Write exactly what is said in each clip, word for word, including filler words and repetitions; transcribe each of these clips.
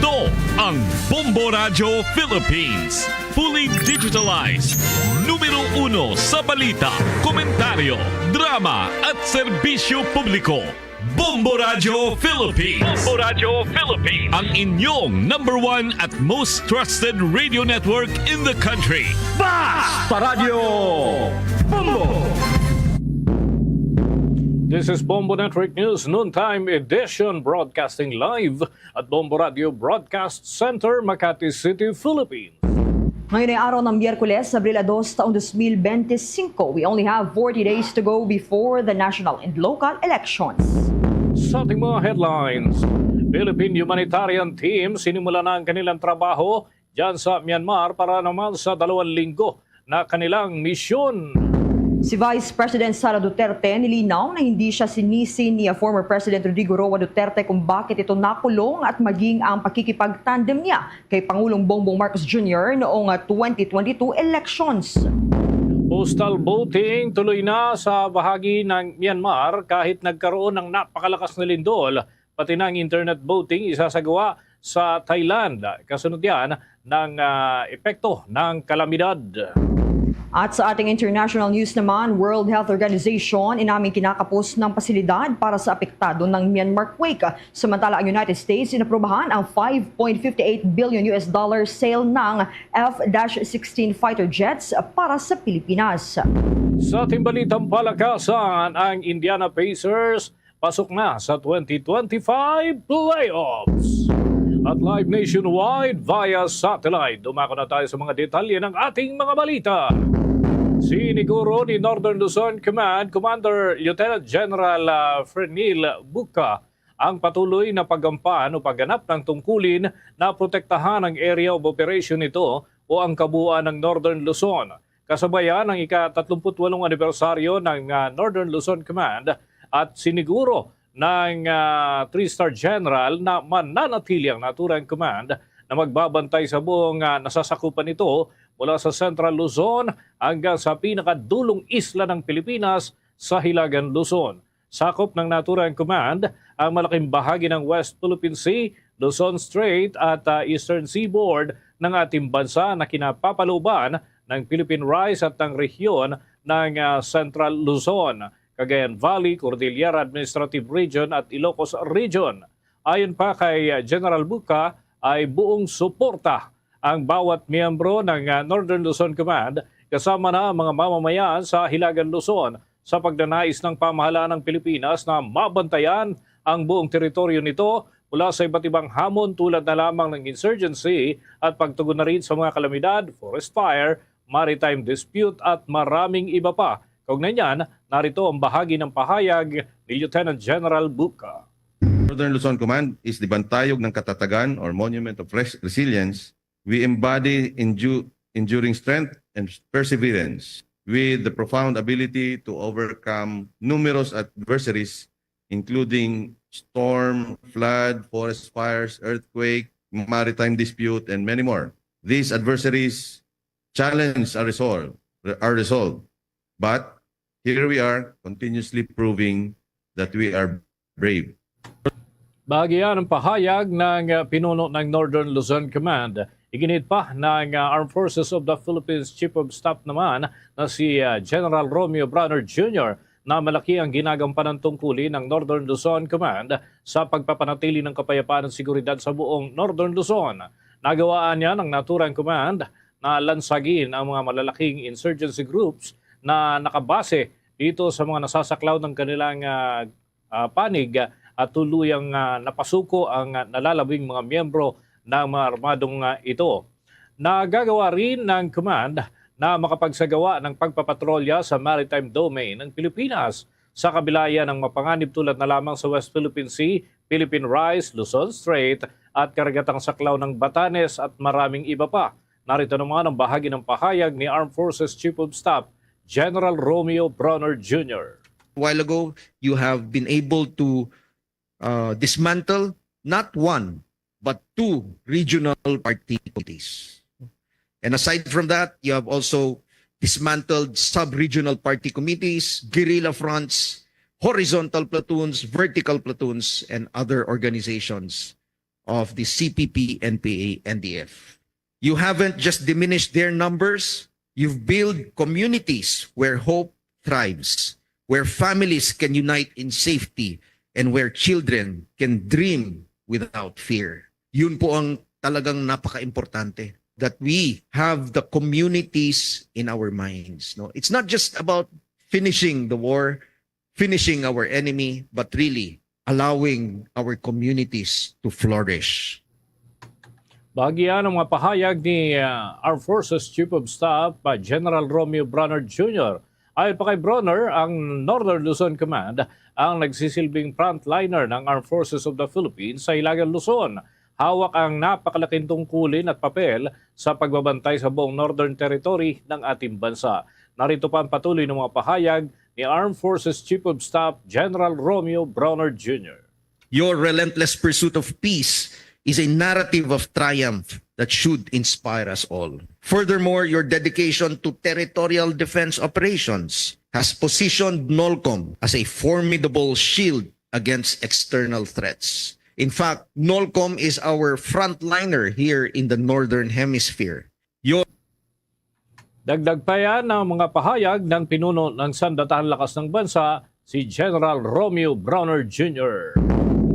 Ang Bombo Radyo Philippines. Fully digitalized. Numero uno sa balita, komentaryo, drama, at serbisyo publiko. Bombo Radyo Philippines. Bombo Radyo Philippines. Ang inyong number one at most trusted radio network in the country. Basta Radyo Bombo! This is Bombo Network News Noontime Edition, broadcasting live at Bombo Radio Broadcast Center, Makati City, Philippines. Ngayon ay araw ng Miyerkules, Abril dos, taong dos mil bente singko. We only have forty days to go before the national and local elections. Sa ating mga headlines, Philippine humanitarian team sinimula na ang kanilang trabaho dyan sa Myanmar para naman sa dalawang linggo na kanilang misyon. Si Vice President Sara Duterte nilinaw na hindi siya sinisi ni former President Rodrigo Roa Duterte kung bakit ito nakulong at maging ang pakikipagtandem niya kay Pangulong Bongbong Marcos Junior noong, ah, twenty twenty-two elections. Postal voting tuloy na sa bahagi ng Myanmar kahit nagkaroon ng napakalakas na lindol, pati na ang internet voting isasagawa sa Thailand. Kasunod yan ng, ah, epekto ng kalamidad. At sa ating international news naman, World Health Organization inaming kinakapos ng pasilidad para sa apektado ng Myanmar quake. Samantala, ang United States inaprubahan ang five point fifty eight billion U S dollar sale ng F sixteen fighter jets para sa Pilipinas. Sa ating balitang palakasan, ang Indiana Pacers pasok na sa twenty twenty-five playoffs. At live nationwide via satellite. Dumako na tayo sa mga detalye ng ating mga balita. Siniguro ni Northern Luzon Command Commander Lieutenant General, ah, Frenil Buca ang patuloy na paggampan o pagganap ng tungkulin na protektahan ang area of operation nito o ang kabuuan ng Northern Luzon. Kasabayan ang ika-tatlumpu't walong anibersaryo ng, ah, Northern Luzon Command at siniguro ng, ah, three-star general na mananatili ang naturang command na magbabantay sa buong, ah, nasasakupan nito mula sa Central Luzon hanggang sa pinakadulong isla ng Pilipinas sa Hilagang Luzon. Sakop ng naturang command ang malaking bahagi ng West Philippine Sea, Luzon Strait at, ah, Eastern Seaboard ng ating bansa na kinapapalooban ng Philippine Rice at ng rehiyon ng, ah, Central Luzon, Cagayan Valley, Cordillera Administrative Region at Ilocos Region. Ayon pa kay, ah, General Buca, ay buong suporta ang bawat miyembro ng, ah, Northern Luzon Command, kasama na ang mga mamamayan sa Hilagang Luzon, sa pagnanais ng pamahalaan ng Pilipinas na mabantayan ang buong teritoryo nito mula sa iba't ibang hamon tulad na lamang ng insurgency at pagtugon na rin sa mga kalamidad, forest fire, maritime dispute at maraming iba pa. Kaugnay niyan, narito ang bahagi ng pahayag ni Lieutenant General Buca. Northern Luzon Command is the bantayog ng katatagan or monument of res-, resilience. We embody endu-, enduring strength and perseverance with the profound ability to overcome numerous adversaries, including storm, flood, forest fires, earthquake, maritime dispute, and many more. These adversaries challenge our resolve, our resolve. But here we are, continuously proving that we are brave. Bahagi yan ang pahayag ng, uh, pinuno ng Northern Luzon Command. Iginit pa ng, uh, Armed Forces of the Philippines Chief of Staff naman na si, uh, General Romeo Brawner Junior na malaki ang ginagampanan tungkulin ng Northern Luzon Command sa pagpapanatili ng kapayapaan at seguridad sa buong Northern Luzon. Nagawaan niya ng naturang command na lansagin ang mga malalaking insurgency groups na nakabase dito sa mga nasasaklaw ng kanilang, ah, ah, panig, ah, at tuluyang, ah, napasuko ang, ah, nalalabing mga miyembro ng mga armadong, ah, ito. Nagagawa rin ng command na makapagsagawa ng pagpapatrolya sa maritime domain ng Pilipinas. Sa kabila yan ng mapanganib tulad na lamang sa West Philippine Sea, Philippine Rice, Luzon Strait, at karagatang saklaw ng Batanes at maraming iba pa. Narito naman ang bahagi ng pahayag ni Armed Forces Chief of Staff General Romeo Brawner Junior. While ago, you have been able to, uh, dismantle not one, but two regional party committees. And aside from that, you have also dismantled sub-regional party committees, guerrilla fronts, horizontal platoons, vertical platoons, and other organizations. of the C P P, N P A, N D F. You haven't just diminished their numbers, you've built communities where hope thrives, where families can unite in safety, and where children can dream without fear. Yun po ang talagang napaka-importante, that we have the communities in our minds. No, it's not just about finishing the war, finishing our enemy, but really allowing our communities to flourish. Bahagian ang mga pahayag ni uh, Armed Forces Chief of Staff uh, General Romeo Bronner Junior. Ayon pa kay Bronner, ang Northern Luzon Command ang nagsisilbing frontliner ng Armed Forces of the Philippines sa Hilagang Luzon. Hawak ang napakalaking tungkulin at papel sa pagbabantay sa buong Northern Territory ng ating bansa. Narito pa ang patuloy ng mga pahayag ni Armed Forces Chief of Staff General Romeo Bronner Junior. Your relentless pursuit of peace is a narrative of triumph that should inspire us all. Furthermore, your dedication to territorial defense operations has positioned NOLCOM as a formidable shield against external threats. In fact, NOLCOM is our frontliner here in the Northern Hemisphere. Your Dagdag pa yan ang mga pahayag ng pinuno ng Sandatahan Lakas ng Bansa, si General Romeo Bronner Junior.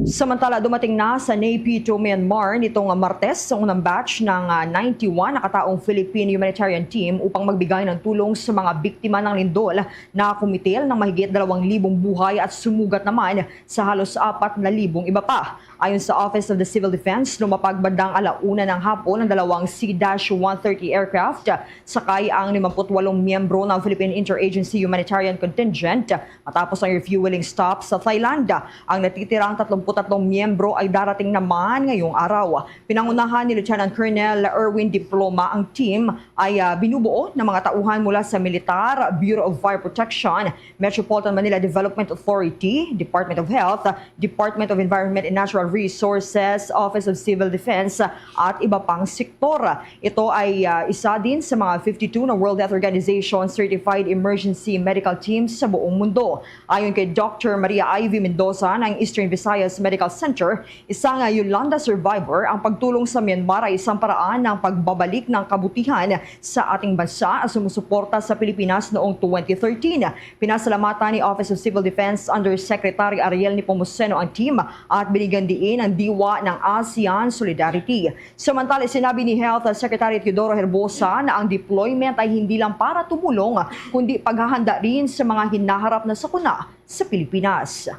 Samantala, dumating na sa Naypyidaw, Myanmar nitong Martes ang unang batch ng ah, ninety-one na kataong Philippine humanitarian team upang magbigay ng tulong sa mga biktima ng lindol na kumitil ng mahigit dalawang libong buhay at sumugat naman sa halos apat na libong iba pa. Ayon sa Office of the Civil Defense, lumapag bandang ala-una ng hapon ang dalawang C dash one thirty aircraft sakay ang limampu't walong miyembro ng Philippine Interagency Humanitarian Contingent matapos ang refueling stop sa Thailand. Ang natitirang tatlumpu't tatlong miyembro ay darating naman ngayong araw. Pinangunahan ni Lieutenant Colonel Erwin Diploma ang team ay ah, binubuo ng mga tauhan mula sa militar, Bureau of Fire Protection, Metropolitan Manila Development Authority, Department of Health, Department of Environment and Natural Resources, Office of Civil Defense, at iba pang sektor. Ito ay ah, isa din sa mga fifty-two na World Health Organization certified emergency medical teams sa buong mundo. Ayon kay Doctor Maria Ivy Mendoza ng Eastern Visayas Medical Center, isang ah, Yolanda survivor, ang pagtulong sa Myanmar ay isang paraan ng pagbabalik ng kabutihan sa ating bansa at sumusuporta sa Pilipinas noong twenty thirteen. Pinasalamatan ni Office of Civil Defense Undersecretary Ariel Nepomuceno ang team at binigyan diin ang diwa ng ASEAN Solidarity. Samantala, sinabi ni Health Secretary Teodoro Herbosa na ang deployment ay hindi lang para tumulong, kundi paghahanda rin sa mga hinaharap na sakuna sa Pilipinas.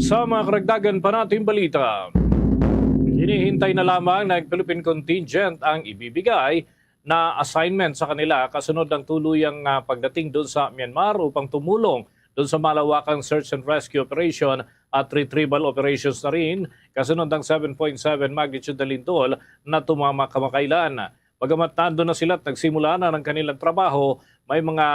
Sa mga karagdagan pa nating balita, hinihintay na lamang ng Philippine contingent ang ibibigay na assignment sa kanila kasunod ng tuluyang ah, pagdating doon sa Myanmar upang tumulong doon sa malawakang search and rescue operation at retrieval operations na rin kasunod ng seven point seven magnitude na lindol na tumama kamakailan. Bagamat nando na sila at nagsimula na ng kanilang trabaho, may mga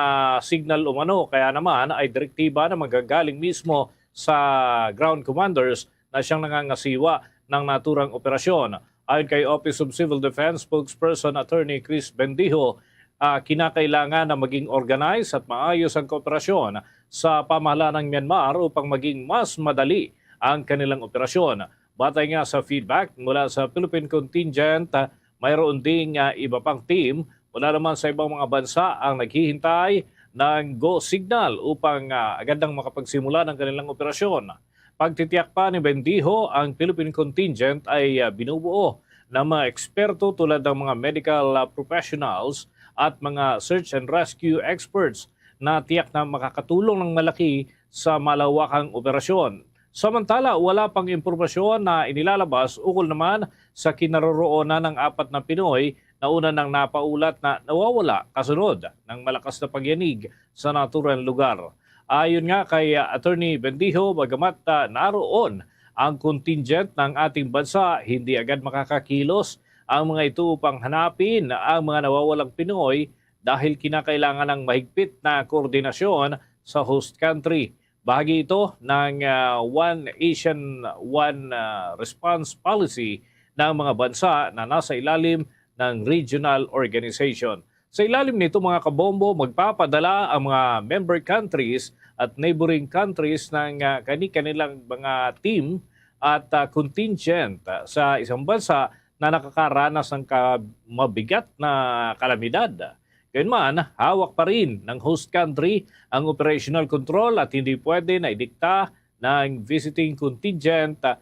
signal umano, kaya naman ay direktiba na magagaling mismo sa ground commanders na siyang nangangasiwa ng naturang operasyon. Ayon kay Office of Civil Defense spokesperson Attorney Chris Bendijo, ah, kinakailangan na maging organized at maayos ang kooperasyon sa pamahalaan ng Myanmar upang maging mas madali ang kanilang operasyon. Batay nga sa feedback mula sa Philippine contingent, ah, mayroon ding ah, iba pang team mula naman sa ibang mga bansa ang naghihintay ng go signal upang ah, agad nang makapagsimula ng kanilang operasyon. Pagtitiyak pa ni Bendijo, ang Philippine contingent ay ah, binubuo ng mga eksperto tulad ng mga medical ah, professionals at mga search and rescue experts na tiyak na makakatulong ng malaki sa malawakang operasyon. Samantala, wala pang impormasyon na inilalabas ukol naman sa kinaroroonan ng apat na Pinoy na una nang napaulat na nawawala kasunod ng malakas na pagyanig sa naturang lugar. Ayon nga kay ah, Attorney Bendijo, bagamat ah, naroon ang contingent ng ating bansa, hindi agad makakakilos ang mga ito upang hanapin ang mga nawawalang Pinoy dahil kinakailangan ng mahigpit na koordinasyon sa host country. Bahagi ito ng ah, One Asian, One ah, Response Policy ng mga bansa na nasa ilalim ng regional organization. Sa ilalim nito, mga kabombo, magpapadala ang mga member countries at neighboring countries ng ah, kani-kanilang mga team at, ah, contingent, ah, sa isang bansa na nakakaranas ng ka-, mabigat na kalamidad. Gayunman, hawak pa rin ng host country ang operational control at hindi pwede na idikta ng visiting contingent, ah,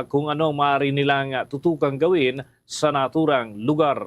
kung ano ang maaari nilang, ah, tutukang gawin sa naturang lugar.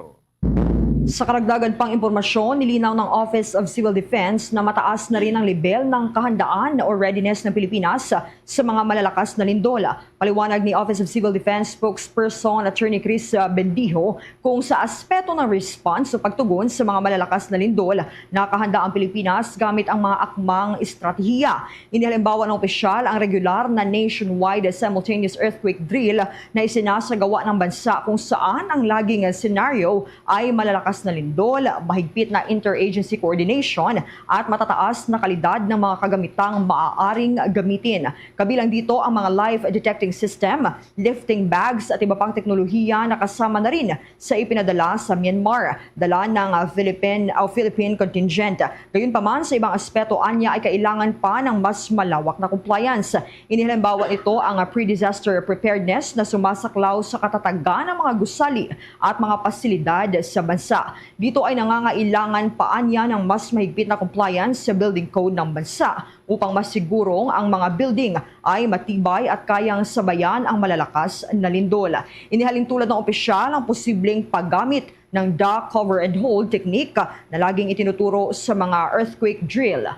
Sa karagdagan pang impormasyon, nilinaw ng Office of Civil Defense na mataas na rin ang lebel ng kahandaan o readiness ng Pilipinas sa mga malalakas na lindol. Paliwanag ni Office of Civil Defense Spokesperson Attorney Chris, ah, Bendijo, kung sa aspeto ng response o pagtugon sa mga malalakas na lindol, nakahanda ang Pilipinas gamit ang mga akmang estratehiya. Inihalimbawa ng opisyal ang regular na nationwide simultaneous earthquake drill na isinasagawa ng bansa, kung saan ang laging senaryo ay malalakas na lindol, mahigpit na interagency coordination, at matataas na kalidad ng mga kagamitang maaaring gamitin. Kabilang dito ang mga life detecting system, lifting bags, at iba pang teknolohiya na kasama na rin sa ipinadala sa Myanmar. Dala ng, ah, Philippine, ah, Philippine contingent. Gayunpaman, sa ibang aspeto, anya ay kailangan pa ng mas malawak na compliance. Inihalimbawa nito ang, ah, pre-disaster preparedness na sumasaklaw sa katatagan ng mga gusali at mga pasilidad sa bansa. Dito ay nangangailangan pa anya ng mas mahigpit na compliance sa building code ng bansa upang masigurong ang mga building ay matibay at kayang sabayan ang malalakas na lindol. Inihalintulad ng opisyal ang posibleng paggamit ng duck cover and hold technique na laging itinuturo sa mga earthquake drill.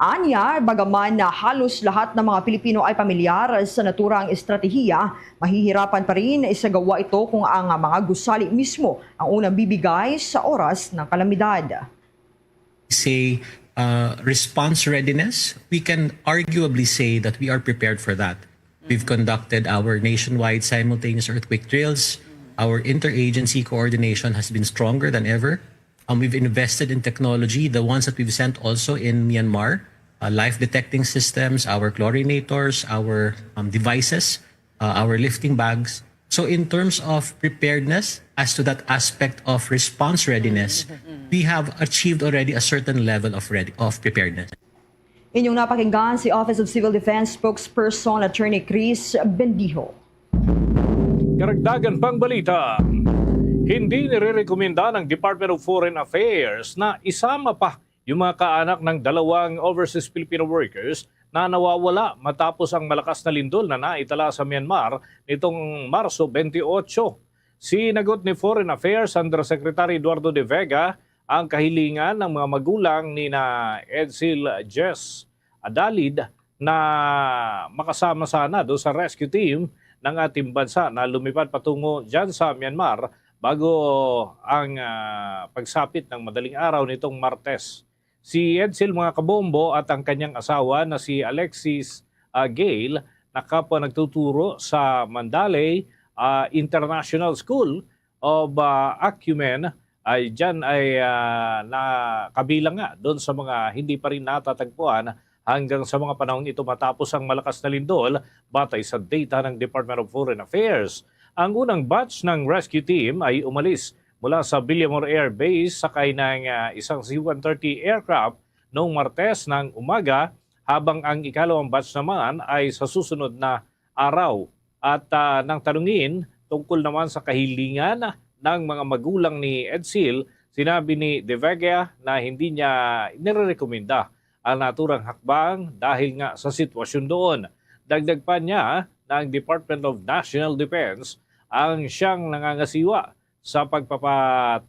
Anya, bagaman na halos lahat ng mga Pilipino ay pamilyar sa naturang estratehiya, mahihirapan pa rin isagawa ito kung ang mga gusali mismo ang unang bibigay sa oras ng kalamidad. Say, uh, response readiness, we can arguably say that we are prepared for that. We've conducted our nationwide simultaneous earthquake drills. Our interagency coordination has been stronger than ever. Um, we've invested in technology, the ones that we've sent also in Myanmar, uh, life detecting systems, our chlorinators, our, um, devices, uh, our lifting bags. So in terms of preparedness, as to that aspect of response readiness, we have achieved already a certain level of ready, of preparedness. Inyong napakinggan si Office of Civil Defense Spokesperson Attorney Chris Bendijo. Karagdagan pang balita, hindi nirerekomenda ng Department of Foreign Affairs na isama pa yung mga kaanak ng dalawang overseas Filipino workers na nawawala matapos ang malakas na lindol na naitala sa Myanmar nitong Marso twenty-eight. Sinagot ni Foreign Affairs Undersecretary Eduardo de Vega ang kahilingan ng mga magulang ni na Edsel Jess Adalid na makasama sana do sa rescue team ng ating bansa na lumipad patungo dyan sa Myanmar bago ang, ah, pagsapit ng madaling araw nitong Martes. Si Edsel, mga kabombo, at ang kanyang asawa na si Alexis, ah, Gale, na kapwa nagtuturo sa Mandalay, ah, International School of, ah, Acumen, ay dyan ay, ah, nakabilang nga doon sa mga hindi pa rin natatagpuan hanggang sa mga panahong ito matapos ang malakas na lindol, batay sa data ng Department of Foreign Affairs. Ang unang batch ng rescue team ay umalis mula sa Villamor Air Base sakay ng, ah, isang C one thirty aircraft noong Martes ng umaga, habang ang ikalawang batch naman ay sa susunod na araw. At, ah, nang tanungin tungkol naman sa kahilingan ng mga magulang ni Edsel, sinabi ni De Vega na hindi niya inirekomenda ang naturang hakbang dahil nga sa sitwasyon doon. Dagdag pa niya na ang Department of National Defense ang siyang nangangasiwa sa pagpapa-,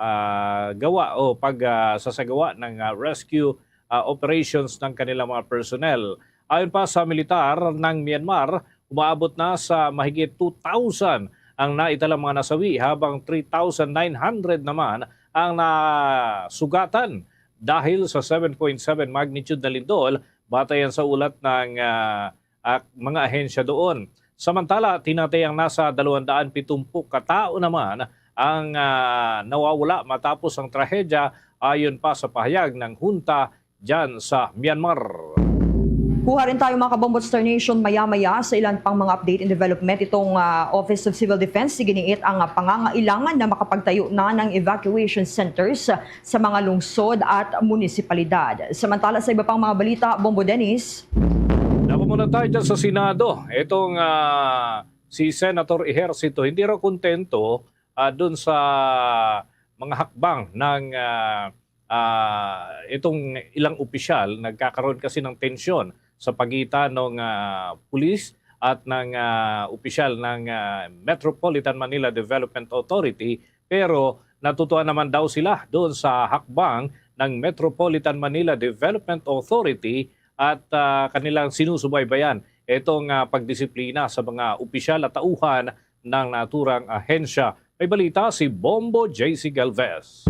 ah, gawa o pag, ah, sasagawa ng, ah, rescue, ah, operations ng kanilang mga personnel. Ayon pa sa militar ng Myanmar, umaabot na sa mahigit two thousand ang naitalang mga nasawi, habang three thousand nine hundred naman ang nasugatan dahil sa seven point seven magnitude na lindol, batayan sa ulat ng, ah, ah, mga ahensya doon. Samantala, tinatayang nasa dalawang daan pitumpok ka tawo naman ang, ah, nawawala matapos ang trahedya, ayon pa sa pahayag ng hunta dyan sa Myanmar. Kuha rin tayo, mga Kabombo Star Nation, maya-maya sa ilan pang mga update and development. Itong, ah, Office of Civil Defense, iginiit ang, ah, pangangailangan na makapagtayo na ng evacuation centers, ah, sa mga lungsod at munisipalidad. Samantala, sa iba pang mga balita, Bombo Dennis. Naku, Tayo dyan sa Senado, itong ah, si Senator Ejercito, hindi raw kontento ah, dun sa mga hakbang ng ah, ah, itong ilang opisyal. Nagkakaroon kasi ng tensyon sa pagitan ng ah, pulis at ng ah, opisyal ng ah, Metropolitan Manila Development Authority, pero natutuwa naman daw sila doon sa hakbang ng Metropolitan Manila Development Authority at ah, kanilang sinusubaybayan itong ah, pagdisiplina sa mga opisyal at tauhan ng naturang ahensya. May balita si Bombo J C Galvez.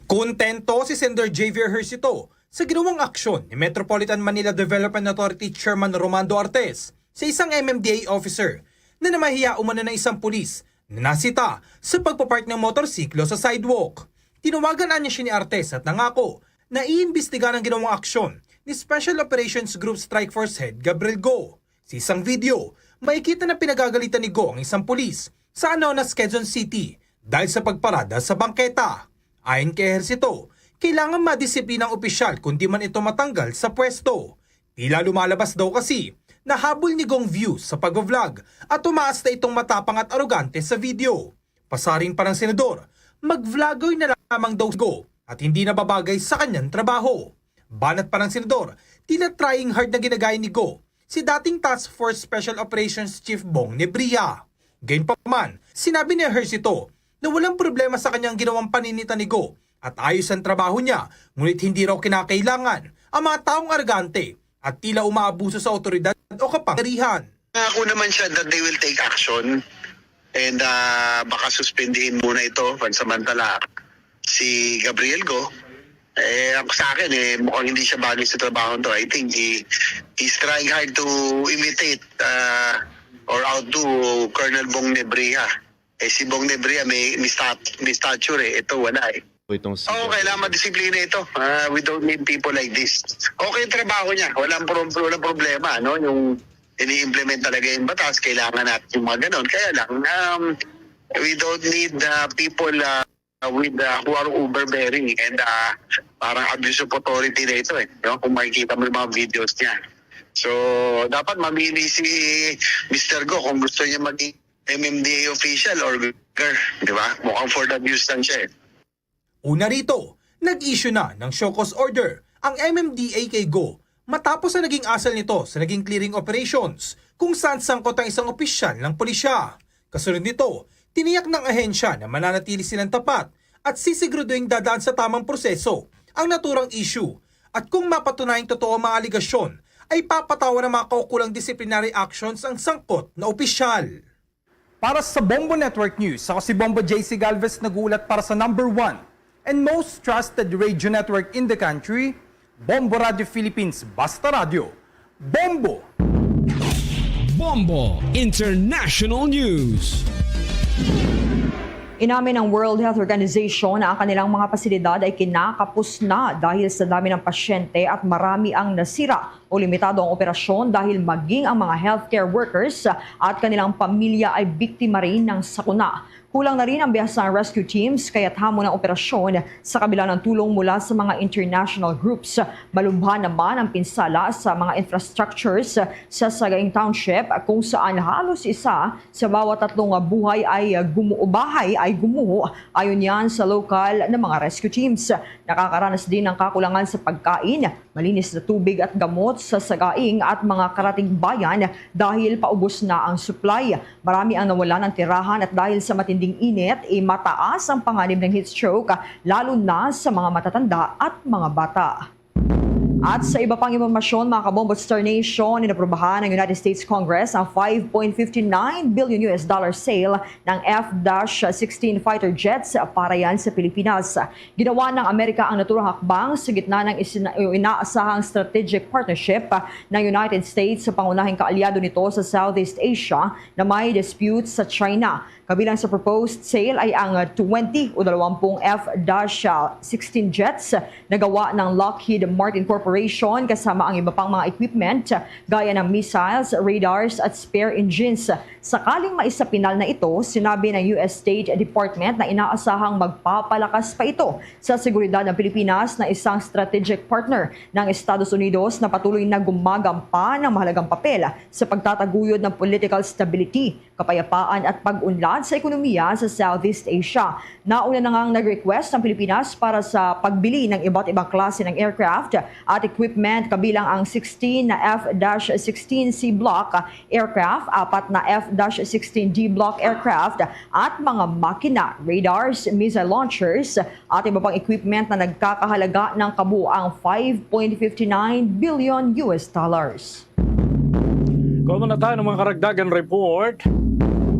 Kontento si Senator Javier Ejercito sa ginawang aksyon ni Metropolitan Manila Development Authority Chairman Romando Artes sa isang M M D A officer na namahiya umano ng isang pulis na nasita sa pagpapark ng motorsiklo sa sidewalk. Tinawagan anya siya ni Artes at nangako na iimbestigahan ang ginawang aksyon ni Special Operations Group Strike Force Head Gabriel Go. Sa isang video, makikita na pinagagalitan ni Go ang isang pulis sa Anonas, Quezon City dahil sa pagparada sa bangketa. Ayon kay Ejercito, kailangan madisiplina ang opisyal kung di man ito matanggal sa pwesto. Tila lumalabas daw kasi nahabol ni Go ang views sa pag-vlog at tumaas na itong matapang at arogante sa video. Pasaring pa ng senador, mag-vlogger na lamang daw si Go at hindi na babagay sa kanyang trabaho. Banat pa ng senador, tila trying hard na ginagaya ni Go si dating Task Force Special Operations Chief Bong Nebria. Gayunpaman, sinabi ni Ejercito na walang problema sa kanyang ginawang paninita ni Go at ayos ang trabaho niya, ngunit hindi raw kinakailangan ang mga taong arogante at tila umaabuso sa awtoridad o kapangyarihan. Nangako naman siya that they will take action and ah, baka suspendihin muna ito pansamantala si Gabriel Go. Eh, ang sa akin, eh, mukhang hindi siya bagay sa trabaho to. I think he, he's trying hard to imitate uh, or outdo Colonel Bong Nebria. Eh, si Bong Nebria may, may, stat, may stature eh. Ito wala eh. po itong si Oo, kailangan madisiplina ito. Ah, we don't need people like this. Okay yung trabaho niya. Walang, pro- walang problema, no? Yung ini-implement talaga yung batas, kailangan natin yung mga ganon. Kaya lang, um, we don't need uh, people uh, with uh, who are overbearing and uh, parang abuse of authority na ito eh. No? Kung makikita mo yung mga videos niya. So, dapat mamili si Mister Go kung gusto niya maging M M D A official or girl, di ba? Mukhang for the views lang siya eh. Una rito, nag-issue na ng show cause order ang M M D A kay Go matapos ang naging asal nito sa naging clearing operations kung saan sangkot ang isang opisyal ng pulisya. Kasunod nito, tiniyak ng ahensya na mananatili silang tapat at sisiguraduhing dadaan sa tamang proseso ang naturang issue at kung mapatunayang totoo ang mga alegasyon ay papatawan ng mga kaukulang disciplinary actions ang sangkot na opisyal. Para sa Bombo Network News, ako si Bombo J C Galvez nag-uulat para sa number one and most trusted radio network in the country, Bombo Radio Philippines, Basta Radio. Bombo! Bombo International News. Inamin ng World Health Organization na ang kanilang mga pasilidad ay kinakapos na dahil sa dami ng pasyente at marami ang nasira o limitado ang operasyon dahil maging ang mga healthcare workers at kanilang pamilya ay biktima rin ng sakuna. Kulang na rin ang bihasang rescue teams kaya't hamon ang operasyon sa kabila ng tulong mula sa mga international groups. Malubha naman ang pinsala sa mga infrastructures sa Sagaing Township kung saan halos isa sa bawat tatlong buhay ay gumuho, bahay ay gumuho, ayon yan sa lokal na mga rescue teams. Nakakaranas din ng kakulangan sa pagkain, malinis na tubig at gamot sa Sagaing at mga karating bayan dahil paubos na ang supply. Marami ang nawalan ng tirahan at dahil sa matinding init, eh, mataas ang panganib ng heat stroke, lalo na sa mga matatanda at mga bata. At sa iba pang impormasyon, mga kabombo, Star Nation, inaprubahan ng United States Congress ang five point fifty nine billion U S dollar sale ng F sixteen fighter jets para yan sa Pilipinas. Ginawa ng Amerika ang naturang hakbang sa gitna ng isin- inaasahang strategic partnership ng United States sa pangunahing kaalyado nito sa Southeast Asia na may dispute sa China. Kabilang sa proposed sale ay ang twenty o dalawampu F sixteen jets na gawa ng Lockheed Martin Corporation kasama ang iba pang mga equipment gaya ng missiles, radars at spare engines. Sakaling maisapinal na ito, sinabi ng U S State Department na inaasahang magpapalakas pa ito sa seguridad ng Pilipinas na isang strategic partner ng Estados Unidos na patuloy na gumagampa ng mahalagang papel sa pagtataguyod ng political stability, kapayapaan at pag-unlad sa ekonomiya sa Southeast Asia. Nauna na ngang nag-request ang Pilipinas para sa pagbili ng iba't ibang klase ng aircraft at equipment, kabilang ang sixteen na F sixteen C Block aircraft, apat na F sixteen D Block aircraft, at mga makina, radars, missile launchers, at iba pang equipment na nagkakahalaga ng kabuang five point five nine billion U S dollars. Kuha na tayo ng mga karagdagan report.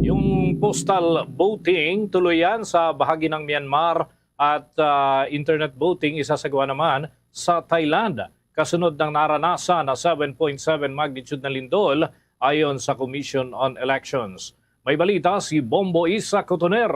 Yung postal voting tuluyan sa bahagi ng Myanmar at ah, internet voting isasagawa naman sa Thailand, kasunod ng naranasan na seven point seven magnitude na lindol, ayon sa Commission on Elections. May balita si Bombo Isa Cotoner.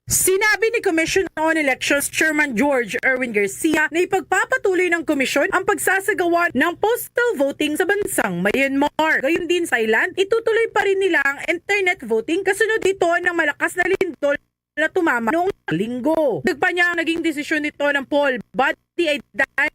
Sinabi ni Commission on Elections Chairman George Erwin Garcia na ipagpapatuloy ng komisyon ang pagsasagawa ng postal voting sa bansang Myanmar. Gayon din sa Thailand, itutuloy pa rin nila ang internet voting kasunod ito ng malakas na lindol na tumama noong linggo. Dagdag pa niya, ang naging desisyon nito ng poll body ay dahil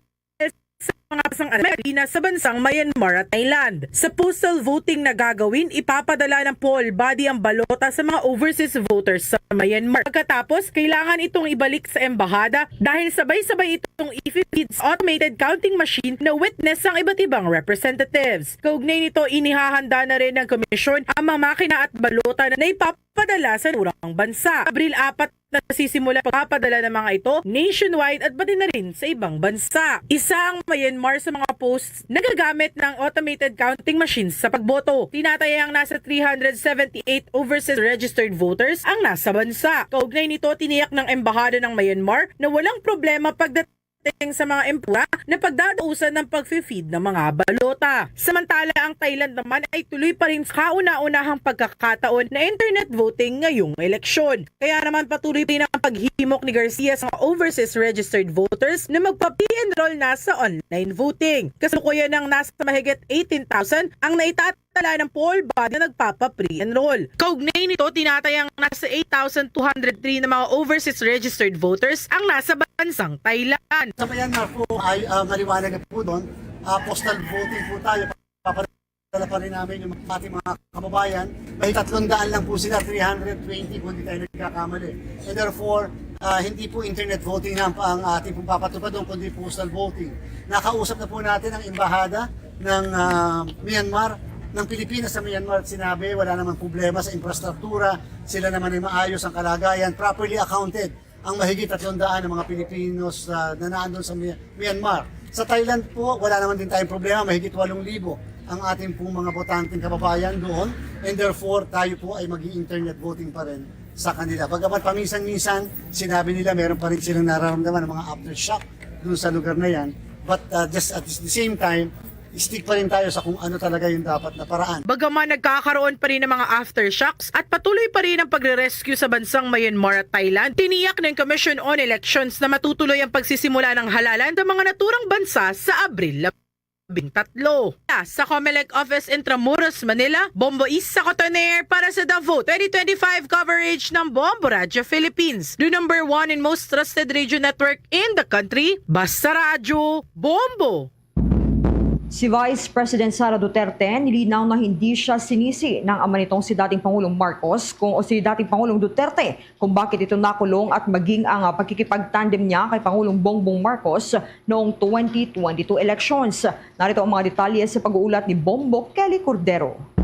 sa mga pasang Amerikana sa bansang Myanmar at Thailand. Sa postal voting na gagawin, ipapadala ng poll body ang balota sa mga overseas voters sa Myanmar. Pagkatapos, kailangan itong ibalik sa embahada dahil sabay-sabay itong i-feed sa automated counting machine na witness ang iba't ibang representatives. Kaugnay nito, inihahanda na rin ng komisyon ang mga makina at balota na ipapadala sa naturang bansa. Abril apat na sisimula ang pagpapadala ng mga ito nationwide at pati na rin sa ibang bansa. Isa ang Myanmar sa mga posts nagagamit ng automated counting machines sa pagboto. Tinatayang nasa three hundred seventy-eight overseas registered voters ang nasa bansa. Kaugnay nito, tiniyak ng Embahada ng Myanmar na walang problema pagdating sa mga empura na pagdadausan ng pag-feed ng mga balota. Samantala, ang Thailand naman ay tuloy pa rin sa kauna-unahang pagkakataon na internet voting ngayong eleksyon. Kaya naman, patuloy pa rin ang paghimok ni Garcia sa mga overseas registered voters na magpa-pre-enroll na sa online voting. Kasalukuyan nang nasa mahigit eighteen thousand ang naitatala ng poll body na nagpapa-pre-enroll. Kaugnay nito, tinatayang nasa eight thousand two hundred three na mga overseas registered voters ang nasa bansang Thailand. Sa Myanmar po ay ah, maliwanag na po doon. Ah, postal voting po tayo. Papadala pa rin namin yung ating mga kababayan. May tatlong daan lang po sila, three hundred twenty kung di tayo nagkakamali. And therefore, ah, hindi po internet voting na ang, ang ating pong papatupad doon, kundi postal voting. Nakausap na po natin ang embahada ng ah, Myanmar, ng Pilipinas sa Myanmar, at sinabi wala namang problema sa infrastruktura, sila naman ay maayos ang kalagayan, properly accounted ang mahigit tatlong daan ng mga Pilipinos ah, na naandun sa My- Myanmar. Sa Thailand po, wala naman din tayong problema, mahigit walong libo ang ating pong mga botanteng kababayan doon, and therefore tayo po ay mag internet voting pa rin sa kanila. Bagamat paminsan-minsan, sinabi nila meron pa rin silang nararamdaman ng mga aftershock doon sa lugar na yan, but ah, just at the same time, stick pa rin tayo sa kung ano talaga yung dapat na paraan. Bagaman nagkakaroon pa rin ng mga aftershocks at patuloy pa rin ang pagre-rescue sa bansang Myanmar at Thailand, tiniyak ng Commission on Elections na matutuloy ang pagsisimula ng halalan sa mga naturang bansa sa Abril labing tatlo. Sa Comelec Office, Intramuros, Manila, Bombo Isa Cotoner para sa The Vote twenty twenty-five coverage ng Bombo Radyo Philippines, the number one and most trusted radio network in the country. Basta Radyo, Bombo! Si Vice President Sara Duterte nilinaw na hindi siya sinisi ng ama nitong si dating Pangulong Marcos kung o si dating Pangulong Duterte kung bakit ito nakulong at maging ang ah, pagkikipagtandem niya kay Pangulong Bongbong Marcos noong twenty twenty-two elections. Narito ang mga detalye sa pag-uulat ni Bombo Kelly Cordero.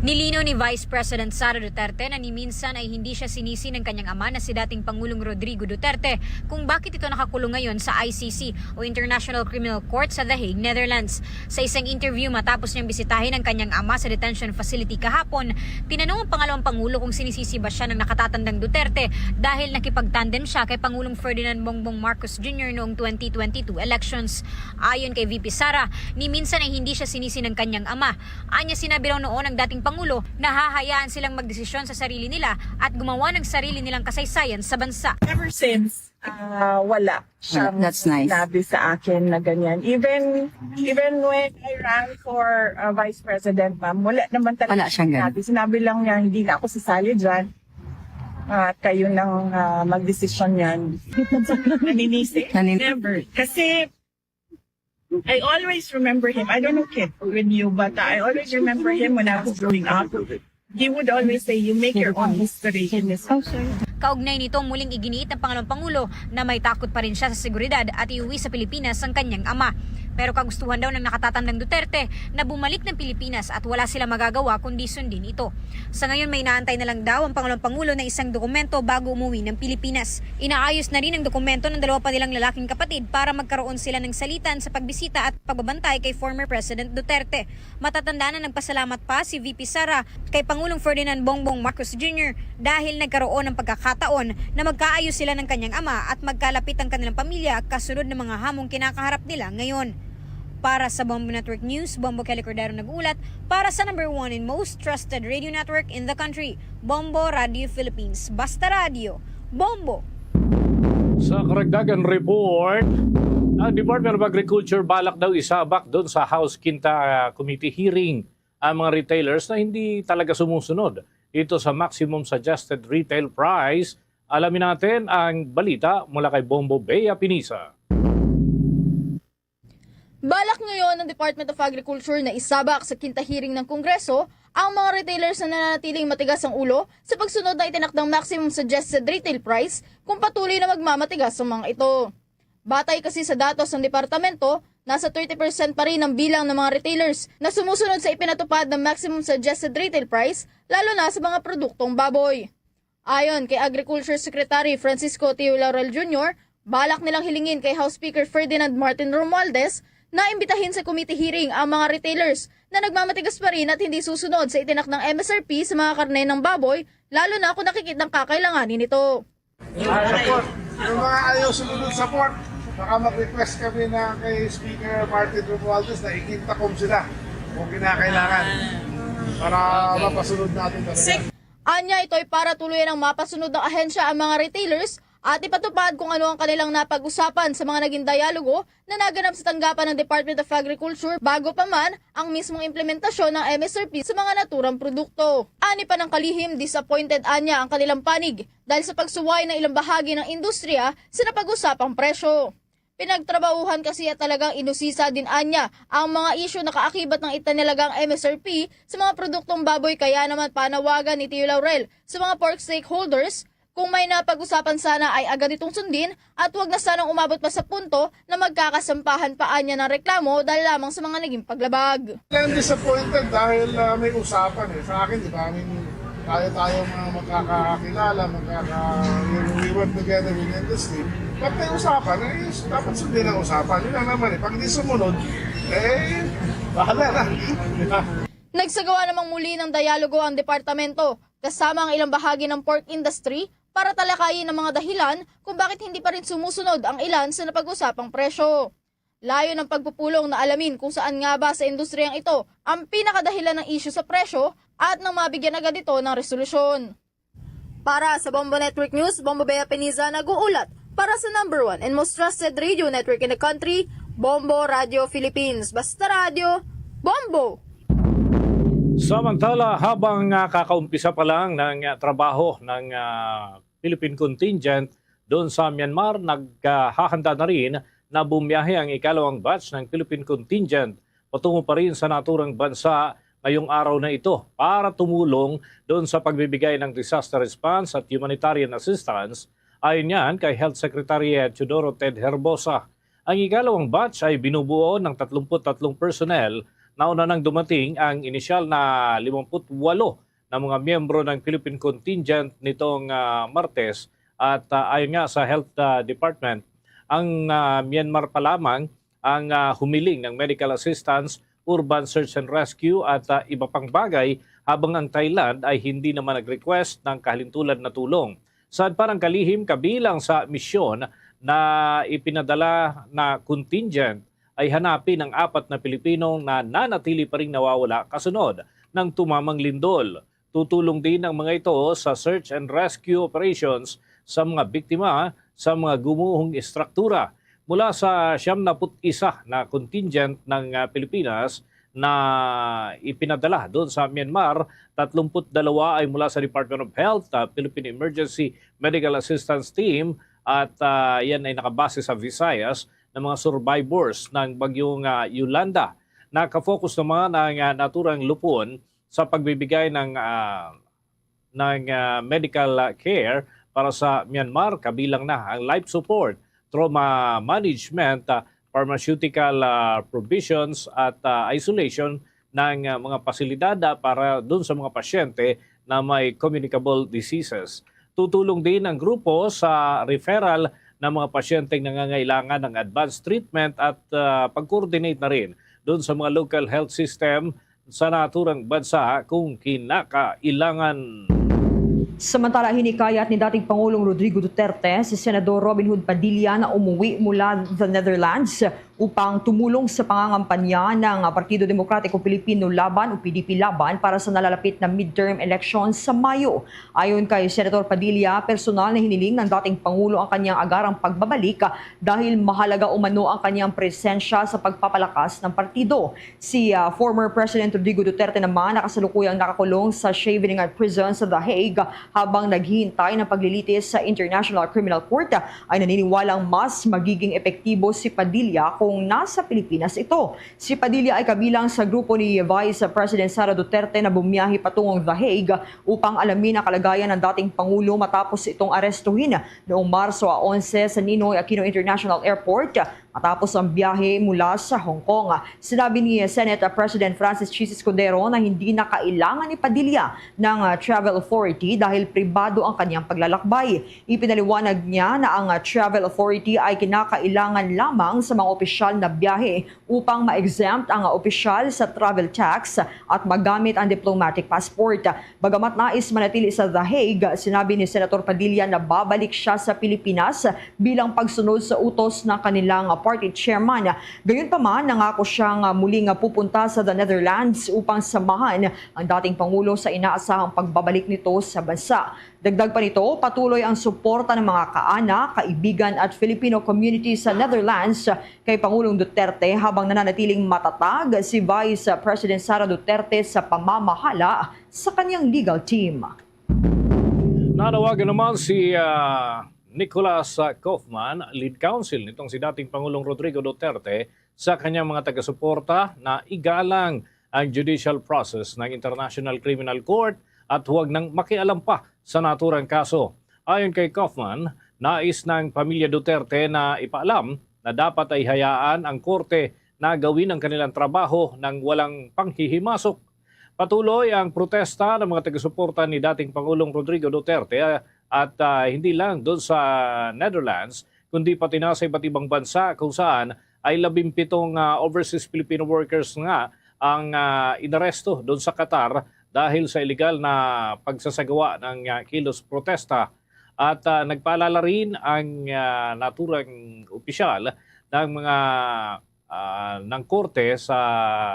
Nilinaw ni Vice President Sara Duterte na ni minsan ay hindi siya sinisi ng kanyang ama na si dating Pangulong Rodrigo Duterte kung bakit ito nakakulong ngayon sa I C C o International Criminal Court sa The Hague, Netherlands. Sa isang interview matapos niyang bisitahin ang kanyang ama sa detention facility kahapon, tinanong ang pangalawang pangulo kung sinisisi ba siya ng nakatatandang Duterte dahil nakipagtandem siya kay Pangulong Ferdinand Bongbong Marcos Junior noong twenty twenty-two elections. Ayon kay V P Sara, ni minsan ay hindi siya sinisi ng kanyang ama. Anya, sinabi raw noon ang dating Pangulo na hahayaan silang magdesisyon sa sarili nila at gumawa ng sarili nilang kasaysayan sa bansa. Ever since, ah, wala siyang That's nice. sinabi sa akin na ganyan. Even even when I ran for uh, vice president, ma'am, wala naman talaga Wala siyang ganun. sinabi. Sinabi lang niya, hindi na ako sasali dyan. At kayo nang ah, magdesisyon yan. Naninisi? Nanin- Never. Kasi I always remember him. I don't know, Kit, with you, but I always remember him when I was growing up. He would always say, "You make your own history in this." Kaugnay nito, muling iginiit ng Pangalawang Pangulo na may takot pa rin siya sa seguridad at iuwi sa Pilipinas ang kanyang ama. Pero kagustuhan daw ng nakatatandang Duterte na bumalik ng Pilipinas at wala sila magagawa kundi sundin ito. Sa ngayon, may inaantay na lang daw ang Pangalawang Pangulo na isang dokumento bago umuwi ng Pilipinas. Inaayos na rin ang dokumento ng dalawa pa nilang lalaking kapatid para magkaroon sila ng salitan sa pagbisita at pagbabantay kay former President Duterte. Matatandaan na nagpasalamat pa si V P Sara kay Pangulong Ferdinand Bongbong Marcos Junior dahil nagkaroon ng pagkakataon na magkaayos sila ng kanyang ama at magkalapit ang kanilang pamilya kasunod ng mga hamong kinakaharap nila ngayon. Para sa Bombo Network News, Bombo Kelly Cordero nag-uulat para sa number one and most trusted radio network in the country, Bombo Radio Philippines. Basta Radio, Bombo! Sa karagdagan report, ang Department of Agriculture balak daw isabak doon sa House Quinta Committee hearing ang mga retailers na hindi talaga sumusunod dito sa maximum suggested retail price. Alamin natin ang balita mula kay Bombo Bea Pinisa. Balak ngayon ng Department of Agriculture na isabak sa Quinta hearing ng Kongreso ang mga retailers na nananatiling matigas ang ulo sa pagsunod ng itinakdang maximum suggested retail price kung patuloy na magmamatigas ang mga ito. Batay kasi sa datos ng departamento, nasa thirty percent pa rin ang bilang ng mga retailers na sumusunod sa ipinatupad ng maximum suggested retail price, lalo na sa mga produktong baboy. Ayon kay Agriculture Secretary Francisco Tio Laurel Junior, balak nilang hilingin kay House Speaker Ferdinand Martin Romualdez na imbitahin sa committee hearing ang mga retailers na nagmamatigas pa rin at hindi susunod sa itinakdang M S R P sa mga karne ng baboy, lalo na kung nakikitang kakailanganin ito. Support. Yung mga ayaw sumunod sa port, baka mag-request kami na kay Speaker Martin Romualdez na ikintakom sila kung kinakailangan para mapasunod natin talaga. Anya, ito'y para tuluyan ng mapasunod ng ahensya ang mga retailers at ipatupad kung ano ang kanilang napag-usapan sa mga naging dialogo na naganap sa tanggapan ng Department of Agriculture bago pa man ang mismong implementasyon ng M S R P sa mga naturang produkto. Ani pa ng kalihim, disappointed anya ang kanilang panig dahil sa pagsuway ng ilang bahagi ng industriya sa napag-usapang presyo. Pinagtrabahuhan kasi at talagang inusisa din anya ang mga isyu na kaakibat ng itinalagang M S R P sa mga produktong baboy, kaya naman panawagan ni Tio Laurel sa mga pork stakeholders kung may napag-usapan sana ay agad itong sundin at wag na sanang umabot pa sa punto na magkakasampahan pa anya ng reklamo dahil lamang sa mga naging paglabag. I'm disappointed dahil ah, may usapan eh. Sa akin, di ba, I mean, tayo-tayo mga magkakakilala, magkaka... we work together in industry. Pag may usapan, eh, dapat sundin ang usapan. Yun lang naman eh. Pag di sumunod, eh, bahala na. Di ba? Nagsagawa namang muli ng dialogo ang departamento kasama ang ilang bahagi ng pork industry para talakayin ang mga dahilan kung bakit hindi pa rin sumusunod ang ilan sa napag-usapang presyo. Layo ng pagpupulong na alamin kung saan nga ba sa industriyang ito ang pinakadahilan ng isyu sa presyo at nang mabigyan agad ito ng resolusyon. Para sa Bombo Network News, Bombo Bea Peniza nag-uulat para sa number one and most trusted radio network in the country, Bombo Radio Philippines. Basta Radio, Bombo! Samantala, habang ah, kakaumpisa pa lang ng ah, trabaho ng ah, Philippine contingent doon sa Myanmar, naghahanda na rin na bumiyahe ang ikalawang batch ng Philippine contingent patungo pa rin sa naturang bansa ngayong araw na ito para tumulong doon sa pagbibigay ng disaster response at humanitarian assistance, ayon yan kay Health Secretary Teodoro Ted Herbosa. Ang ikalawang batch ay binubuo ng tatlumpu't tatlong personnel. Nauna nang dumating ang inisyal na limampu't walo na mga miyembro ng Philippine contingent nitong ah, Martes. At ah, ayon nga sa Health ah, Department, ang ah, Myanmar pa lamang ang ah, humiling ng medical assistance, urban search and rescue at ah, iba pang bagay, habang ang Thailand ay hindi naman nag-request ng kahalintulad na tulong. Sa parang kalihim, kabilang sa misyon na ipinadala na contingent ay hanapin ang apat na Pilipinong na nanatili pa ring nawawala kasunod ng tumamang lindol. Tutulong din ang mga ito sa search and rescue operations sa mga biktima sa mga gumuhong estruktura. Mula sa siyam na put isa na contingent ng, ah, Pilipinas na ipinadala doon sa Myanmar, tatlumpu't dalawa ay mula sa Department of Health, ah, Philippine Emergency Medical Assistance Team, at, ah, yan ay nakabase sa Visayas ng mga survivors ng bagyong, ah, Yolanda. Nakafocus naman ang, ah, naturang lupon sa pagbibigay ng, ah, ng, ah, medical, ah, care para sa Myanmar, kabilang na ang life support, trauma management, ah, pharmaceutical, ah, provisions at, ah, isolation ng, ah, mga pasilidad, ah, para dun sa mga pasyente na may communicable diseases. Tutulong din ang grupo sa referral ng mga pasyenteng nangangailangan ng advanced treatment at, ah, pag-coordinate na rin dun sa mga local health system sa naturang bansa kung kinakailangan. Samantala, hinikayat ni dating Pangulong Rodrigo Duterte si Senador Robin Hood Padilla na umuwi mula the Netherlands upang tumulong sa pangangampanya ng Partido Demokratiko Pilipino Laban o P D P Laban para sa nalalapit na midterm election sa Mayo. Ayon kay Senator Padilla, personal na hiniling ng dating Pangulo ang kanyang agarang pagbabalik, ah, dahil mahalaga umano ang kanyang presensya sa pagpapalakas ng partido. Si, ah, former President Rodrigo Duterte naman nakasalukuyang nakakulong sa Scheveningen Prison sa The Hague habang naghihintay ng paglilitis sa International Criminal Court, ay naniniwalang mas magiging epektibo si Padilla kung nasa Pilipinas ito. Si Padilla ay kabilang sa grupo ni Vice President Sara Duterte na bumiyahe patungong The Hague upang alamin ang kalagayan ng dating Pangulo matapos itong arestuhin noong Marso onse sa Ninoy Aquino International Airport matapos ang biyahe mula sa Hong Kong. Sinabi ni Senate President Francis Chiz Escudero na hindi na kailangan ni Padilla ng, ah, travel authority dahil pribado ang kanyang paglalakbay. Ipinaliwanag niya na ang, ah, travel authority ay kinakailangan lamang sa mga opisyal na biyahe upang ma-exempt ang, ah, opisyal sa travel tax at magamit ang diplomatic passport. Bagamat nais manatili sa The Hague, sinabi ni Senator Padilla na babalik siya sa Pilipinas bilang pagsunod sa utos ng kanilang party chairman. Gayunpaman, nangako siyang, ah, muling, ah, pupunta sa The Netherlands upang samahan ang dating Pangulo sa inaasahang pagbabalik nito sa bansa. Dagdag pa nito, patuloy ang suporta ng mga kaanak, kaibigan at Filipino community sa Netherlands kay Pangulong Duterte habang nananatiling matatag si Vice President Sara Duterte sa pamamahala sa kanyang legal team. Nanawagan naman si, ah, Nicolas, ah, Kaufman, lead counsel nitong si dating Pangulong Rodrigo Duterte, sa kanyang mga taga-suporta na igalang ang judicial process ng International Criminal Court at huwag nang makialam pa sa naturang kaso. Ayon kay Kaufman, nais ng pamilya Duterte na ipaalam na dapat ay hayaan ang korte na gawin ang kanilang trabaho nang walang panghihimasok. Patuloy ang protesta ng mga taga-suporta ni dating Pangulong Rodrigo Duterte, ah, at, ah, hindi lang doon sa Netherlands, kundi pati na sa iba't ibang bansa kung saan ay labimpitong, ah, overseas Filipino workers nga ang, ah, inaresto doon sa Qatar dahil sa iligal na pagsasagawa ng, ah, kilos protesta. At, ah, nagpaalala rin ang, ah, naturang opisyal ng mga, ah, ng korte sa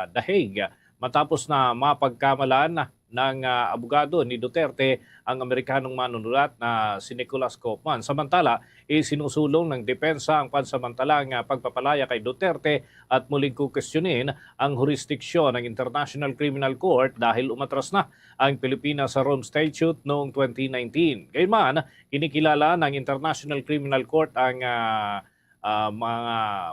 The Hague matapos na mapagkamalan ng, ah, abogado ni Duterte ang Amerikanong manunulat na si Nicolas Kaufman. Samantala, isinusulong ng depensa ang pansamantalang, ah, pagpapalaya kay Duterte at muling kukwestiyonin ang hurisdiksyon ng International Criminal Court dahil umatras na ang Pilipinas sa Rome Statute noong twenty nineteen. Gayunman, kinikilala ng International Criminal Court ang, ah, ah, mga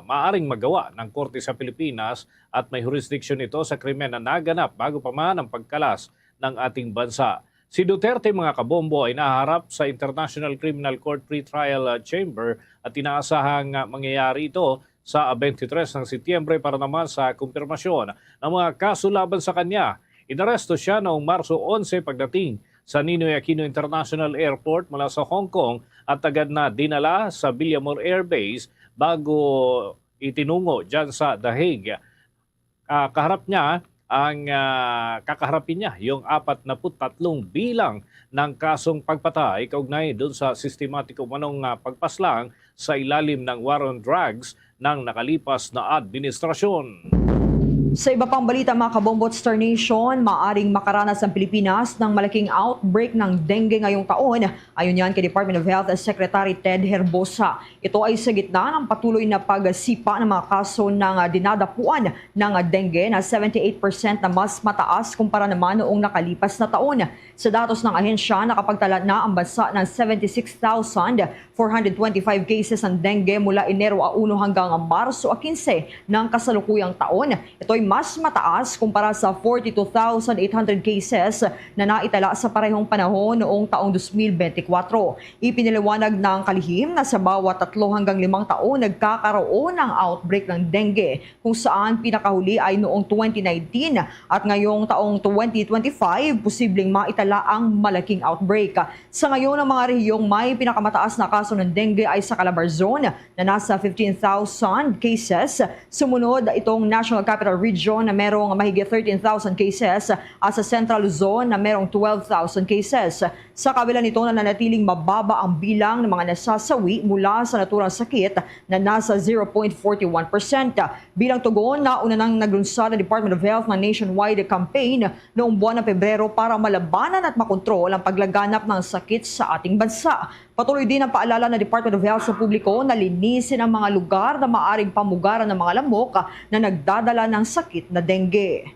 maaring magawa ng korte sa Pilipinas at may hurisdiksyon ito sa krimen na naganap bago pa man ang pagkalas ng ating bansa. Si Duterte, mga kabombo, ay naharap sa International Criminal Court Pretrial, ah, Chamber at inaasahang, ah, mangyayari ito sa twenty-three ng Setyembre para naman sa kumpirmasyon ng mga kaso laban sa kanya. Inaresto siya noong Marso onse pagdating sa Ninoy Aquino International Airport mula sa Hong Kong at agad na dinala sa Villamor Air Base bago itinungo dyan sa The Hague. Ah, kaharap niya ang, ah, kakaharapin niya yung apat na put tatlong bilang ng kasong pagpatay kaugnay dun sa sistematiko manong, ah, pagpaslang sa ilalim ng war on drugs ng nakalipas na administrasyon. Sa iba pang balita, mga kabombo at Star Nation, maaring makaranas ang Pilipinas ng malaking outbreak ng dengue ngayong taon. Ayon yan kay Department of Health Secretary Ted Herbosa. Ito ay sa gitna ng patuloy na pagsipa ng mga kaso ng, ah, dinadapuan ng dengue na seventy-eight percent na mas mataas kumpara naman noong nakalipas na taon. Sa datos ng ahensya, nakapagtala na ang bansa ng seventy-six thousand four hundred twenty-five cases ng dengue mula Enero a uno hanggang Marso a quince ng kasalukuyang taon. Ito'y mas mataas kumpara sa forty-two thousand eight hundred cases na naitala sa parehong panahon noong taong dos mil bente kwatro. Ipinaliwanag ng kalihim na sa bawat tatlo hanggang limang taon nagkakaroon ng outbreak ng dengue, kung saan pinakahuli ay noong twenty nineteen at ngayong taong twenty twenty-five, posibleng maitala ang malaking outbreak. Sa ngayon, ang mga rehiyong may pinakamataas na kaso ng dengue ay sa Calabarzon na nasa fifteen thousand cases. Sumunod itong National Capital Region na merong mahigit thirteen thousand cases at sa Central Luzon na merong twelve thousand cases. Sa kabila nito, nananatiling mababa ang bilang ng mga nasasawi mula sa naturang sakit na nasa zero point forty one percent. Bilang tugon, nauna nang naglunsad ang Department of Health ng nationwide campaign noong buwan ng Pebrero para malabanan at makontrol ang paglaganap ng sakit sa ating bansa. Patuloy din ang paalala ng Department of Health sa publiko na linisin ang mga lugar na maaring pamugaran ng mga lamok na nagdadala ng sakit na dengue.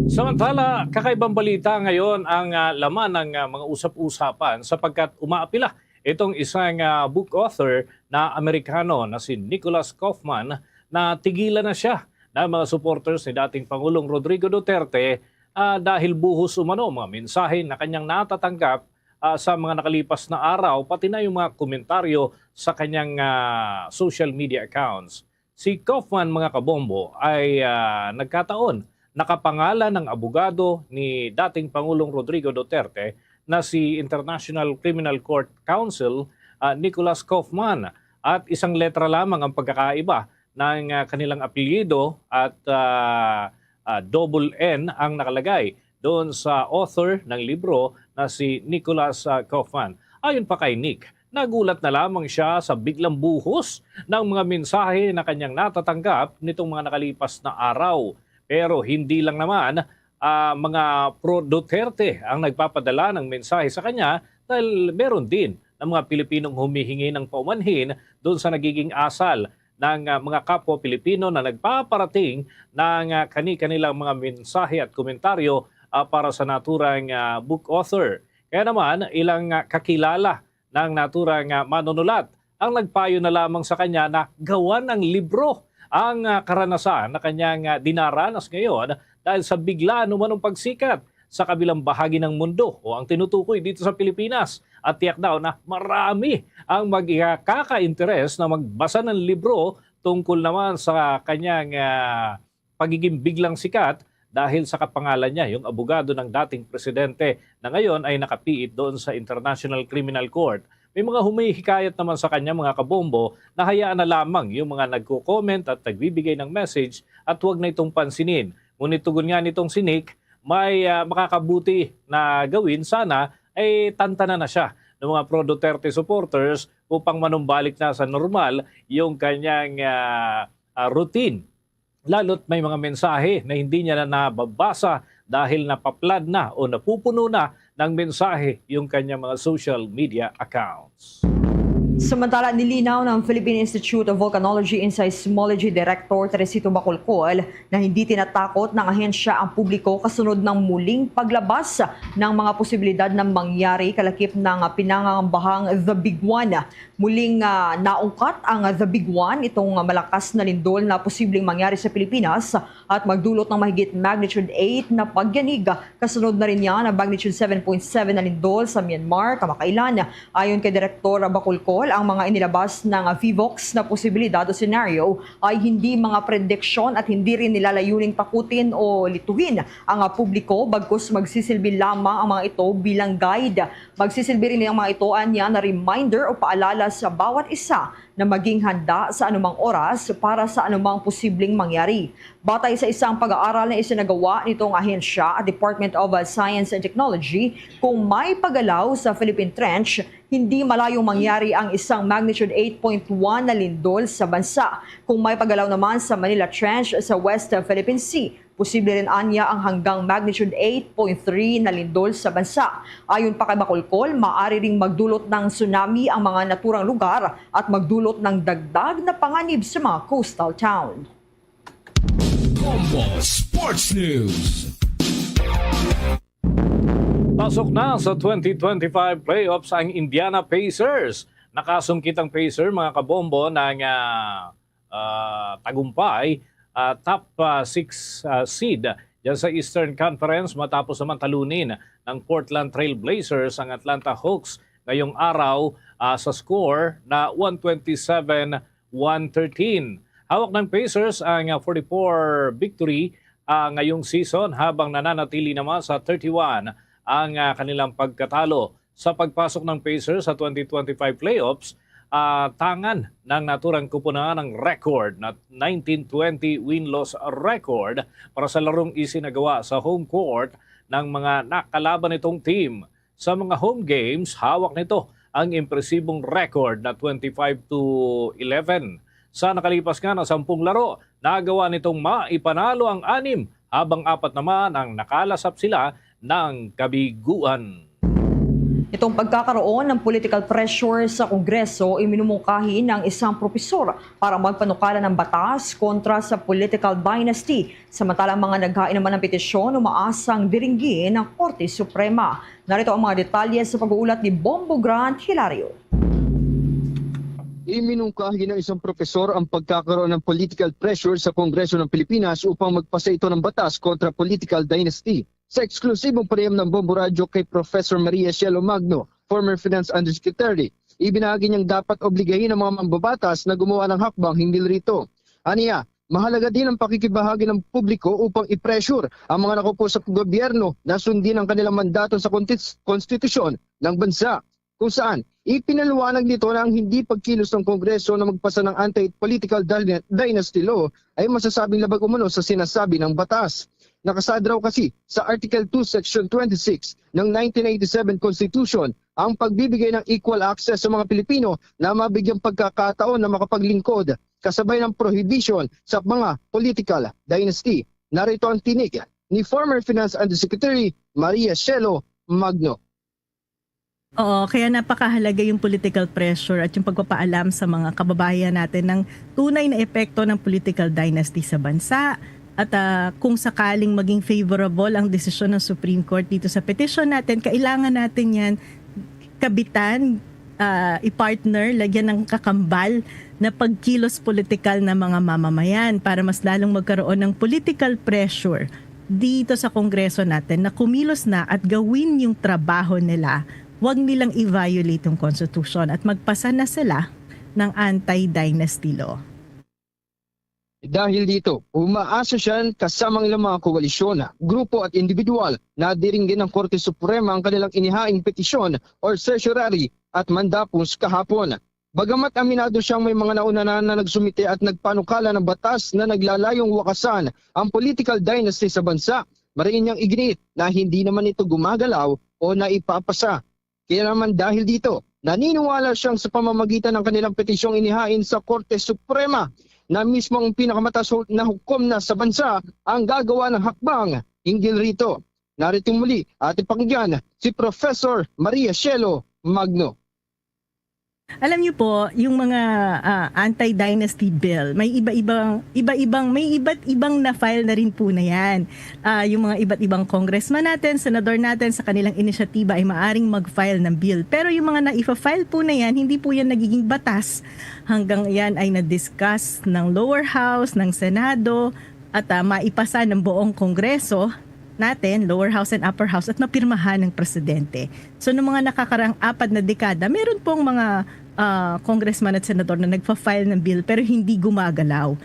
Samantala, kakaibang balita ngayon ang, ah, laman ng, ah, mga usap-usapan sapagkat umaapila itong isang, ah, book author na Amerikano na si Nicholas Kaufman na tigilan na siya ng mga supporters ni dating Pangulong Rodrigo Duterte, ah, dahil buhos umano ang mga mensahe na kanyang natatanggap, ah, sa mga nakalipas na araw, pati na yung mga komentaryo sa kanyang, ah, social media accounts. Si Kaufman, mga kabombo, ay, ah, nagkataon nakapangalan ng abogado ni dating Pangulong Rodrigo Duterte na si International Criminal Court Counsel, ah, Nicholas Kaufman, at isang letra lamang ang pagkakaiba ng, ah, kanilang apelyido at, ah, ah, double N ang nakalagay doon sa author ng libro na si Nicholas, ah, Kaufman. Ayon pa kay Nick, nagulat na lamang siya sa biglang buhos ng mga mensahe na kanyang natatanggap nitong mga nakalipas na araw. Pero hindi lang naman, ah, mga pro-Duterte ang nagpapadala ng mensahe sa kanya dahil meron din ng mga Pilipinong humihingi ng paumanhin doon sa nagiging asal ng, ah, mga kapwa Pilipino na nagpaparating ng, ah, kani-kanilang mga mensahe at komentaryo, ah, para sa naturang, ah, book author. Kaya naman, ilang, ah, kakilala ng naturang, ah, manunulat ang nagpayo na lamang sa kanya na gawan ng libro ang, ah, karanasan na kanyang, ah, dinaranas ngayon dahil sa bigla numanong pagsikat sa kabilang bahagi ng mundo o ang tinutukoy dito sa Pilipinas. At tiyak daw na marami ang magkaka-interes na magbasa ng libro tungkol naman sa kanyang, ah, pagiging biglang sikat dahil sa kapangalan niya, yung abogado ng dating presidente na ngayon ay nakapiit doon sa International Criminal Court. May mga humihikayat naman sa kanya, mga kabombo, na hayaan na lamang yung mga nagko-comment at nagbibigay ng message at huwag na itong pansinin. Ngunit tugon nga nitong si Nick, may, ah, makakabuti na gawin sana ay tantanan na siya ng mga pro-Duterte supporters upang manumbalik na sa normal yung kanyang, ah, ah, routine. Lalo't may mga mensahe na hindi niya na nababasa dahil napaplan na o napupuno na ng mensahe yung kanyang mga social media accounts. Samantala, nilinaw ng Philippine Institute of Volcanology and Seismology Director Teresito Bacolcol na hindi tinatakot ng ahensya ang publiko kasunod ng muling paglabas ng mga posibilidad na mangyari kalakip ng pinangangambahang The Big One. Muling, ah, naungkat ang The Big One, itong malakas na lindol na posibleng mangyari sa Pilipinas at magdulot ng mahigit magnitude eight na pagyanig. Kasunod na rin niya ang magnitude seven point seven na lindol sa Myanmar kamakailan. Ayon kay Direktor Bacolcol, ang mga inilabas ng Vivox na posibilidad o senaryo ay hindi mga prediksyon at hindi rin nila layuning takutin o lituhin ang publiko, bagkus magsisilbi lamang ang mga ito bilang guide. Magsisilbi rin ang mga ito anya na reminder o paalala sa bawat isa na maging handa sa anumang oras para sa anumang posibleng mangyari. Batay sa isang pag-aaral na isinagawa nitong ahensya at Department of Science and Technology, kung may pagalaw sa Philippine Trench, hindi malayong mangyari ang isang magnitude eight point one na lindol sa bansa. Kung may pagalaw naman sa Manila Trench sa West Philippine Sea, posible rin anya ang hanggang magnitude eight point three na lindol sa bansa. Ayon pa kay Bacolcol, maaari ring magdulot ng tsunami ang mga naturang lugar at magdulot ng dagdag na panganib sa mga coastal town. Bombo Sports News. Pasok na sa twenty twenty-five playoffs ang Indiana Pacers. Nakasungkit ang Pacers, mga kabombo, ng ah, ah, tagumpay, ah, top ah, six ah, seed dyan sa Eastern Conference, matapos naman talunin ng Portland Trail Blazers ang Atlanta Hawks ngayong araw ah, sa score na one twenty-seven one thirteen. Hawak ng Pacers ang ah, forty-four victory ah, ngayong season, habang nananatili naman sa thirty-one ang ah, kanilang pagkatalo. Sa pagpasok ng Pacers sa twenty twenty-five playoffs, ah, tangan ng naturang kupunan ang record na nineteen twenty win-loss record para sa larong isinagawa sa home court ng mga nakalaban nitong team. Sa mga home games, hawak nito ang impresibong record na twenty-five to eleven. Sa nakalipas nga na sampung laro, nagawa nitong maipanalo ang anim, habang apat naman ang nakalasap sila ng kabiguan. Itong pagkakaroon ng political pressure sa Kongreso, iminumungkahi ng isang propesor para magpanukala ng batas kontra sa political dynasty. Samantalang mga naghain naman ng petisyon, umaasang diringgin ang Korte Suprema. Narito ang mga detalye sa pag-uulat ni Bombo Grant Hilario. Iminungkahi ng isang profesor ang pagkakaroon ng political pressure sa Kongreso ng Pilipinas upang magpasa ito ng batas kontra political dynasty. Sa eksklusibong panayam ng Bombo Radyo kay Professor Maria Shelo Magno, former Finance Undersecretary, ibinahagi niyang dapat obligahin ang mga mambabatas na gumawa ng hakbang hinggil rito. Aniya, mahalaga din ang pakikibahagi ng publiko upang i-pressure ang mga nakaupo sa gobyerno na sundin ang kanilang mandato sa kontis- konstitusyon ng bansa, kung saan ipinaliwanag nito na ang hindi pagkilos ng Kongreso na magpasa ng anti-political dyna- dynasty law ay masasabing labag umano sa sinasabi ng batas. Nakasaad raw kasi sa Article two, Section twenty-six ng nineteen eighty-seven Constitution ang pagbibigay ng equal access sa mga Pilipino na mabigyang pagkakataon na makapaglingkod, kasabay ng prohibition sa mga political dynasty. Narito ang tinig ni former Finance Undersecretary Maria Shelo Magno. Oo, kaya napakahalaga yung political pressure at yung pagpapaalam sa mga kababayan natin ng tunay na epekto ng political dynasty sa bansa. At ah, kung sakaling maging favorable ang desisyon ng Supreme Court dito sa petition natin, kailangan natin yan kabitan, ah, i-partner, lagyan ng kakambal na pagkilos politikal ng mga mamamayan para mas lalong magkaroon ng political pressure dito sa Kongreso natin na kumilos na at gawin yung trabaho nila. Huwag nilang i-violate yung Constitution at magpasa na sila ng anti-dynasty law. Dahil dito, umaasa siya kasamang ilang mga koalisyon, grupo at individual na diringgin ng Korte Suprema ang kanilang inihaing petisyon or certiorari at mandamus kahapon. Bagamat aminado siyang may mga nauna na, na nagsumite at nagpanukala ng batas na naglalayong wakasan ang political dynasty sa bansa, mariin niyang iginiit na hindi naman ito gumagalaw o naipapasa. Kaya naman dahil dito, naniniwala siyang sa pamamagitan ng kanilang petisyong inihain sa Korte Suprema na mismo ang pinakamataas na hukom na sa bansa ang gagawa ng hakbang hinggil rito. Narito muli, ating pakinggan si Professor Maria Shelo Magno. Alam niyo po, yung mga ah, anti-dynasty bill, may iba-ibang iba-ibang may iba't ibang na-file na rin po na yan. Ah, yung mga iba't ibang congressman natin, senador natin sa kanilang inisyatiba ay maaring mag-file ng bill. Pero yung mga naifa-file po na yan, hindi po yan nagiging batas hanggang yan ay na-discuss ng lower house, ng Senado, at ah, maipasa ng buong Kongreso natin, lower house and upper house, at mapirmahan ng presidente. So, noong mga nakakarang apat na dekada, meron pong mga ah, congressman at senador na nagfa-file ng bill pero hindi gumagalaw.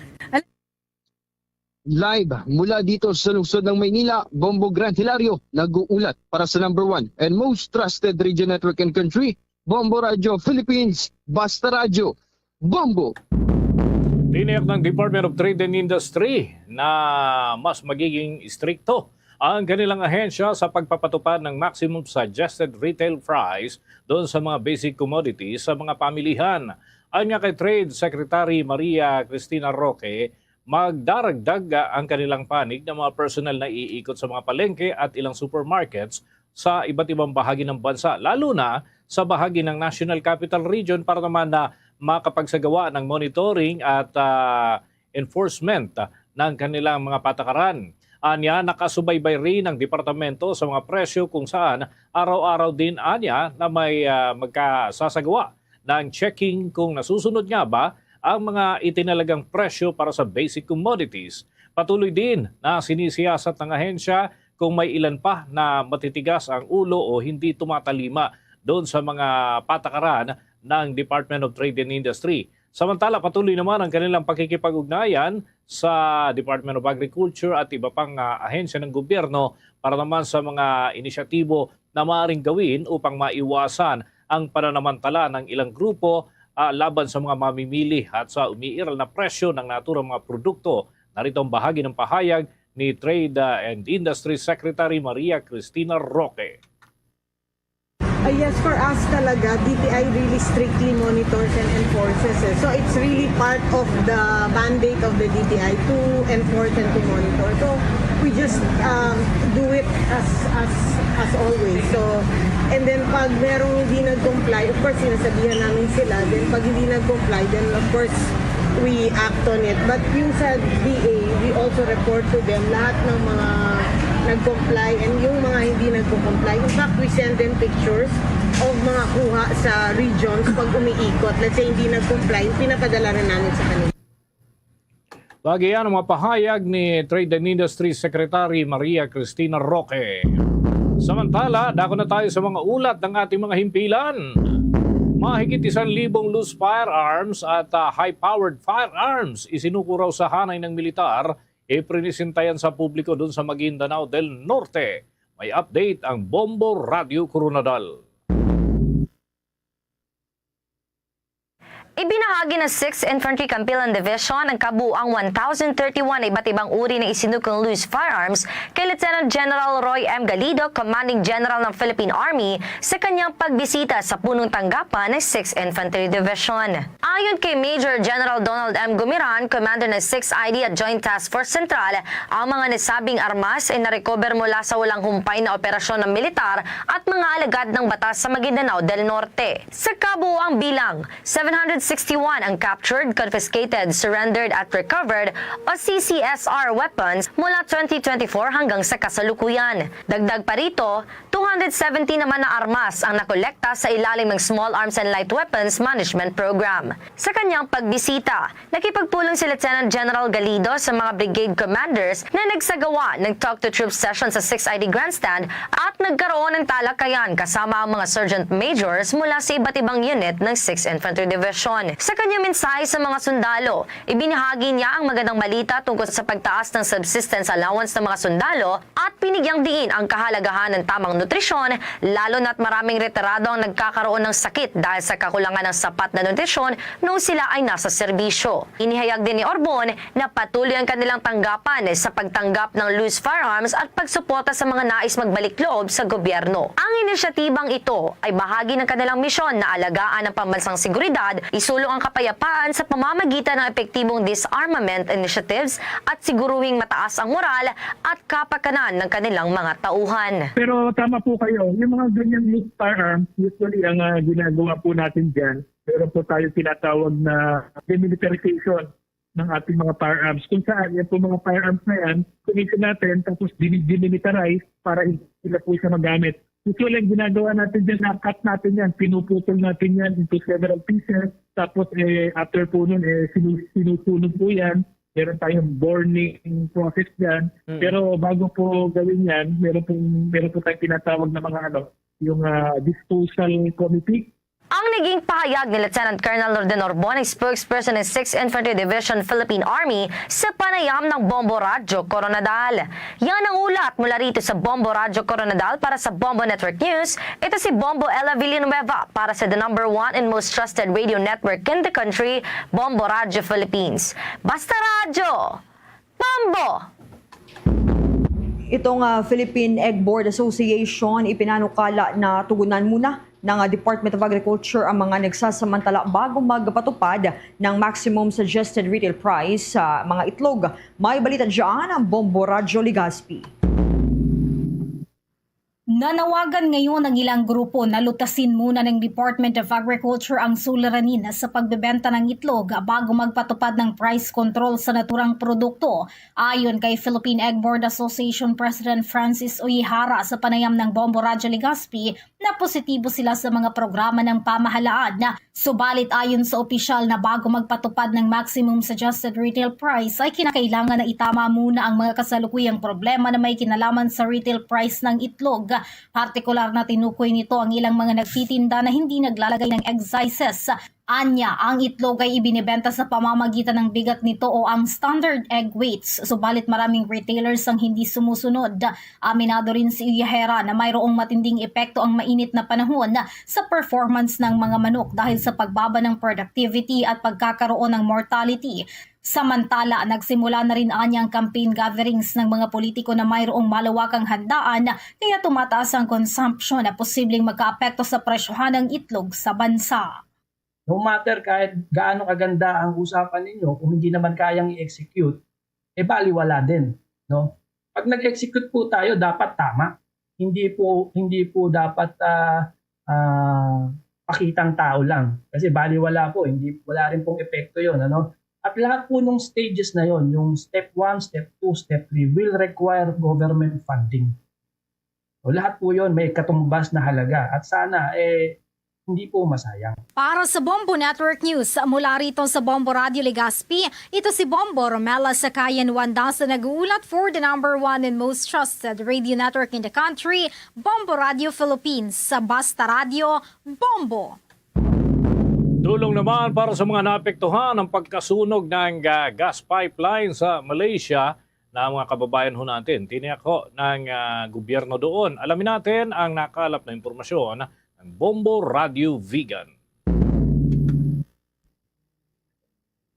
Live mula dito sa lungsod ng Maynila, Bombo Grant Hilario nag-uulat para sa number one and most trusted radio network in country, Bombo Radio Philippines, Basta Radyo. Bombo! Tiniyak ng Department of Trade and Industry na mas magiging istrikto ang kanilang ahensya sa pagpapatupad ng maximum suggested retail price doon sa mga basic commodities sa mga pamilihan. Ayon nga kay Trade Secretary Maria Cristina Roque, magdaragdag ang kanilang panig ng mga personal na iikot sa mga palengke at ilang supermarkets sa iba't ibang bahagi ng bansa, lalo na sa bahagi ng National Capital Region, para naman na makapagsagawa ng monitoring at ah, enforcement ng kanilang mga patakaran. Anya, nakasubaybay rin ang departamento sa mga presyo kung saan araw-araw din anya na may ah, magkasasagawa ng checking kung nasusunod nga ba ang mga itinalagang presyo para sa basic commodities. Patuloy din na sinisiyasat ng ahensya kung may ilan pa na matitigas ang ulo o hindi tumatalima doon sa mga patakaran ng Department of Trade and Industry. Samantala, patuloy naman ang kanilang pakikipag-ugnayan sa Department of Agriculture at iba pang ah, ahensya ng gobyerno para naman sa mga inisyatibo na maaaring gawin upang maiwasan ang pananamantala ng ilang grupo ah, laban sa mga mamimili at sa umiiral na presyo ng naturang mga produkto. Narito ang bahagi ng pahayag ni Trade ah, and Industry Secretary Maria Cristina Roque. Uh, yes, for us talaga, D T I really strictly monitors and enforces. Eh. So it's really part of the mandate of the D T I to enforce and to monitor. So we just um, do it as as as always. So and then pag merong hindi nag-comply, of course sinasabihan namin sila. Then pag hindi nag-comply, then of course we act on it. But yung sa D A, we also report to them lahat ng mga nag-comply and yung mga hindi nag-comply. In fact, we send them pictures of mga kuha sa regions pag umiikot. Let's say, hindi nag-comply, pinapadala rin namin sa kanila. Lagi yan ang mga pahayag ni Trade and Industry Secretary Maria Cristina Roque. Samantala, dako na tayo sa mga ulat ng ating mga himpilan. Mahigit isang libong loose firearms at ah, high-powered firearms isinuko raw sa hanay ng militar, iprinisenta yan sa publiko dun sa Maguindanao del Norte. May update ang Bombo Radio Coronadal. Ibinahagi ng sixth Infantry Campilan Division ang kabuang one thousand thirty-one na iba't ibang uri ng isinukong loose firearms kay Lieutenant General Roy M. Galido, Commanding General ng Philippine Army, sa kanyang pagbisita sa punong tanggapan ng sixth Infantry Division. Ayon kay Major General Donald M. Gumiran, Commander ng six I D at Joint Task Force Central, ang mga nasabing armas ay narecover mula sa walang humpay na operasyon ng militar at mga alagad ng batas sa Maguindanao del Norte. Sa kabuuang bilang, seven hundred sixty-one ang captured, confiscated, surrendered at recovered o C C S R weapons mula twenty twenty-four hanggang sa kasalukuyan. Dagdag pa rito, two hundred seventy naman na armas ang nakolekta sa ilalim ng Small Arms and Light Weapons Management Program. Sa kanyang pagbisita, nakipagpulong si Lieutenant General Galido sa mga brigade commanders na nagsagawa ng talk-to-troops session sa six I D Grandstand at nagkaroon ng talakayan kasama ang mga sergeant majors mula sa iba't ibang unit ng sixth Infantry Division. Sa kanyang mensahe sa mga sundalo, ibinahagi niya ang magandang balita tungkol sa pagtaas ng subsistence allowance ng mga sundalo at binigyang diin ang kahalagahan ng tamang nutrisyon, lalo na't maraming retirado ang nagkakaroon ng sakit dahil sa kakulangan ng sapat na nutrisyon noong sila ay nasa serbisyo. Inihayag din ni Orbon na patuloy ang kanilang tanggapan sa pagtanggap ng loose firearms at pagsuporta sa mga nais magbalik loob sa gobyerno. Ang inisyatibang ito ay bahagi ng kanilang misyon na alagaan ang pambansang seguridad, isulong ang kapayapaan sa pamamagitan ng epektibong disarmament initiatives at siguruhing mataas ang moral at kapakanan ng kanilang mga tauhan. Pero tama po kayo, yung mga ganyang loose firearms, usually ang ah, ginagawa po natin dyan, meron po tayo tinatawag na demilitarization ng ating mga firearms. Kung saan, yan po mga firearms na yan, kumitin natin, tapos dini-, demilitarize para hindi sila po siya magamit. Usually, ang ginagawa natin dyan, na-cut natin yan, pinuputol natin yan into several pieces, tapos eh, after po nun, eh, sinu- sinusunog po yan. Meron tayong burning process dyan. Mm. Pero bago po gawin yan, meron pong meron po tayong tinatawag na mga ano, yung ah, disposal committee. Ang naging pahayag ni Lieutenant Colonel Rodin Orbon, ang spokesperson ng Sixth Infantry Division Philippine Army, sa panayam ng Bombo Radyo Koronadal. Yan ang ulat mula rito sa Bombo Radyo Koronadal. Para sa Bombo Network News, ito si Bombo Ella Villanueva para sa the number one and most trusted radio network in the country, Bombo Radyo Philippines. Basta radyo! Bombo! Itong, ah, Philippine Egg Board Association, ipinanukala na tugunan muna ng, ah, Department of Agriculture ang mga nagsasamantala bago magpatupad ng maximum suggested retail price sa mga itlog. May balita dyan ang Bombo Radyo Legazpi. Nanawagan ngayon ang ilang grupo na lutasin muna ng Department of Agriculture ang suliranin sa pagbebenta ng itlog bago magpatupad ng price control sa naturang produkto. Ayon kay Philippine Egg Board Association President Francis Uehara, sa panayam ng Bombo Radyo Legazpi, na positibo sila sa mga programa ng pamahalaan. Subalit, ayon sa opisyal, na bago magpatupad ng maximum suggested retail price ay kinakailangan na itama muna ang mga kasalukuyang problema na may kinalaman sa retail price ng itlog. Partikular na tinukoy nito ang ilang mga nagtitinda na hindi naglalagay ng excise cess. Anya, ang itlog ay ibinebenta sa pamamagitan ng bigat nito o ang standard egg weights, subalit maraming retailers ang hindi sumusunod. Aminado rin si Uehara na mayroong matinding epekto ang mainit na panahon sa performance ng mga manok dahil sa pagbaba ng productivity at pagkakaroon ng mortality. Samantala, nagsimula na rin anya ang campaign gatherings ng mga politiko na mayroong malawakang handaan, kaya tumataas ang consumption na posibleng makaapekto sa presyohan ng itlog sa bansa. No matter kahit gaano kaganda ang usapan ninyo, kung hindi naman kayang i-execute, eh, baliwala din, no? Pag nag-execute po tayo, dapat tama. Hindi po, hindi po dapat, ah, ah, pakitang tao lang. Kasi baliwala po, hindi, wala rin pong epekto yon, ano? At lahat po nung stages na yon, yung step one, step two, step three, will require government funding. O lahat po yon may katumbas na halaga. At sana, eh, hindi po masayang. Para sa Bombo Network News, mula rito sa Bombo Radio Legazpi, ito si Bombo Romela Sakayan Wanda sa nag-uulat for the number one and most trusted radio network in the country, Bombo Radio Philippines. Sa Basta Radio, Bombo! Tulong naman para sa mga naapektuhan ng pagkasunog ng, ah, gas pipeline sa Malaysia na mga kababayan ho natin. Tiniyak ho ng, ah, gobyerno doon. Alamin natin ang nakalap na impormasyon ng Bombo Radio Vigan.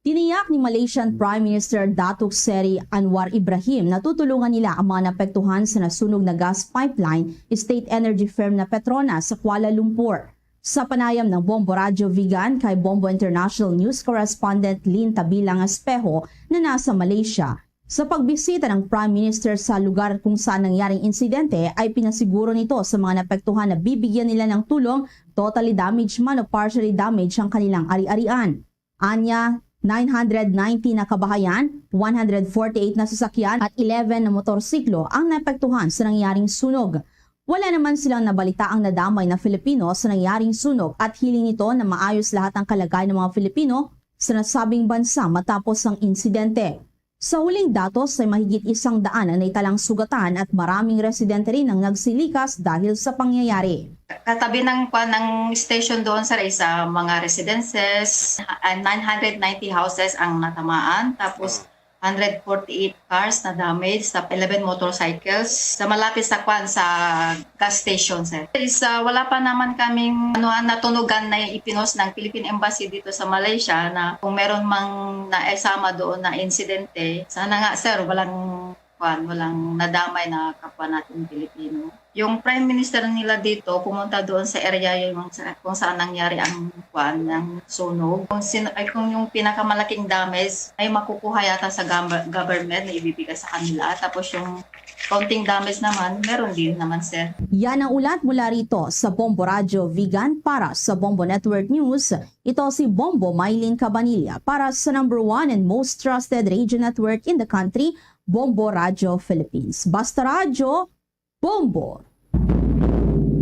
Tiniyak ni Malaysian Prime Minister Datuk Seri Anwar Ibrahim na tutulungan nila ang mga naapektuhan sa nasunog na gas pipeline, state energy firm na Petronas sa Kuala Lumpur. Sa panayam ng Bombo Radyo Vigan kay Bombo International News Correspondent Lynn Tabilang Espejo na nasa Malaysia, sa pagbisita ng Prime Minister sa lugar kung saan nangyari ang insidente, ay pinasiguro nito sa mga naapektuhan na bibigyan nila ng tulong, totally damaged man o partially damaged ang kanilang ari-arian. Anya, nine hundred ninety na kabahayan, one hundred forty-eight na sasakyan at eleven na motorsiklo ang naapektuhan sa nangyaring sunog. Wala naman silang nabalitaang nadamay na Filipino sa nangyaring sunog at hiling nito na maayos lahat ang kalagayan ng mga Filipino sa nasabing bansa matapos ang insidente. Sa huling datos ay mahigit isang daan ang naitalang sugatan at maraming residente rin ang nagsilikas dahil sa pangyayari. Katabi ng, kwan, ng station doon, sir, ay sa mga residences, ah, nine hundred ninety houses ang natamaan, tapos hundred forty-eight cars na damage, sa eleven motorcycles, sa malapit sa, kwan, sa gas station, sir. Is, ah, wala pa naman kaming, ano, ah, natunugan na ipinost ng Philippine Embassy dito sa Malaysia na kung meron mang naisama doon na insidente. Sana nga, sir, walang, kwan, walang nadamay na kapwa natin Pilipino. Yung Prime Minister nila dito, pumunta doon sa area yung sa, kung saan nangyari ang, kwan, ng sunog. Kung sin-, ay, kung yung pinakamalaking damage ay makukuha yata sa gam-, government na ibibigay sa kanila. Tapos yung konting damage naman, meron din naman, sir. Yan ang ulat mula rito sa Bombo Radyo Vigan para sa Bombo Network News. Ito si Bombo Mylene Cabanilla para sa number one and most trusted radio network in the country, Bombo Radyo Philippines. Basta Radyo, Bombo!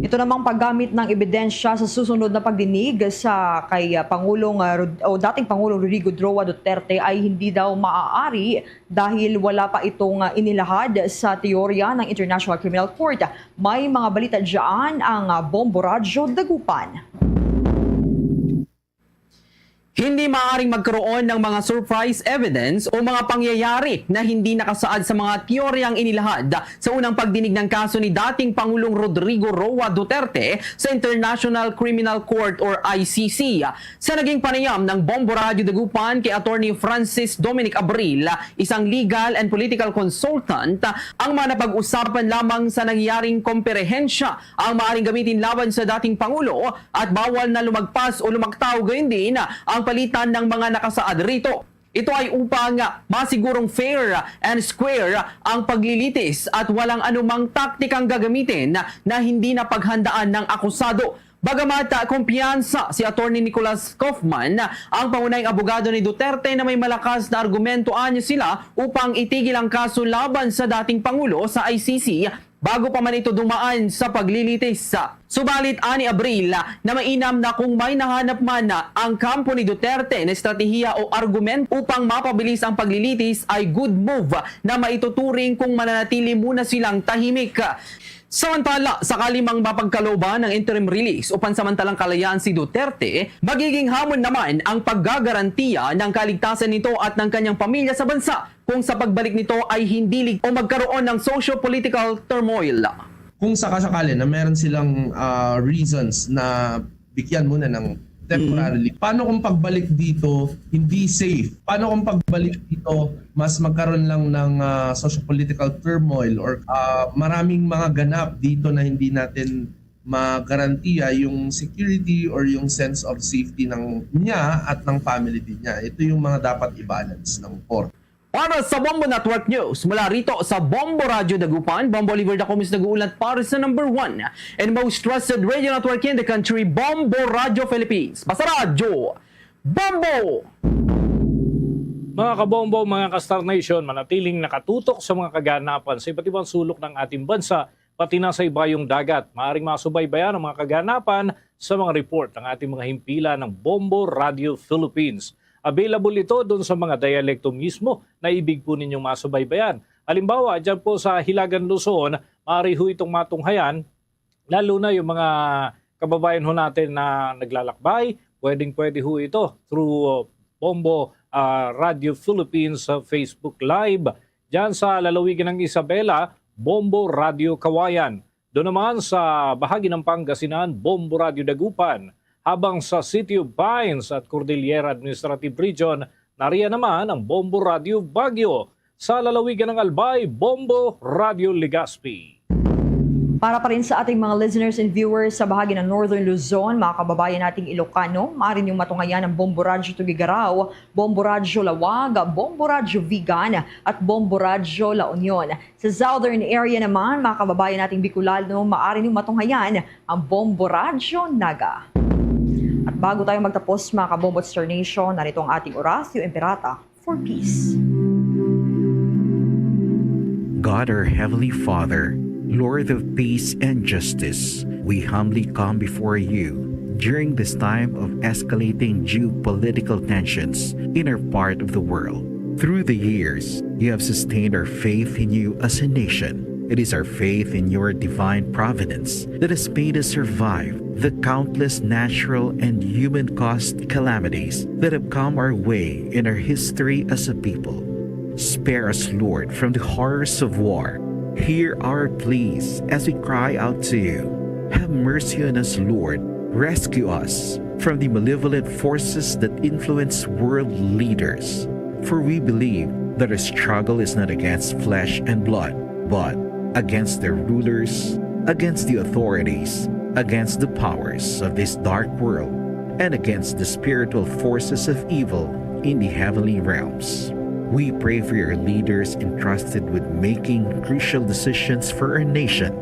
Ito namang paggamit ng ebidensya sa susunod na pagdinig sa kay, ah, Pangulong, ah, Rod-, o dating Pangulong Rodrigo Roa Duterte ay hindi daw maaari dahil wala pa itong, ah, inilahad sa teorya ng International Criminal Court. May mga balita dyan ang, ah, Bombo Radyo Dagupan. Hindi maaaring magkaroon ng mga surprise evidence o mga pangyayari na hindi nakasaad sa mga teoryang inilahad sa unang pagdinig ng kaso ni dating Pangulong Rodrigo Roa Duterte sa International Criminal Court or I C C. Sa naging panayam ng Bombo Radyo Dagupan kay Attorney Francis Dominic Abril, isang legal and political consultant, ang mga napag-usapan lamang sa nangyaring komperehensya ang maaring gamitin laban sa dating Pangulo at bawal na lumagpas o lumaktaw, gayon din ang palitan ng mga nakasaad rito. Ito ay upang masigurong fair and square ang paglilitis at walang anumang taktikang gagamitin na hindi napaghandaan ng akusado. Bagamat, ah, kumpiyansa si Attorney Nicholas Kaufman, ang pangunahing abogado ni Duterte, na may malakas na argumento anyo sila upang itigil ang kaso laban sa dating Pangulo sa I C C bago pa man ito dumaan sa paglilitis. Subalit, ani Abril, na mainam na kung may nahanap man ang kampo ni Duterte na estratehiya o argument upang mapabilis ang paglilitis, ay good move na maituturing kung mananatili muna silang tahimik. Samantala, sakali mang mapagkalooban ng interim release o pansamantalang kalayaan si Duterte, magiging hamon naman ang paggagarantiya ng kaligtasan nito at ng kanyang pamilya sa bansa kung sa pagbalik nito ay hindi lig-, o magkaroon ng socio-political turmoil. Kung sakasakali na meron silang, ah, reasons na bigyan muna ng temporarily, paano kung pagbalik dito hindi safe? Paano kung pagbalik dito mas magkaroon lang ng, ah, socio-political turmoil or, ah, maraming mga ganap dito na hindi natin magarantiya yung security or yung sense of safety ng niya at ng family din niya? Ito yung mga dapat i-balance ng korte. Para sa Bombo Network News, mula rito sa Bombo Radyo Dagupan, Bombo Oliver Dacomis nag-uulat para sa number one and most trusted radio network in the country, Bombo Radyo Philippines. Basta Radyo, Bombo! Mga kabombo, mga ka-Star Nation, manatiling nakatutok sa mga kaganapan sa iba't ibang sulok ng ating bansa, pati na sa ibayong dagat. Maaring masubaybayan ang mga kaganapan sa mga report ng ating mga himpilan ng Bombo Radio Philippines. Available ito doon sa mga dialekto mismo na ibig po ninyong masubaybayan. Halimbawa, dyan po sa Hilagan Luzon, maaari ho itong matunghayan, lalo na yung mga kababayan ho natin na naglalakbay, pwedeng-pwede ho ito through, uh, Bombo, uh, Radio Philippines, uh, Facebook Live. Diyan sa lalawigan ng Isabela, Bombo Radio Kawayan. Doon naman sa bahagi ng Pangasinan, Bombo Radio Dagupan. Habang sa City of Pines at Cordillera Administrative Region, nariyan naman ang Bombo Radio Baguio. Sa lalawigan ng Albay, Bombo Radio Legazpi. Para pa rin sa ating mga listeners and viewers sa bahagi ng Northern Luzon, mga kababayan nating Ilocano, maaari niyong matungayan ang Bombo Radyo Tuguegarao, Bombo Radyo Laoag, Bombo Radyo Vigan, at Bombo Radyo La Union. Sa southern area naman, mga kababayan nating Bicolano, maaari niyong matungayan ang Bombo Radyo Naga. At bago tayo magtapos, mga kabombo at Star Nation, narito ang ating Oratio Imperata for peace. God, our Heavenly Father, Lord of peace and justice, we humbly come before you during this time of escalating geopolitical tensions in our part of the world. Through the years, you have sustained our faith in you as a nation. It is our faith in your divine providence that has made us survive the countless natural and human-caused calamities that have come our way in our history as a people. Spare us, Lord, from the horrors of war. Hear our pleas as we cry out to you. Have mercy on us, Lord. Rescue us from the malevolent forces that influence world leaders. For we believe that our struggle is not against flesh and blood, but against their rulers, against the authorities, against the powers of this dark world, and against the spiritual forces of evil in the heavenly realms. We pray for your leaders entrusted with making crucial decisions for our nation.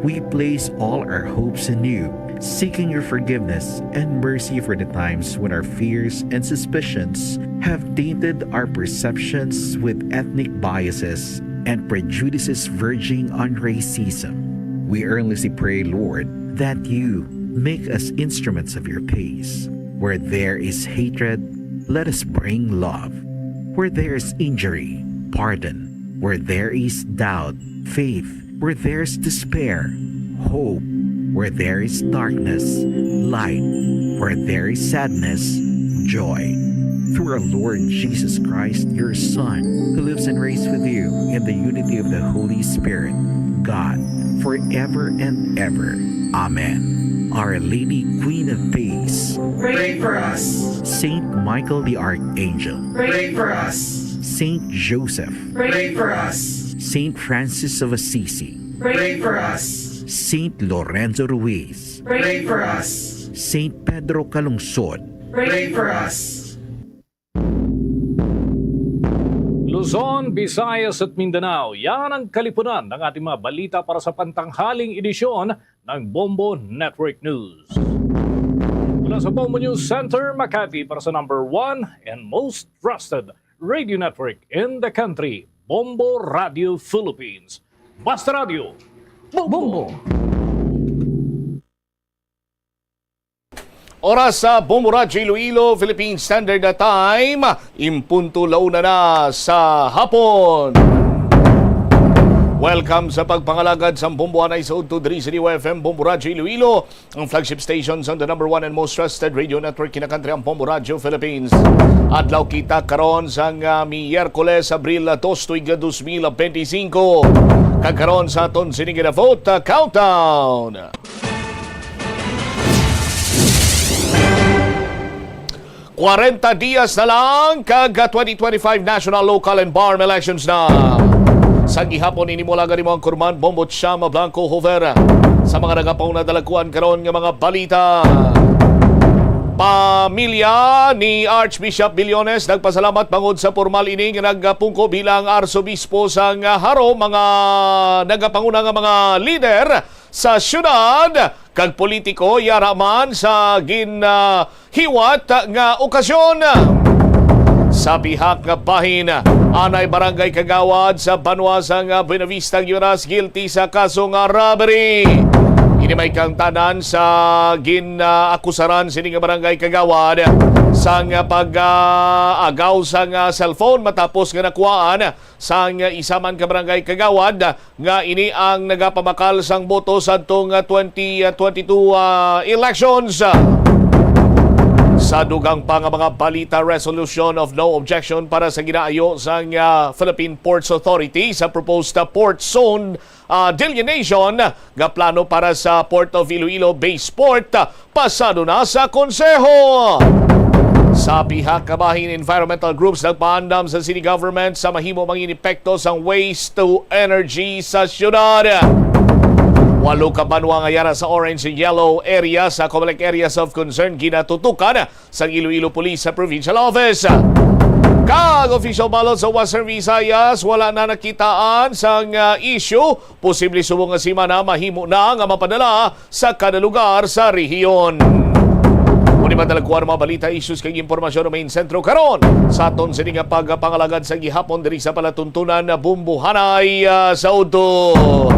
We place all our hopes in you, seeking your forgiveness and mercy for the times when our fears and suspicions have tainted our perceptions with ethnic biases and prejudices verging on racism. We earnestly pray, Lord, that you make us instruments of your peace. Where there is hatred, let us bring love. Where there is injury, pardon. Where there is doubt, faith. Where there is despair, hope. Where there is darkness, light. Where there is sadness, joy. Through our Lord Jesus Christ, your Son, who lives and reigns with you in the unity of the Holy Spirit, God, forever and ever. Amen. Our Lady, Queen of Peace, pray for us. Saint Michael the Archangel, pray for us. Saint Joseph, pray for us. Saint Francis of Assisi, pray for us. Saint Lorenzo Ruiz, pray for us. Saint Pedro Calungsod, pray for us. Luzon, Visayas at Mindanao, yan ang kalipunan ng ating mga balita para sa pantanghaling edisyon ng Bombo Network News. Mula sa Bombo News Center, Makati, para sa number one and most trusted radio network in the country, Bombo Radio Philippines. Basta Radio, Bombo! Bombo! Oras sa Bombo Radyo Iloilo, Philippine Standard Time. Impunto la una na sa hapon. Welcome sa pagpangalagad sa Bombo Anay sa udto diri sa D Y F M Bombo Radyo Iloilo, ang flagship station sang the number one and most trusted radio network kinakantri ang Bombo Radyo Philippines. Adlaw kita karon sang, ah, Miyerkules, Abril dos, tuig dos mil benti singko. Kag karon sa aton sining gina-vote, ah, countdown. Kwarenta dias na lang kag twenty twenty-five national, local, and BARMM elections na. Sa gihapon ini, mula gani mo ang kurman, Bombo Chama Blanco Hover, sa mga nagapauna dalagkuan karon nga mga balita. Pamilya ni Archbishop Billones nagpasalamat bangod sa pormal ini nga nagapungko bilang Arsobispo sang Jaro, mga nagapanguna nga mga lider sa syudad kag politiko yara man sa gin, ah, hiwat nga okasyon. Sa pihak nga bahin, anay barangay kagawad sa banwa sang Buenavista, Guimaras, guilty sa kaso nga robbery. Ini may kaangtanan sa gin, ah, akusaran sini nga barangay kagawad sang pag, ah, agaw sang, ah, cellphone matapos nga nakuhaan sang isa man ka barangay kagawad nga ini ang nagapamakal sang boto sadtong twenty twenty-two, ah, elections. Sa dugang pa nga mga balita, resolution of no objection para sa ginaayo sang, ah, Philippine Ports Authority sa proposed, ah, port zone, ah, delineation nga plano para sa Port of Iloilo Base Port, ah, pasado na sa Konseho. Sa pihak ka bahin, environmental groups nagpaandam sa city government sa mahimo mangin epekto sang waste to energy sa syudad. Walo ka banwa nga yara sa orange and yellow area sa Comelec Areas of Concern ginatutukan sang Iloilo Police sa Provincial Office. Kag official ballot sa Western Visayas, wala na nakitaan sang, ah, issue. Posible subong nga semana mahimo na nga mapadala sa kada lugar sa rehiyon. Mao ni madalagkuan ang mga balita, issues kag impormasyon sa main sentro karon sa aton sini nga pagpangalagad sa gihapon diri sa palatuntunan na Bombohanay, ah, sa udto.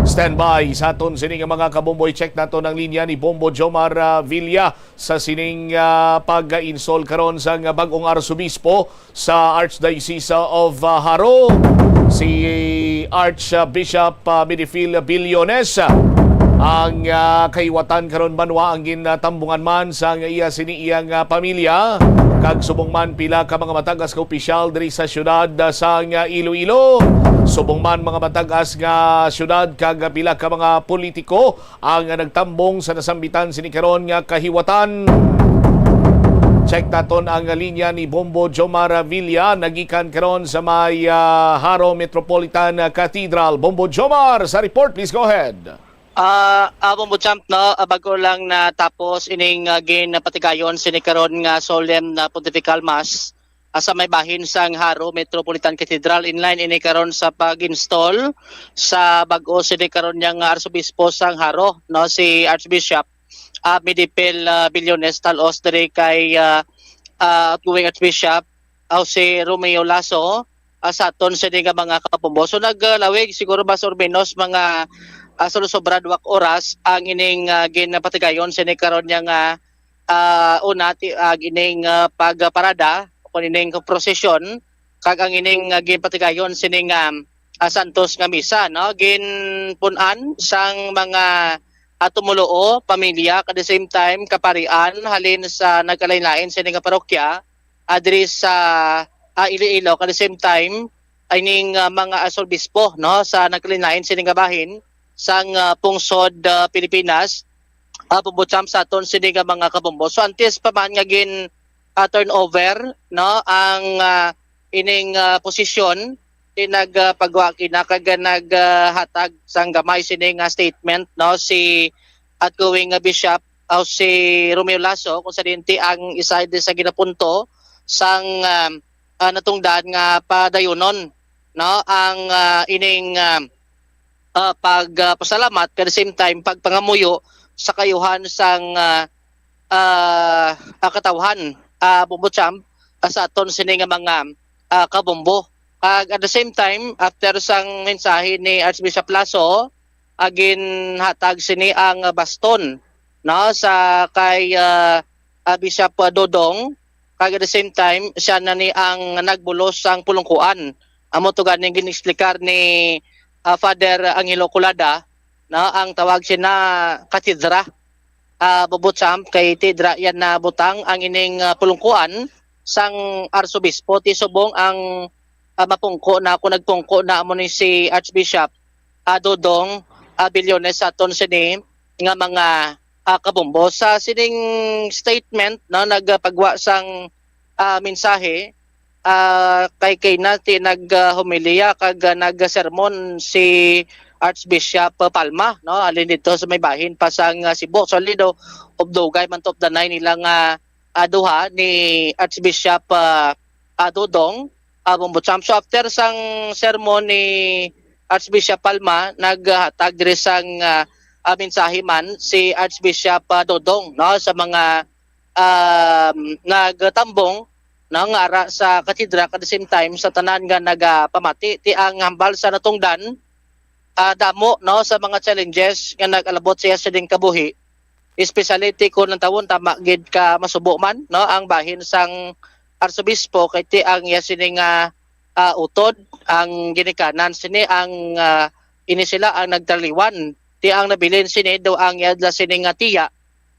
Standby sa aton sini nga mga kabombo. I-check nato ang linya ni Bombo Jomar, ah, Villa sa sining, ah, pag-install karon sang bag-ong arsobispo sa Archdiocese of, ah, Jaro, si Archbishop, ah, Midifil Billones, ah, ang, ah, kahiwatan karon banwa ang ginatambungan man sang iya sini iyang, ah, pamilya, kag subong man pila ka mga matag-as nga opisyal diri sa siyudad, ah, sang, ah, Iloilo. Subong man mga matag-as nga siyudad kag pila ka mga politiko ang nagtambong sa nasambitan sini karon nga kahiwatan. Check naton ang linya ni Bombo Jomar Villa, nagikan karon sa may, ah, Jaro Metropolitan Cathedral. Bombo Jomar, sa report, please go ahead. Ah, ah, Bombo Champ, no, ah, bago lang natapos ining, ah, ginpatigayon sini karon nga solemn na pontifical mass, ah, sa may bahin sang Jaro Metropolitan Cathedral. In line ini karon sa pag-install sa bag-o sini karon nga arsobispo sang Jaro, no, si Archbishop, ah, Midipil, ah, Billones, talos diri kay, ah, ah, outgoing Archbishop, ah, si Romeo Lasso, ah, sa aton sini nga mga kabombo. So, naglawig siguro mas or menos mga, ah, sobra-sobra duha ka oras ang ining, ah, ginpatigayon sini karon nga, ah, una ti, ah, ining, ah, pagparada o ining prosesyon, kag ang ining, ah, ginpatigayon sining, ah, ah, santos nga misa, no? Ginpun-an sang mga, ah, tumuluo, pamilya, at the same time, kaparian, halin sa nagkalain-lain sini nga parokya, ah, diri sa, ah, Iloilo, at the same time, ining, ah, mga arsobispo, no, sa nagkalain-lain sini nga bahin sang, ah, pungsod, ah, Pilipinas, ah, Bombo Champ, sa aton sini nga mga kabombo. So, antes pa man nga gin, ah, turnover, no, ang, ah, ining, ah, posisyon, ti nag, ah, pagwa kina kag naghatag sang gamay sini nga statement, no, si outgoing nga bishop, ah, si Romeo Lasso, kung sa dinti ang isa sa ginapunto sang, ah, ah, natungdan nga padayonon, no, ang, ah, ining, ah, ah, pag, ah, pasalamat, at the same time pagpangamuyo sa kayuhan sang, ah, ah, ah, katawhan, ah, Bombo Champ, ah, sa aton sini nga mga, ah, kabombo. Kag at the same time, after sang mensahe ni Archbishop Lasso, ah, ginhatag sini ang baston, no, sa kay, ah, ah, Bishop, ah, Dodong, kag at the same time siya na ni ang nagbulos sang pulungkuan. Amo to ganing gin-explicar ni, ah, Father Angelo Colada, no, ang tawag sina katedra, ah, Bombo Champ, kay ti dira yan nabutang ang ining, ah, pulungkuan sang arsobispo. Ti subong ang, ah, mapungko na, kung nagpungko na, amo ni si Archbishop, ah, Dodong, ah, Bilyones, sa aton sini nga mga, ah, kabombo. Sa sining statement, no, nagpagwa sang, ah, mensahe, ah, kay kay na ti nag, ah, homilya kag, ah, nagsermon si Archbishop Palma, no, halin dito sa may bahin pa sang, ah, Cebu. So, lido, of dugay man to, of the nine nila nga, ah, duha ni Archbishop, ah, ah, Dodong, ah, Bombo Champ. So, after sang sermon ni Archbishop Palma, naghatag diri sang, ah, ah, mensahe man si Archbishop, ah, Dodong, no, sa mga, um, nagtambong, no, nga ara sa katedra, at the same time sa tanan nga nagapamati. Ti ang hambal sa natungdan, ah, damo, no, sa mga challenges nga nag-alabot siya sining kabuhi, especially ti kon ang tawon tama gid ka masubo man, no, ang bahin sang arsobispo, kay ti ang iya sini nga, ah, utod, ang ginikanan sini, ang, ah, ini sila ang nagtaliwan, ti ang nabilin sini daw ang iya sini nga tiya,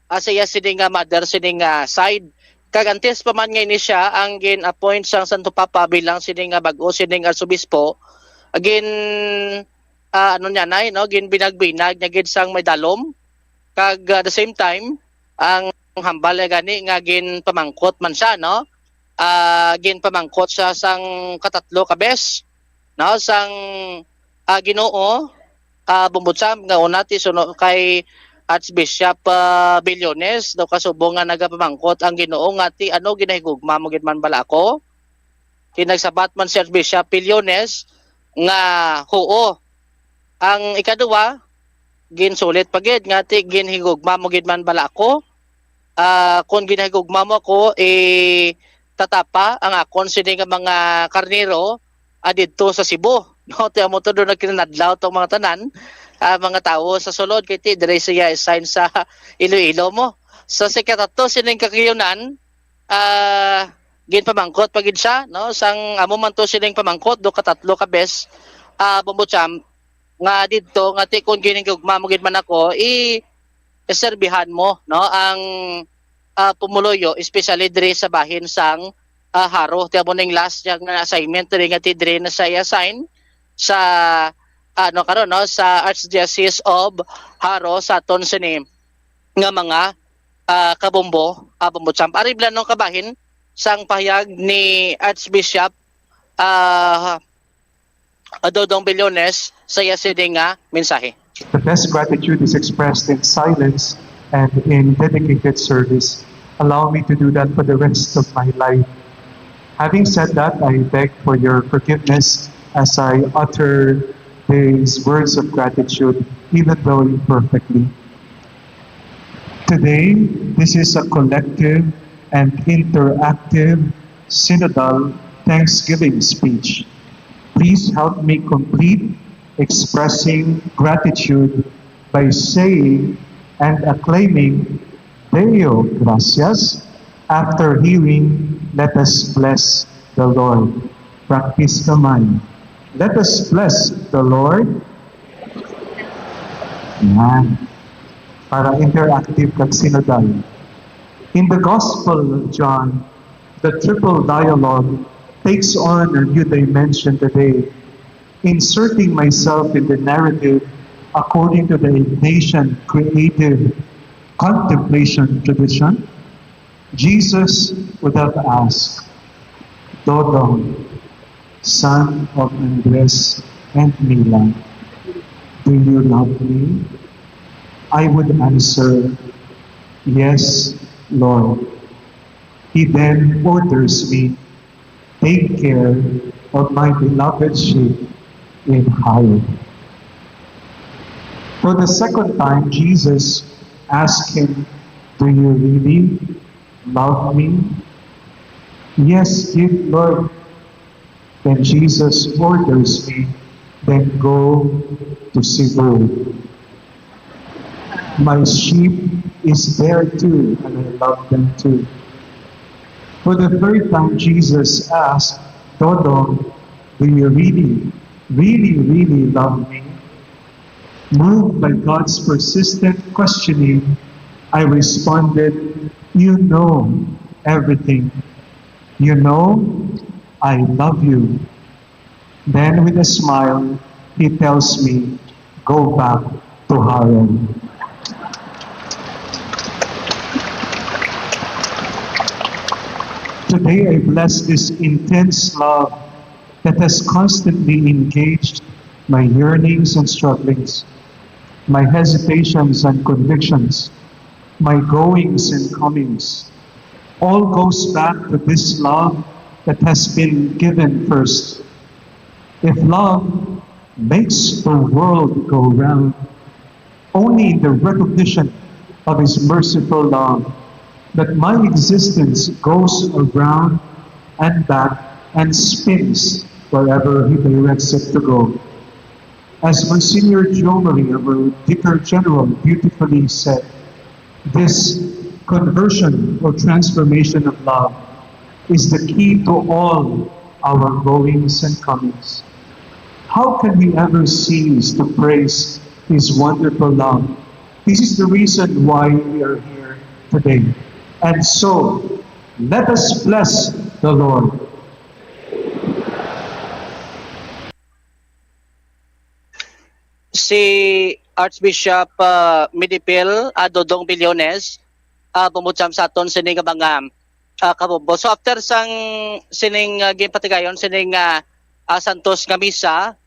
ah, sa iya sini nga mother sini nga side. Kag antes pa man nga ini siya ang gin-appoint sang Santo Papa bilang sini nga bag-o sining arsobispo, gin, ah, ano niya, nay, no, ginbinag-binag niya gid sang may dalom. Kag, ah, the same time, ang hambal niya gani nga ginpamangkot man siya, no? Ah, ginpamangkot siya sang katatlo ka bes, no, sang, ah, Ginoo, ah, Bombo Champ, nga una ti suno kay Archbishop, ah, Bilyones, daw kasubong nga nagapamangkot ang Ginoo nga ti ano, ginahigugma mo gid man bala ako? Kinagsabat man si Archbishop Pillones nga huo. Ang ikaduha, ginsulit pa gid nga ti, "Ginhigugma mo gid man bala ako? Ah, kon ginhigugma mo ako, itatapa ang akon sini nga mga karnero, ah, didto sa Cebu." No, ti amo to, do nagkinadlaw tong mga tanan, ah, mga tawo sa sulod, kay ti diri siya assign sa Iloilo mo. Sa sikatatlo sining kakiyunan, ah, ginpamangkot pa gid siya, no? Sang amo man to sining pamangkot, do ka tatlo ka bes, ah, Bombo Champ, nga didto, nga ti kon ginigugma mo gid man ako, i-, iserbihan mo, no? Ang, ah, pumuluyo, especially diri sa bahin sang, ah, Jaro. Ti amo ning last niya nga assignment diri, nga ti diri na siya i-assign sa, ano, karon, no? Sa Archdiocese of Jaro, sa aton sini nga mga, ah, kabombo, ah, Bombo Champ. Ari bala no kabahin sang pahayag ni Archbishop, ah, Dodong Billones sa iya sini nga mensahe. The best gratitude is expressed in silence and in dedicated service. Allow me to do that for the rest of my life. Having said that, I beg for your forgiveness as I utter these words of gratitude, even though imperfectly. Today, this is a collective and interactive synodal thanksgiving speech. Please help me complete expressing gratitude by saying and acclaiming Deo gracias. After hearing, let us bless the Lord. Practice naman. Let us bless the Lord. Yan. Para interactive kag sinodal. In the Gospel of John, the triple dialogue takes on a new dimension today, inserting myself in the narrative according to the Ignatian creative contemplation tradition. Jesus would have asked, "Dodong, son of Andres and Mila, do you love me?" I would answer, "Yes, Lord." He then orders me, "Take care of my beloved sheep in Haran." For the second time, Jesus asked him, "Do you really love me?" "Yes, dear Lord." Then Jesus orders me, "Then go to Cebu. My sheep is there too, and I love them too." For the third time, Jesus asked, "Dodong, do you really, really, really love me?" Moved by God's persistent questioning, I responded, "You know everything. You know I love you." Then, with a smile, he tells me, "Go back to Haran." Today, I bless this intense love that has constantly engaged my yearnings and strugglings, my hesitations and convictions, my goings and comings. All goes back to this love that has been given first. If love makes the world go round, only in the recognition of His merciful love that my existence goes around and back and spins wherever He directs it to go. As Monsignor Joe Marie, our Vicar General, beautifully said, this conversion or transformation of love is the key to all our goings and comings. How can we ever cease to praise His wonderful love? This is the reason why we are here today. And so, let us bless the Lord. Si Archbishop uh, Midipil uh, Dodong Billones uh, bumutcham sa aton sini nga mga uh, kabombo. So after sang sining uh, ginpatigayon sining uh, uh, santos nga misa,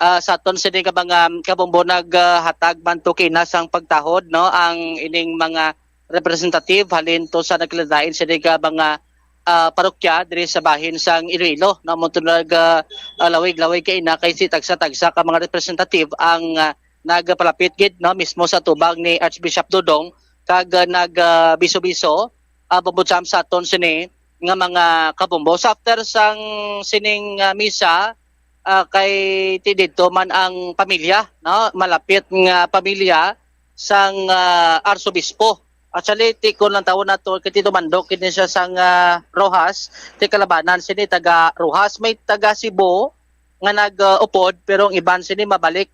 uh, sa aton sini nga mga kabombo naghatag uh, man to kina sang pagtahod no ang ining mga representative halin to sa nagkilalain sini nga mga uh, parokya diri sa bahin sang Iloilo. No? Amo to nag uh, lawig-lawig kay ina kay si tagsa-tagsa ka mga representative ang uh, nagpalapit gid no mismo sa tubang ni Archbishop Dodong kag uh, nag uh, biso-biso uh, bubutcham sa aton sini nga mga kabombo. So after sang sining uh, misa uh, kay ti didto man ang pamilya no malapit nga pamilya sang uh, arsobispo. Actually, ti kon ang tawon nato kay Tito Mando kini siya sang uh, Roxas, ti kalabanan sini taga Roxas, may taga Cebu nga nag-upod pero ang iban sini mabalik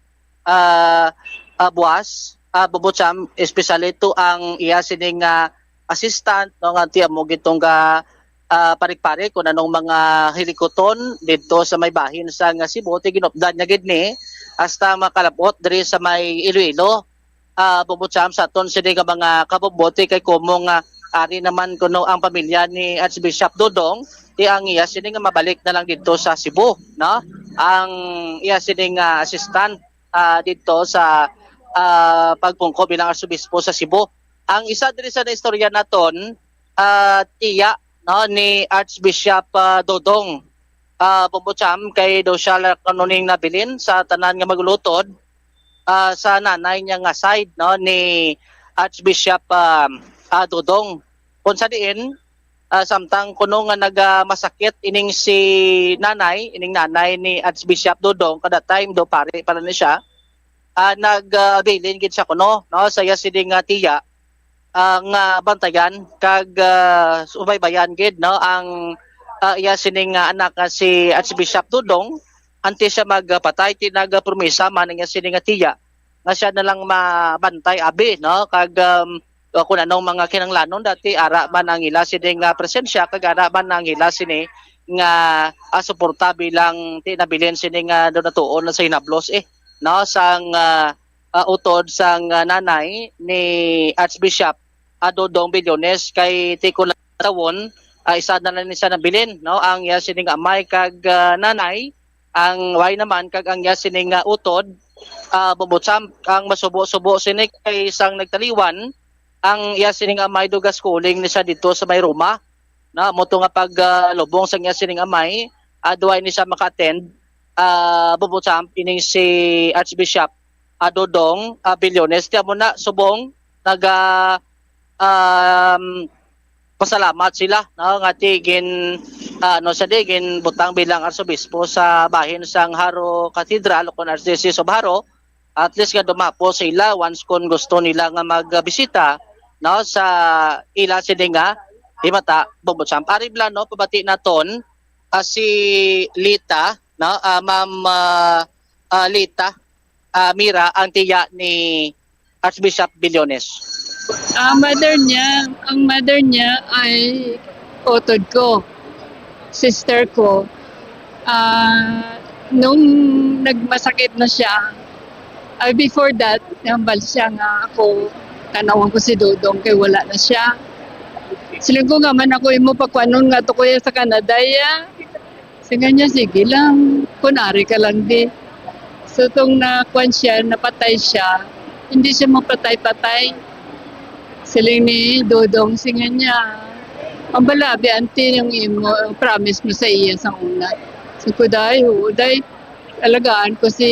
uh, uh, buwas uh, bubutcham, especially to ang iya sining uh, assistant no nga ti amo gitong ga uh, parik-parik kung anong mga hilikuton dito sa may bahin sa nga Cebu ti ginupdan niya gid ni hasta makalabot diri sa may Iloilo uh, bubutcham sa aton sini nga mga kabombo ti kay kumong uh, ari naman kuno ang pamilya ni Archbishop Dodong ti ang iya sini nga mabalik na lang dito sa Cebu no ang iya sini nga assistant uh, dito sa uh, pagpungko bilang arsobispo sa Cebu. Ang isa diri sa naistorya naton uh, tiya no ni Archbishop uh, Dodong uh, Bumbucham kay daw siya kanuning nabilin sa tanan nga magulutod uh, sa nanay niya nga side no ni Archbishop uh, uh, Dodong kung sa diin uh, samtang kuno nga nagamasakit ining si nanay ining nanay ni Archbishop Dodong kada time do pare pala ni siya uh, nagabilin uh, gid siya kuno no sa iya sini nga tiya uh, nga bantayan kag uh, subaybayan gid no ang uh, iya sining uh, anak nga si Archbishop Dodong antes siya magpatay ti nagpromisa man ang iya sini nga tiya nga siya na lang mabantay abi, no? Kag, um, o kung anong mga kinahanglanon dati, ara man ang ila sini nga presensya, kag ara man ang ila sini nga, ah, suporta bilang ti nabilin sini nga doon natuon sa hinablos, eh, no? Sang, ah, ah, utod sang, ah, nanay ni Archbishop, ah, Dodong Billones, kay ti ko tawon, ah, isa na lang ni siya nabilin, no? Ang iya sining amay kag, ah, nanay, ang way naman kag ang iya sining, ah, utod, ah, Bubutsam, ang masubo-subo sini kay sang nagtaliwan, ang iya sining amay dugas kuling ni siya dito sa may Roma. Na mo to nga pag, ah, lubong sang iya sining amay, ah, duway ni siya maka-attend, ah, Bubutsam, ining si Archbishop, ah, Dodong, ah, Billones. Kaya mo na, subong, naga, um, pasalamat sila, no, nga ti gin, ah, ano siya di, ginbutang bilang arsobispo sa bahin sang Jaro Cathedral o kon Archdiocese of Jaro. At least nga dumapo sila once kon gusto nila nga magbisita, no, sa ila sini nga himata, Bubutsam. Ari bala, no, pabati naton, ah, si Lita, no, ah, Ma'am, ah, ah, Lita, ah, Mira, ang tiya ni Archbishop Billones. Ah, mother niya, ang mother niya ay utod ko, sister ko. Ah, nung nagmasakit na siya, ay before that, nahambal siya nga ako, tanawan ko si Dodong kay wala na siya. Siling ko nga man ako imo pakwanon nga to kuya sa Canada, ya. Siling niya, sige lang, kun ari ka lang di. So, tong nakuan siya, napatay siya, hindi siya mapatay-patay. Siling ni Dodong, siling niya, ang balabi, auntie, yung imo, promise mo sa iya sa una. So, ko, day, oo, day. Alagaan ko si,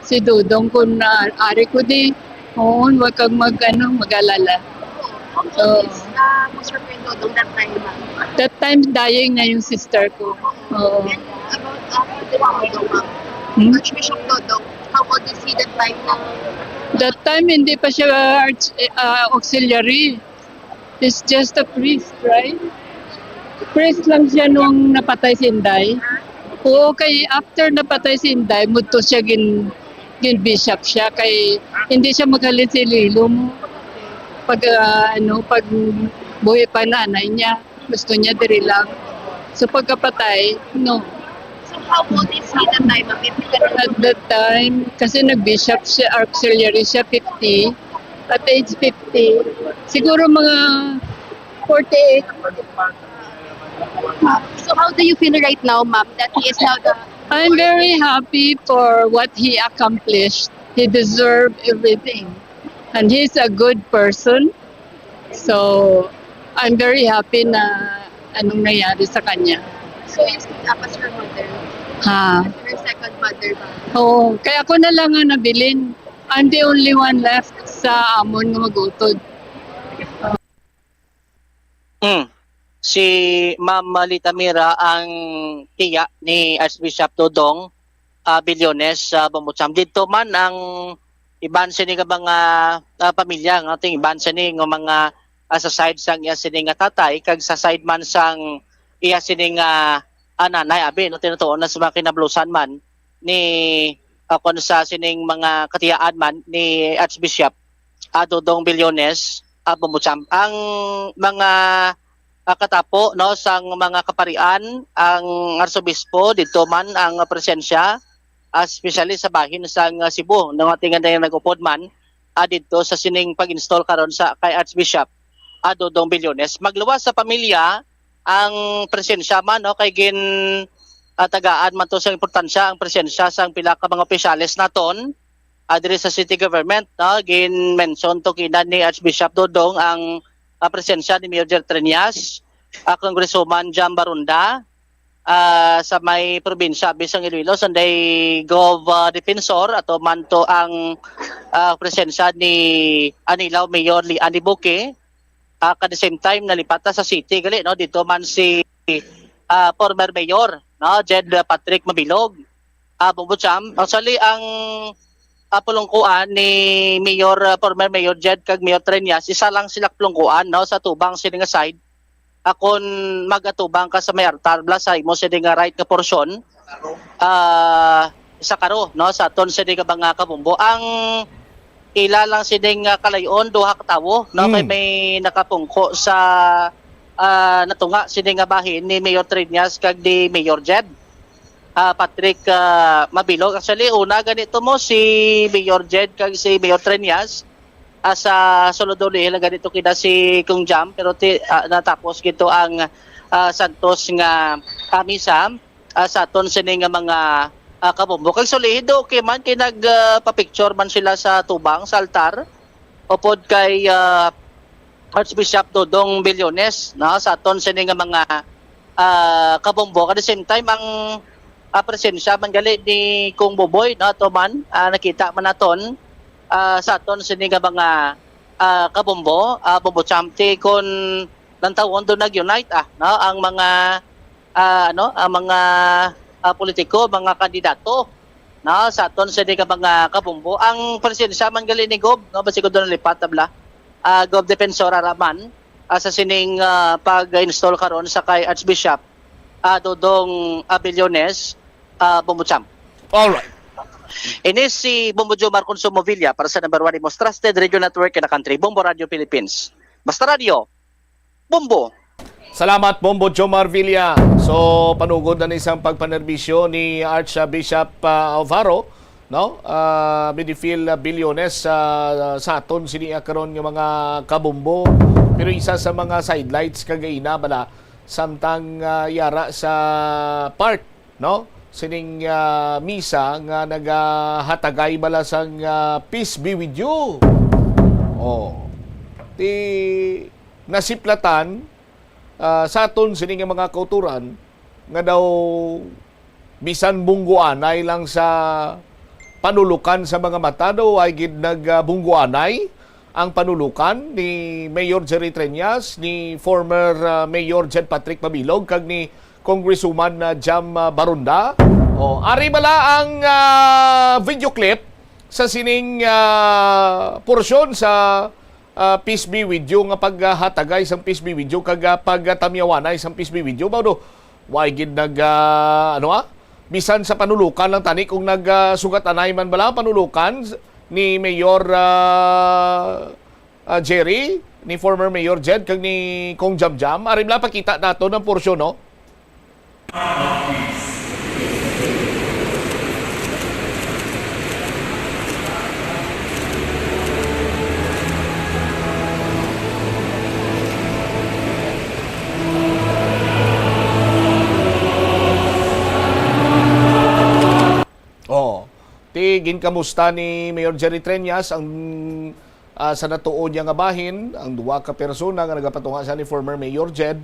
si Dodong kun na, ari ko di. Oo, wag kang mag, ano, mag-alala. How old Oo. is, ah, Mister Dodong that time, ma'am? That time, dying na yung sister ko. Oo. And about, ah, Father Dodong, ma'am? Hmm? Archbishop Dodong, how old is he that time na That time, hindi pa siya arch-, eh, ah, auxiliary. He's just a priest, right? Priest lang siya nung napatay si Inday. Oo, kay after napatay si Inday, mudto siya gin, gin bishop siya kay hindi siya maghalin sa Iloilo mo. Pag, ah, ano, pag buhi pa nanay niya, gusto niya diri lang. So pagkapatay, no. So how old is he that time, ma'am? If you can At that time, kasi nag-bishop siya, auxiliary siya, fifty. At age fifty, siguro mga forty-eight. So how do you feel right now, ma'am, that he is now the I'm very happy for what he accomplished. He deserved everything. And he's a good person. So, I'm very happy na anong nangyari sa kanya. So you still up as her mother? Ha? As her second mother ba? Oo. Kaya ako na lang ang nabilin. I'm the only one left sa amon nga mag-utod. Hmm. Si Ma'am Lita Mira ang tiya ni Archbishop Dodong, ah, Billones, ah, Bambucham. Didto man ang iban sini nga mga, ah, pamilya, nga ating iban sini nga mga, ah, sa side sang iya sini nga tatay, kag sa side man sang iya sini nga, ah, nanay, abi, no, tinutuon na sa mga kinablusan man ni, ah, kon sa sining mga katiyaan man ni Archbishop, ah, Dodong Billones, ah, Bambucham. Ang mga, ah, katapo, no, sang mga kaparian, ang arsobispo, didto man ang presensya, ah, especially sa bahin sang, ah, Cebu, no, nga tingnan na nag-upod man, ah, didto sa sining pag-install karon sa kay Archbishop, ah, Dodong Billones. Magluwas sa pamilya ang presensya man, no, kay gin, ah, tagaan man to sa importansya ang presensya sang pila ka mga opisyales naton, ah, diri sa city government, no? Gin-mention to kina ni Archbishop Dodong ang, ah, presensya ni Mayor Jer Treñas, ah, Congresswoman Jam Barunda, ah, sa may probinsya, abi, sang Iloilo, sanday Gov, ah, Defensor, ato man to ang, ah, presensya ni Anilao Mayor Lian Libuque, ah, at the same time, nalipat na sa city, gali, no? Dito man si, ah, former mayor, no? Jed, ah, Patrick Mabilog. Ah, Bambucham. Actually, ang, ah, pulungkuan ni Mayor, ah, former Mayor Jed kag Mayor Treñas, isa lang sila pulungkuan, no, sa tubang sini nga side. Ah, kon magatubang ka sa may altar, bala sa imo sini nga right nga portion, ah, sa karo, no, sa aton sini nga mga kabombo. Ang ila lang sining, ah, kalayon, duha ka tawo, no, kay Mm. may nakapungko sa, ah, natunga sini nga bahin ni Mayor Treñas kag ni Mayor Jed, ah, Patrick, ah, Mabilog. Actually, una ganito mo si Mayor Jed kag si Mayor Treñas, ah, sa sulod ulihi lang ganito kina si Kong Jam, pero ti-, ah, natapos gito ang, ah, santos nga, ah, misa, ah, sa aton sini nga mga, ah, kabombo. Kag sulihi do, okay man kay nag, ah, pa-picture man sila sa tubang, sa altar, upod kay, ah, Archbishop Dodong Billones, no, sa aton sini nga mga, ah, kabombo. At the same time, ang, ah, presensya man gali ni Kong Buboy, no, ato man, ah, nakita man naton, ah, sa aton sini nga mga, ah, kabombo, ah, bombo champ, ti kon lantawon do nag-unite, ah, no, ang mga, ah, ano, ang mga, ah, politiko, mga kandidato, no, sa aton sini nga mga kabombo. Ang presensya man gali ni Gob, no, basi ko doon nalipat, tabla. Ah, Gob Defensor ara man, ah, sa sining, ah, pag-install karon sa kay Archbishop, ah, Dodong, ah, Billones, ah, Bombo Champ. Alright. Ini si Bombo Jomar Consumo Villa para sa number one, the most trusted radio network in the country, Bombo Radio Philippines. Basta Radio, Bombo. Salamat, Bombo Jomar Villa. So, panugod na ni sang pagpanerbisyo ni Archbishop, ah, Alvaro, no? Ah, Midifil, ah, Billones, ah, sa aton sini, ah, karon nga mga kabombo. Pero isa sa mga sidelights kagaina bala, samtang, ah, yara sa part, no, sining, ah, misa nga nagahatagay bala sang, ah, peace be with you. Oh. Ti nasiplatan, ah, sa aton sini nga mga kauturan nga daw bisan bungguanay lang sa panulukan sa mga mata daw ay gid nag, ah, bungguanay ang panulukan ni Mayor Jerry Treñas, ni former, ah, Mayor Jed Patrick Mabilog, kag ni Congresswoman, ah, Jam, ah, Baronda. Oh, ari bala ang, ah, video clip sa sining, ah, porsyon sa, ah, peace be with you nga paghatagay sang peace be with you kag, ah, pagtamyawanay sang peace be with you. Mao do, way gid nag, ah, ano, ah? Bisan sa panulukan lang tani kung nag, ah, sugat-anay man bala ang panulukan s-, ni Mayor, ah, ah, Jerry, ni former Mayor Jed, kag ni Kong Jamjam. Ari bala, pakita nato ang porsyon, no? Oh, ti ginkamusta ni Mayor Jerry Treñas ang, ah, sa natuod niya nga bahin, ang duha ka persona nga nagapatunga sa ni former Mayor Jed,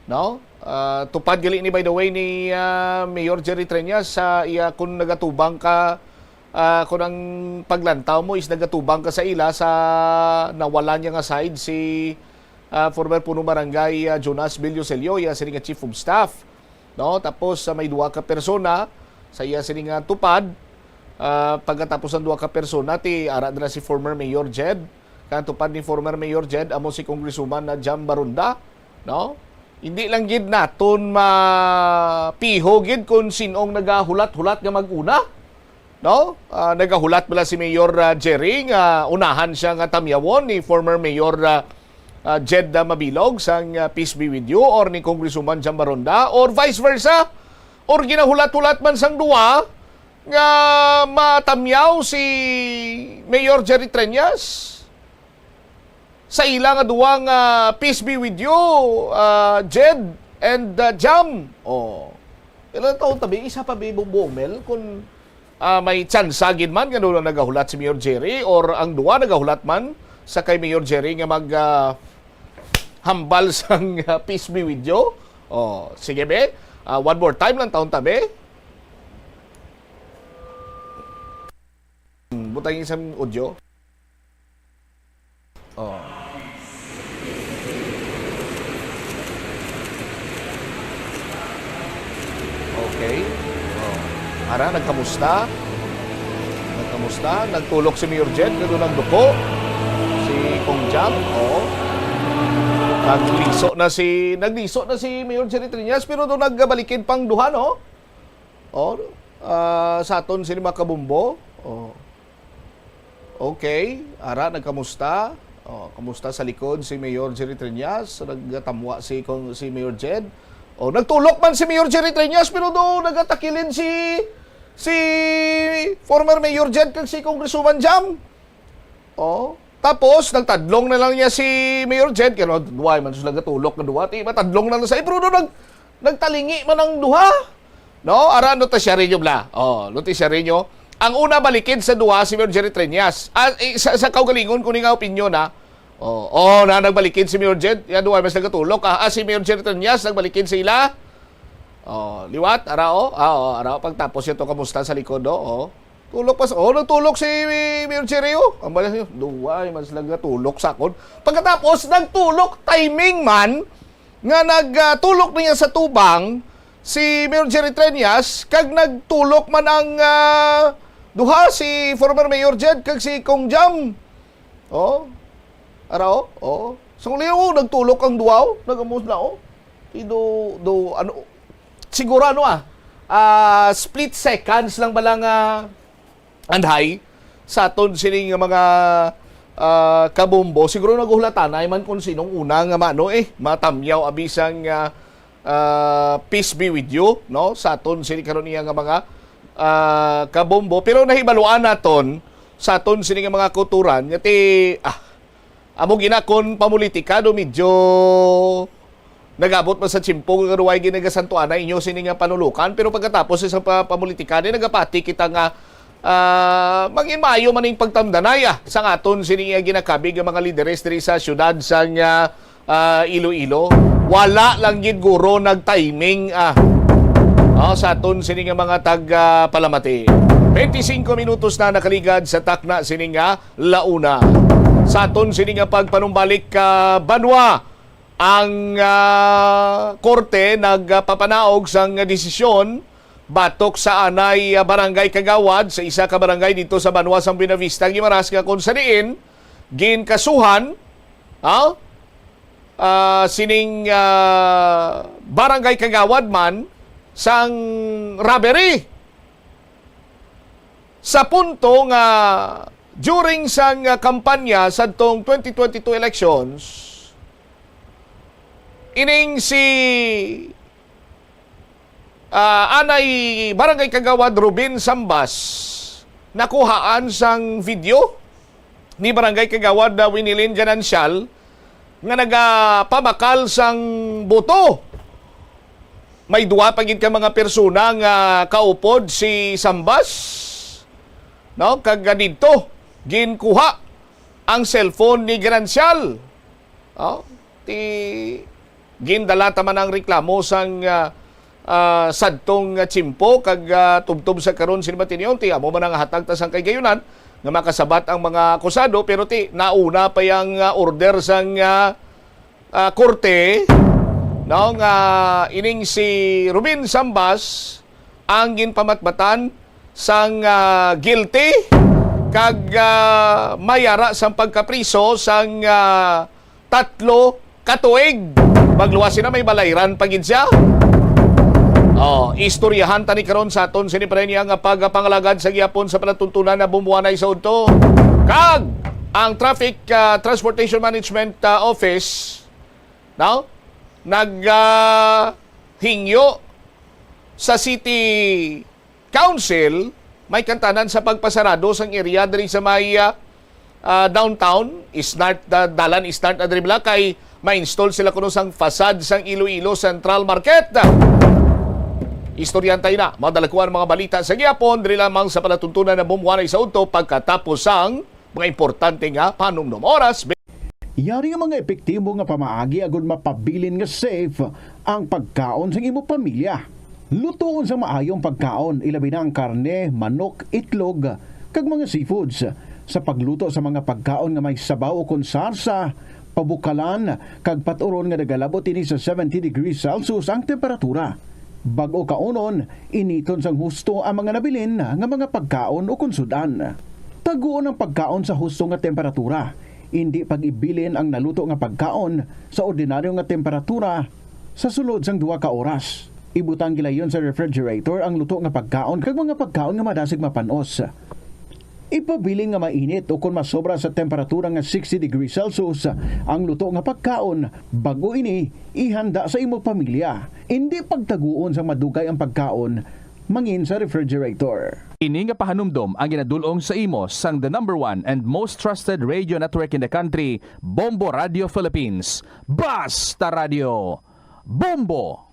no? Ah, tupad gali ni, by the way, ni, ah, Mayor Jerry Treñas sa iya, kung nagatubang ka, ah, kung ang paglantaw mo is nagatubang ka sa ila sa nawala niya nga side si, ah, former Punong Barangay, ah, Jonas Bellosello, iya sini nga Chief of Staff. No? Tapos, ah, may duha ka persona sa iya sini nga tupad. Ah, pagkatapos ang duha ka persona, ti ara nila si former Mayor Jed. Kang tupad ni former Mayor Jed, amo si Congresswoman na Jam Baronda, no? Hindi lang gid naton mapiho gid kung sin-ong nagahulat-hulat nga mag-una, no? Ah, nagahulat bala si Mayor, ah, Jerry nga unahan siya nga tamyawon ni former Mayor, ah, ah, Jed, ah, Mabilog sang, ah, Peace Be With You, or ni Congresswoman Jam Baronda, or vice versa, or ginahulat-hulat man sang duwa nga matamyaw si Mayor Jerry Treñas sa ila nga duwa nga Peace Be With You, ah, Jed and, ah, Jam. Oh. Ilang taon tabi, isa pa bi Bombo Mel, kung, ah, may tsansa gid man nga doon nagahulat si Mayor Jerry or ang duwa nagahulat man sa kay Mayor Jerry nga mag, ah, hambal sang, ah, Peace Be With You. Oh, sige be. Ah, one more time lang taon tabi. Hmm, butang isang audio. Oh. Okay. Oh. Ara, nagkamusta? Nagkamusta? Nagtulok si Mayor Jed, kado nagduko. Si Kong Jam, oh. Nagliso na si, nagliso na si Mayor Jerry Triñas, pero doon nagbalikid pang duha, no? Oh, ah, sa aton sini mga kabombo. Oh. Okay, ara, nagkamusta? Oh, kamusta sa likod si Mayor Jerry Treñas? Nagtamwa si Kong, si Mayor Jed. Oh, nagtulok man si Mayor Jerry Treñas, pero do nagatakilid si, si former Mayor Jed kag si Congresswoman Jam. Oh, tapos nagtadlong na lang niya si Mayor Jed, kay no, duwa man sila gatulok nga duwa, ti matadlong na lang sa, pero do nag, nagtalingi man ang duha. No, ara, no, ti share nyo bala. Oh, no, ti share nyo. Ang una, balikid sa duha si Mayor Jerry Treñas. Ah, eh, sa, sa kaugalingon ko ni nga opinyon, ha. Oh, oh, na nagbalikid si Mayor Jed, ya duha mas nagatulok. Ah, ah, si Mayor Jerry Treñas nagbalikid sa ila. Oh, liwat, ara, oh. Ah, oh, ara, oh, pagtapos ito, kamusta sa likod, oh. Oh. Tulok pa sa, oh, nagtulok si Mayor Jerry, oh. Ang bala niyo, duwa mas nagatulok sa akon. Pagkatapos, nagtulok timing man, nga nagtulok niya sa tubang si Mayor Jerry Treñas, kag nagtulok man ang, ah, duha, si former Mayor Jed kag si Kong Jam. Oh, ara, oh, oh. So, liw, nagtulok ang duha, oh. Nagamos na, oh. Ti do, do, ano, siguro, ano, ah, ah, split seconds lang bala nga anhay sa aton sini nga mga, ah, kabombo. Siguro naguhulatanay man kung sinong una nga mano, eh, matamyaw abi sang, ah, ah, peace be with you, no? Sa aton sini karon iya nga mga, ah, kabombo. Pero nahibaluan naton sa aton sini nga mga kauturan nga ti, ah, amo gina kon pamulitika, do medyo nagabot man sa tiyempo nga way ginagasantuan na inyo sini nga panulukan, pero pagkatapos sa pa-, pamulitika ni nagapati kita nga, ah, mangin maayo man ning pagtamdanay, ah, sa aton sini nga ginakabig nga mga lideres diri sa siyudad sang, ah, ah, Iloilo. Wala lang gid guro nag-timing, ah. Oh, sa aton sini nga mga tag, ah, palamati. Twenty-cinco minutos na nakaligad sa takna sini nga launa. Sa aton sini nga pagpanumbalik ka banwa, ang, ah, korte nagpapanaog sang desisyon batok sa anay, ah, barangay kagawad sa isa ka barangay dito sa banwa sang Buenavista, Guimaras, nga kung sa diin ginkasuhan, ah, ah, sining, ah, barangay kagawad man sang robbery. Sa punto nga during sang, ah, kampanya sadtong twenty twenty-two elections, ining si, ah, anay Barangay Kagawad Ruben Sambas nakuhaan sang video ni Barangay Kagawad, ah, Winilin Ganancial nga nagapabakal sang boto. May duwa pa gid ka mga persona nga kaupod si Sambas, no? Kag, ah, didto ginkuha ang cellphone ni Ganancial. Oh, ti gindala ta man ang reklamo sang, ah, ah, sadtong, ah, tiyempo kag, ah, tubtob sa karon, sini ba tiniyon, ti amo man ang hatag ta sang kahigayonan nga makasabat ang mga akusado, pero ti nauna pa yang, ah, order sang, ah, ah, korte, no, nga ining si Ruben Sambas ang ginpamatbatan sang, ah, guilty kag, ah, may ara sang pagkapriso sang, ah, tatlo ka tuig. Magluwas sina, may balayran pa gid siya. Oh, istoryahan tani karon sa aton sini pa niya nga pagapangalagad sa gihapon sa palatuntunan na bumuanay sa udto. Kag ang Traffic, ah, Transportation Management, ah, Office, no? Nag, ah, hingyo sa City Council, may kantanan sa pagpasarado sang area diri sa may, ah, ah, downtown, Isnart, ah, dalan Isnart na diri bala kay ma-install sila kuno sang facade sang Iloilo Central Market. Istoryahan tayo na, madala ko ang mga balita sa gihapon, diri lamang sa palatuntunan na bumuanay sa udto pagkatapos sang mga importante nga panumdom. Oras, Yari nga mga epektibo nga pamaagi agud mapabilin nga safe ang pagkaon sang imo pamilya. Lutoon sang maayong pagkaon, ilabi na ang karne, manok, itlog, kag mga seafoods. Sa pagluto sa mga pagkaon nga may sabaw ukon sarsa, pabukalan, kag pat-uron nga nagalabot ini sa seventy degrees Celsius ang temperatura. Bag-o kaunon, initon sang husto ang mga nabilin nga mga pagkaon ukon sud-an. Taguon ang pagkaon sa husto nga temperatura. Indi pag-ibilin ang naluto nga pagkaon sa ordinaryo nga temperatura sa sulod sang duha ka oras. Ibutang gilayon sa refrigerator ang luto nga pagkaon kag mga pagkaon nga madasig mapan-os. Ipabilin nga mainit o kon masobra sa temperatura nga sixty degrees Celsius ang luto nga pagkaon bag-o ini ihanda sa imo pamilya. Indi pagtaguon sang madugay ang pagkaon mangin sa refrigerator. Ini nga pahanumdom ang ginadul-ong sa imo sang the number one and most trusted radio network in the country, Bombo Radio Philippines. Basta Radio Bombo!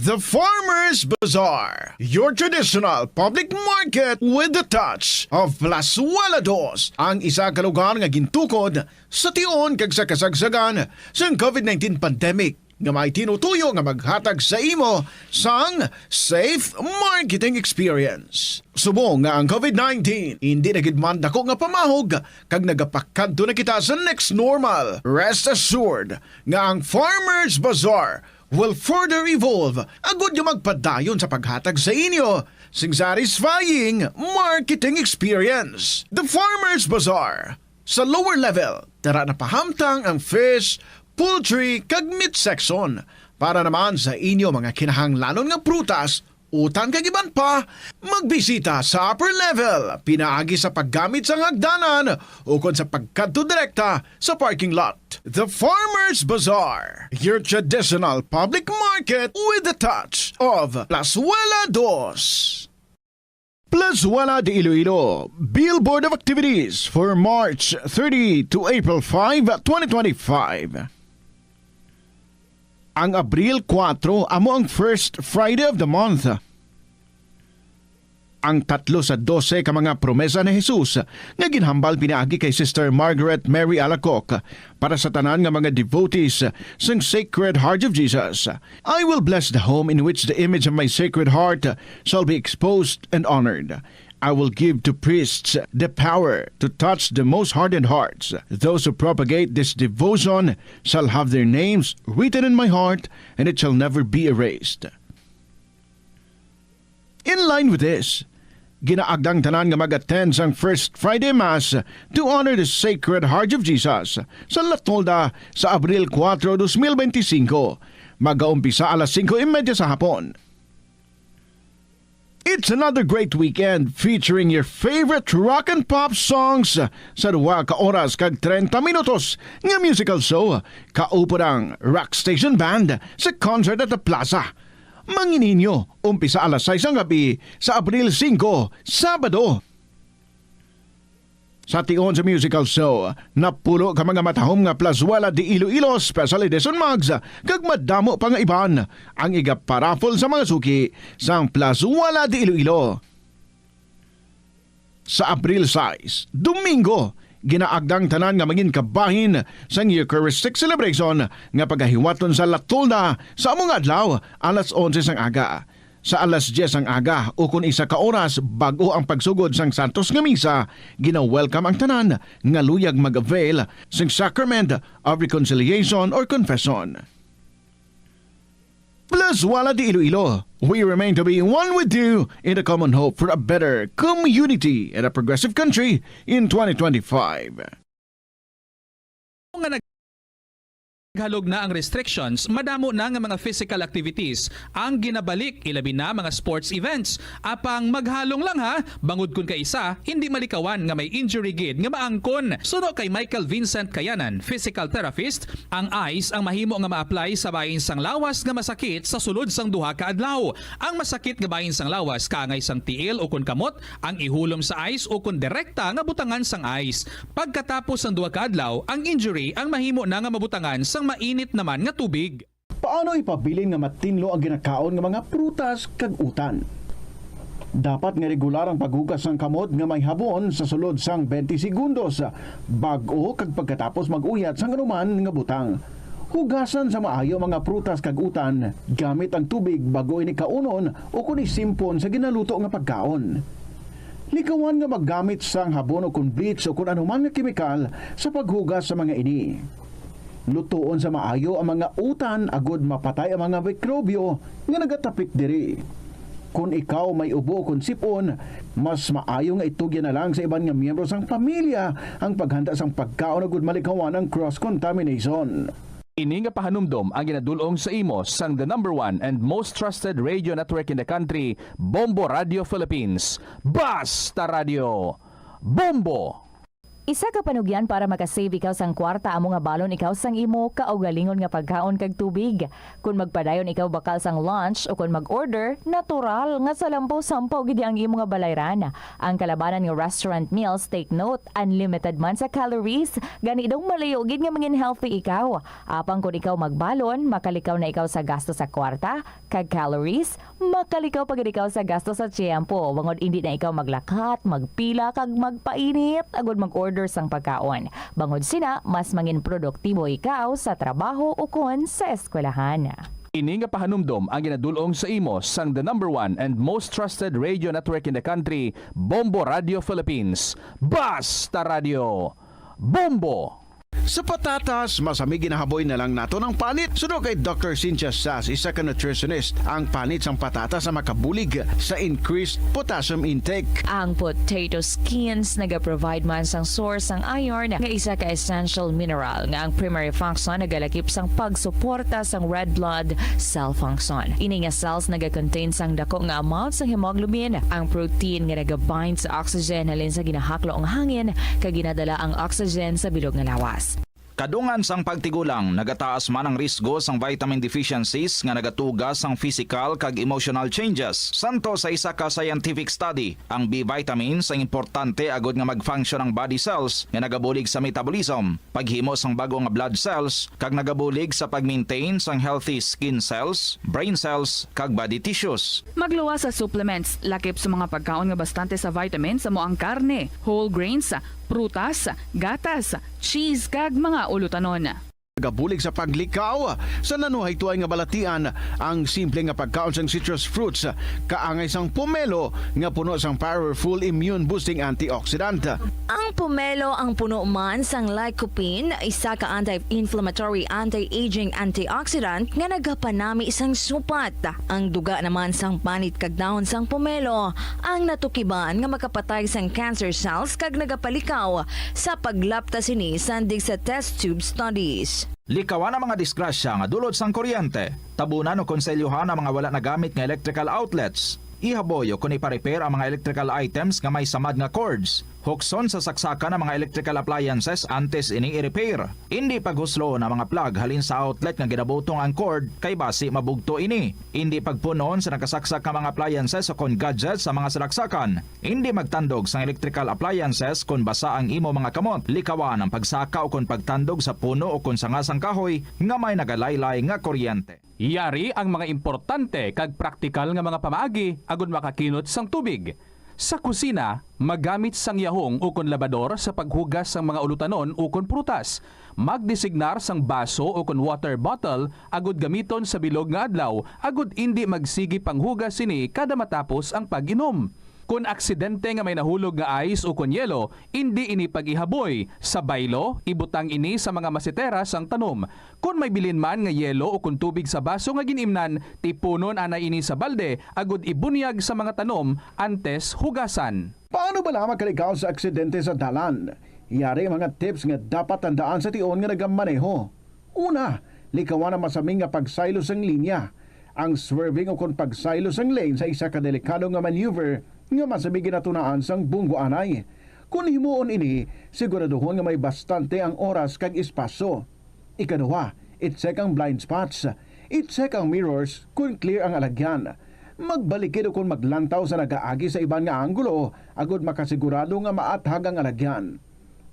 The Farmers Bazaar, your traditional public market with the touch of Plazuela Dos, ang isa ka lugar nga gintukod sa tion kag sa kasagsagan sang covid nineteen pandemic nga may tinutuyo nga maghatag sa imo sang safe marketing experience. Subong nga ang covid nineteen indi na gid man dako nga pamahog kag nagapakadto na kita sa next normal, rest assured nga ang Farmers Bazaar will further evolve agud nga magpadayon sa paghatag sa inyo sing satisfying marketing experience. The Farmers Bazaar, sa lower level, tara na pahamtang ang fish, poultry, kag meat section. Para naman sa inyo mga kinahanglanon nga prutas, utan kag iban pa, magbisita sa upper level pinaagi sa paggamit sang hagdanan ukon sa pagkadto direkta sa parking lot. The Farmers Bazaar, your traditional public market with the touch of Plazuela Dos. Plazuela de Iloilo, Billboard of Activities for March thirty to April five, twenty twenty-five. Ang Abril kuwatro amo ang first Friday of the month. Ang tatlo sa dose ka mga promesa ni Jesus nga ginhambal pinaagi kay Sister Margaret Mary Alacoque para sa tanan nga mga devotees sang Sacred Heart of Jesus. "I will bless the home in which the image of my Sacred Heart shall be exposed and honored. I will give to priests the power to touch the most hardened hearts. Those who propagate this devotion shall have their names written in my heart, and it shall never be erased." In line with this, ginaagdang tanan nga mag-attend sang First Friday Mass to honor the Sacred Heart of Jesus sa La Tolda sa Abril kuwatro, dos mil benti singko. Magaumpisa alas singko y media sa hapon. It's another great weekend featuring your favorite rock and pop songs sa duha ka oras kag treinta minutos nga musical show kaupod ang Rock Station Band sa Concert at the Plaza. Mangininyo, umpisa alas sais ang gabi sa Abril singko, Sabado. Sa tion sa musical show, napulo ka mga matahom nga Plazuela de Iloilo Special Edition Mugs kag madamo pa nga iban ang igaparaffle sa mga suki sang Plazuela de Iloilo. Sa Abril sais, Domingo, ginaagdang tanan nga mangin kabahin sang Eucharistic Celebration nga pagahiwaton sa La Tolda sa amo nga adlaw, alas onse sang aga. Sa alas dyes sang aga, ukon isa ka oras bag-o ang pagsugod sang Santos nga Misa, gina-welcome ang tanan nga luyag mag-avail sang Sacrament of Reconciliation or Confession. Plazuela de Iloilo, we remain to be one with you in the common hope for a better community and a progressive country in twenty twenty-five. Nga naghalog na ang restrictions, madamo na nga mga physical activities ang ginabalik, ilabi na mga sports events. Apang maghalong lang ha, bangod kun kaisa, hindi malikawan nga may injury gid nga maangkon. Suno kay Michael Vincent Kayanan, physical therapist, ang ice ang mahimo nga ma-apply sa bahin sang lawas nga masakit sa sulod sang duha ka adlaw. Ang masakit nga bahin sang lawas kaangay sang tiil ukon kamot, ang ihulom sa ice ukon direkta nga butangan sang ice. Pagkatapos sang duha ka adlaw, ang injury ang mahimo na nga mabutangan sang mainit naman nga tubig. Paano ipabilin nga matinlo ang ginakaon nga mga prutas kag utan? Dapat nga regular ang paghugas sang kamot nga may habon sa sulod sang twenty segundos bag-o kag pagkatapos mag-uyat sang anuman nga butang. Hugasan sa maayo ang mga prutas kag utan gamit ang tubig bag-o ini kaunon ukon isimpon sa ginaluto nga pagkaon. Likawan nga maggamit sang habon ukon bleach ukon anuman nga kemikal sa paghugas sa mga ini. Lutoon sa maayo ang mga utan agod mapatay ang mga mikrobyo nga nagatapik diri. Kon ikaw may ubo kon sip-on, mas maayo nga itugyan na lang sa iban nga miyembro sang pamilya ang paghanda sang pagkaon agud malikawan ang cross-contamination. Ini nga pahanumdom ang ginadul-ong sa imo sang the number one and most trusted radio network in the country, Bombo Radio Philippines. Basta Radio Bombo! Isa ka panugyan para makasave ikaw sang kwarta amo nga balon ikaw sang imo kaugalingon nga pagkaon kag tubig. Kon magpadayon ikaw bakal sang lunch o kon mag-order, natural nga salampaw-sampaw gid ang imo nga balayran. Ang kalabanan nga restaurant meals, take note, unlimited man sa calories, gani daw malayo gid nga mangin healthy ikaw. Apang kon ikaw magbalon, makalikaw na ikaw sa gasto sa kwarta kag calories, makalikaw pa gid ikaw sa gasto sa tiyempo, bangod indi na ikaw maglakat, magpila, kag magpainit agud mag-order sang pagkaon. Bangod sina, mas mangin produktibo ikaw sa trabaho ukon sa eskwelahan. Ini nga pahanumdom ang ginadul-ong sa imo sang the number one and most trusted radio network in the country, Bombo Radio Philippines. Basta Radio Bombo! Sa patatas, masami ginahaboy na lang nato ang panit. Suno kay Doctor Cynthia Sass, isa ka nutritionist, ang panit sang patatas ang makabulig sa increased potassium intake. Ang potato skins nagaprovide man sang source sang iron, nga isa ka essential mineral nga ang primary function nagalakip sang pagsuporta sang red blood cell function. Ini nga cells nagacontain sang dako nga amount sang hemoglobin, ang protein nga nagabind sa oxygen halin sa ginahaklo nga hangin, kag ginadala ang oxygen sa bilog nga lawas. Kadungan sang pagtigulang, nagataas man ang risgo sang vitamin deficiencies nga nagatuga sang physical kag emotional changes. Santo sa isa ka scientific study, ang B vitamins ang importante agud nga mag-function ang body cells nga nagabulig sa metabolism, paghimo sang bag-o nga blood cells, kag nagabulig sa pag-maintain sang healthy skin cells, brain cells, kag body tissues. Magluwas sa supplements, lakip sa mga pagkaon nga bastante sa vitamins amo ang karne, whole grains, prutas, gatas, cheese, kag mga ulutanon. Nagabulig sa paglikaw sa nanuhaytoay nga balatian ang simple nga pagkaon sang citrus fruits, kaangay sang pomelo nga puno sang powerful immune-boosting antioxidant. Ang pomelo ang puno man sang lycopene, isa ka anti-inflammatory, anti-aging antioxidant nga nagapanami sang supat. Ang duga naman sang panit kag dahon sang pomelo ang natukiban nga makapatay sang cancer cells kag nagapalikaw sa paglapta sini sandig sa test tube studies. Likawan ang mga disgrasya nga dulot sang kuryente. Tabunan o konselyohan ang mga wala nagamit nga electrical outlets. Ihaboy o kon ipa-repair ang mga electrical items nga may samad nga cords. Hukson sa saksakan ang mga electrical appliances antes ini i-repair. Indi paghusloon ang mga plug halin sa outlet nga ginabutong ang cord, kay basi mabugto ini. Indi pagpun-on sa nakasaksak nga mga appliances o kon gadgets sa mga salaksakan. Indi magtandog sang electrical appliances kon basa ang imo mga kamot. Likawan ang pagsaka o kon pagtandog sa puno o kon sanga sang kahoy nga may nagalaylay nga kuryente. Yari ang mga importante kag praktikal nga mga pamaagi agud makakinot sang tubig. Sa kusina, magamit sang yahong ukon labador sa paghugas sang mga ulutanon ukon prutas. Magdesignar sang baso ukon water bottle agud gamiton sa bilog nga adlaw agud indi magsigi panghugas sini kada matapos ang pag-inom. Kon aksidente nga may nahulog nga ice ukon yelo, indi ini pag-ihaboy. Sa baylo, ibutang ini sa mga masetera sang tanom. Kon may bilin man nga yelo ukon tubig sa baso nga gin-imnan, tipunon anay ini sa balde agud ibunyag sa mga tanom antes hugasan. Paano bala makalikaw sa aksidente sa dalan? Yari ang mga tips nga dapat tandaan sa tion nga nagamaneho. Una, likawan ang masami nga pagsaylo sang linya. Ang swerving ukon pagsaylo sang lane sa isa ka delikado nga maneuver nga masami ginatunaan sang bunggo anay. Kon himuon ini, siguraduhon nga may bastante ang oras kag espasyo. Ikaduha, i-check ang blind spots. I-check ang mirrors kon clear ang alagyan. Magbalikid ukon maglantaw sa nagaagi sa iban nga anggulo agud makasigurado nga maathag ang alagyan.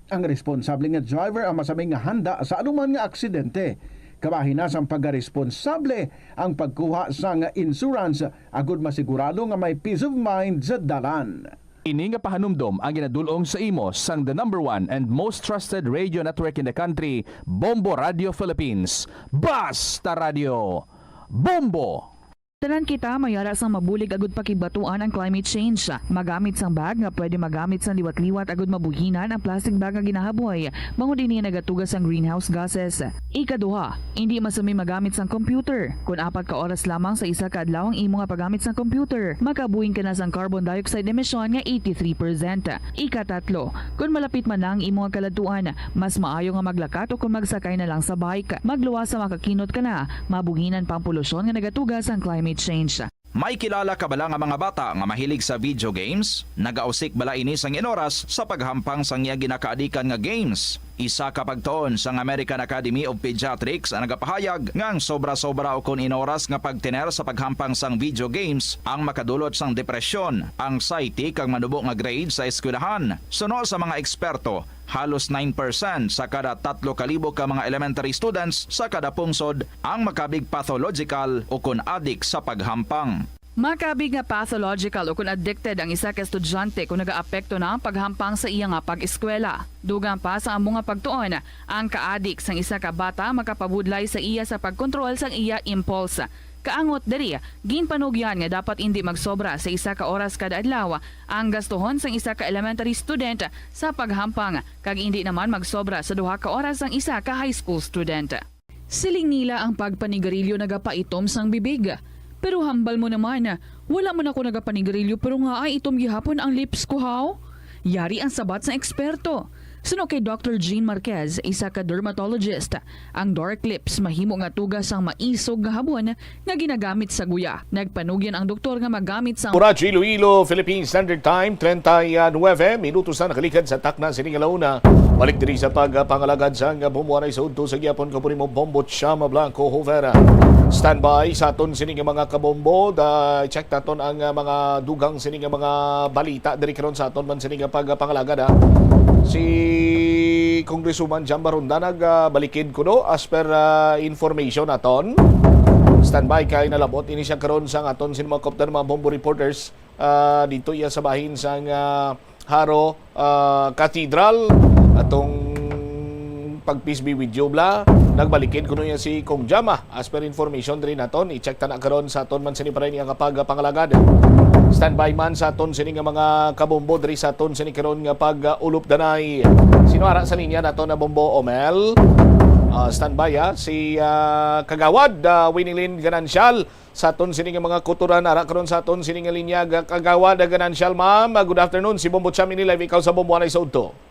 Ang responsable nga driver ang masami nga handa sa anuman nga aksidente. Kabahin na sang pagkaresponsable ang pagkuha sang insurance agud masigurado nga may peace of mind sa dalan. Ini nga pahanumdom ang ginadul-ong sa imo sang the number one and most trusted radio network in the country, Bombo Radio Philippines. Basta Radio Bombo! Tanan kita may ara sang mabulig agud pakigbatuan ang climate change. Magamit sang bag nga pwede magamit sang liwat-liwat agud mabuhinan ang plastic bag nga ginahaboy, bangod ini nagatuga sang greenhouse gases. Ikaduha, indi masumi magamit sang computer. Kon apat ka oras lamang sa isa ka adlaw ang imo nga paggamit sang computer, makabuhing ka na sang carbon dioxide emission nga eighty-three percent. Ikatatlo, kon malapit man na ang imo nga kaladtuan, mas maayo nga maglakat o kon magsakay na lang sa bike. Magluwas sa makakinot ka na, mabuhinan pa ang polusyon nga nagatuga sang climate change. May kilala ka bala nga mga bata nga mahilig sa video games? Nagausik bala ini sang inoras sa paghampang sang iya ginakaadikan nga games? Isa ka pagtuon sang American Academy of Pediatrics ang nagapahayag nga ang sobra-sobra o kon inoras nga pagtener sa paghampang sang video games ang makadulot sang depresyon, anxiety, kag manubo nga grade sa eskwelahan. Suno sa mga eksperto, halos nine percent sa kada tatlo ka libo ka mga elementary students sa kada pungsod ang makabig pathological o kon adik sa paghampang. Makabig nga pathological o kon addicted ang isa ka estudyante kon nagaapekto na ang paghampang sa iya nga pag-eskwela. Dugang pa sa amo nga pagtuon, ang kaadik sang isa ka bata makapabudlay sa iya sa pagkontrol sang iya impulse. Kaangot diri, ginpanugyan nga dapat indi magsobra sa isa ka oras kada adlaw ang gastuhon sang isa ka elementary student sa paghampang, kag indi naman magsobra sa duha ka oras ang isa ka high school student. Siling nila ang pagpanigarilyo nagapaitom sang bibig. Pero hambal mo naman, wala man ako nagapanigarilyo pero nga ay itom gihapon ang lips ko, haw? Yari ang sabat sang eksperto. Suno kay Doctor Jean Marquez, isa ka dermatologist, ang dark lips mahimo nga tuga sang maisog nga habon nga ginagamit sa guya. Nagpanugyan ang doktor nga magamit sang Oras, Iloilo, Philippine Standard Time, treinta y nueve minutos na nakalikad sa takna sini nga launa. Balik diri sa pagpangalagad sang Bombo Anay sa Udto sa gihapon, ko po nimo Bombo Chama Blanco Jovera. Standby sa aton sini nga mga kabombo. Da, check naton ang, ah, mga dugang sini nga mga balita diri karon sa aton man sini nga pagpangalagad, ha. Si Congresswoman Jam Baronda nagabalikid kuno as per, ah, information naton. Standby kay nalabot ini siya karon sa aton sini mga kopter, mga bombo reporters. Ah, dito iya sa bahin sang, ah, Jaro, ah, Cathedral. Atong pag-peace be with you bla, nagbalikid kuno iya si Cong Jama. As per information diri naton, i-check ta na karon sa aton man sini pa rin nga pagpangalagad. Standby man sa aton sini nga mga kabombo diri sa aton sini karon nga pag-ulupdanay. Sino ara sa linya naton na bombo, Omel? Ah, standby, ha. Si, ah, Kagawad, ah, Winnie Lynn Ganancial sa aton sini nga mga kuturan, ara karon sa aton sini nga linya, ga-, Kagawad, ah, Ganancial, ma'am. Ah, good afternoon. Si Bombo Cham ini live, ikaw sa Bombo Anay sa Udto.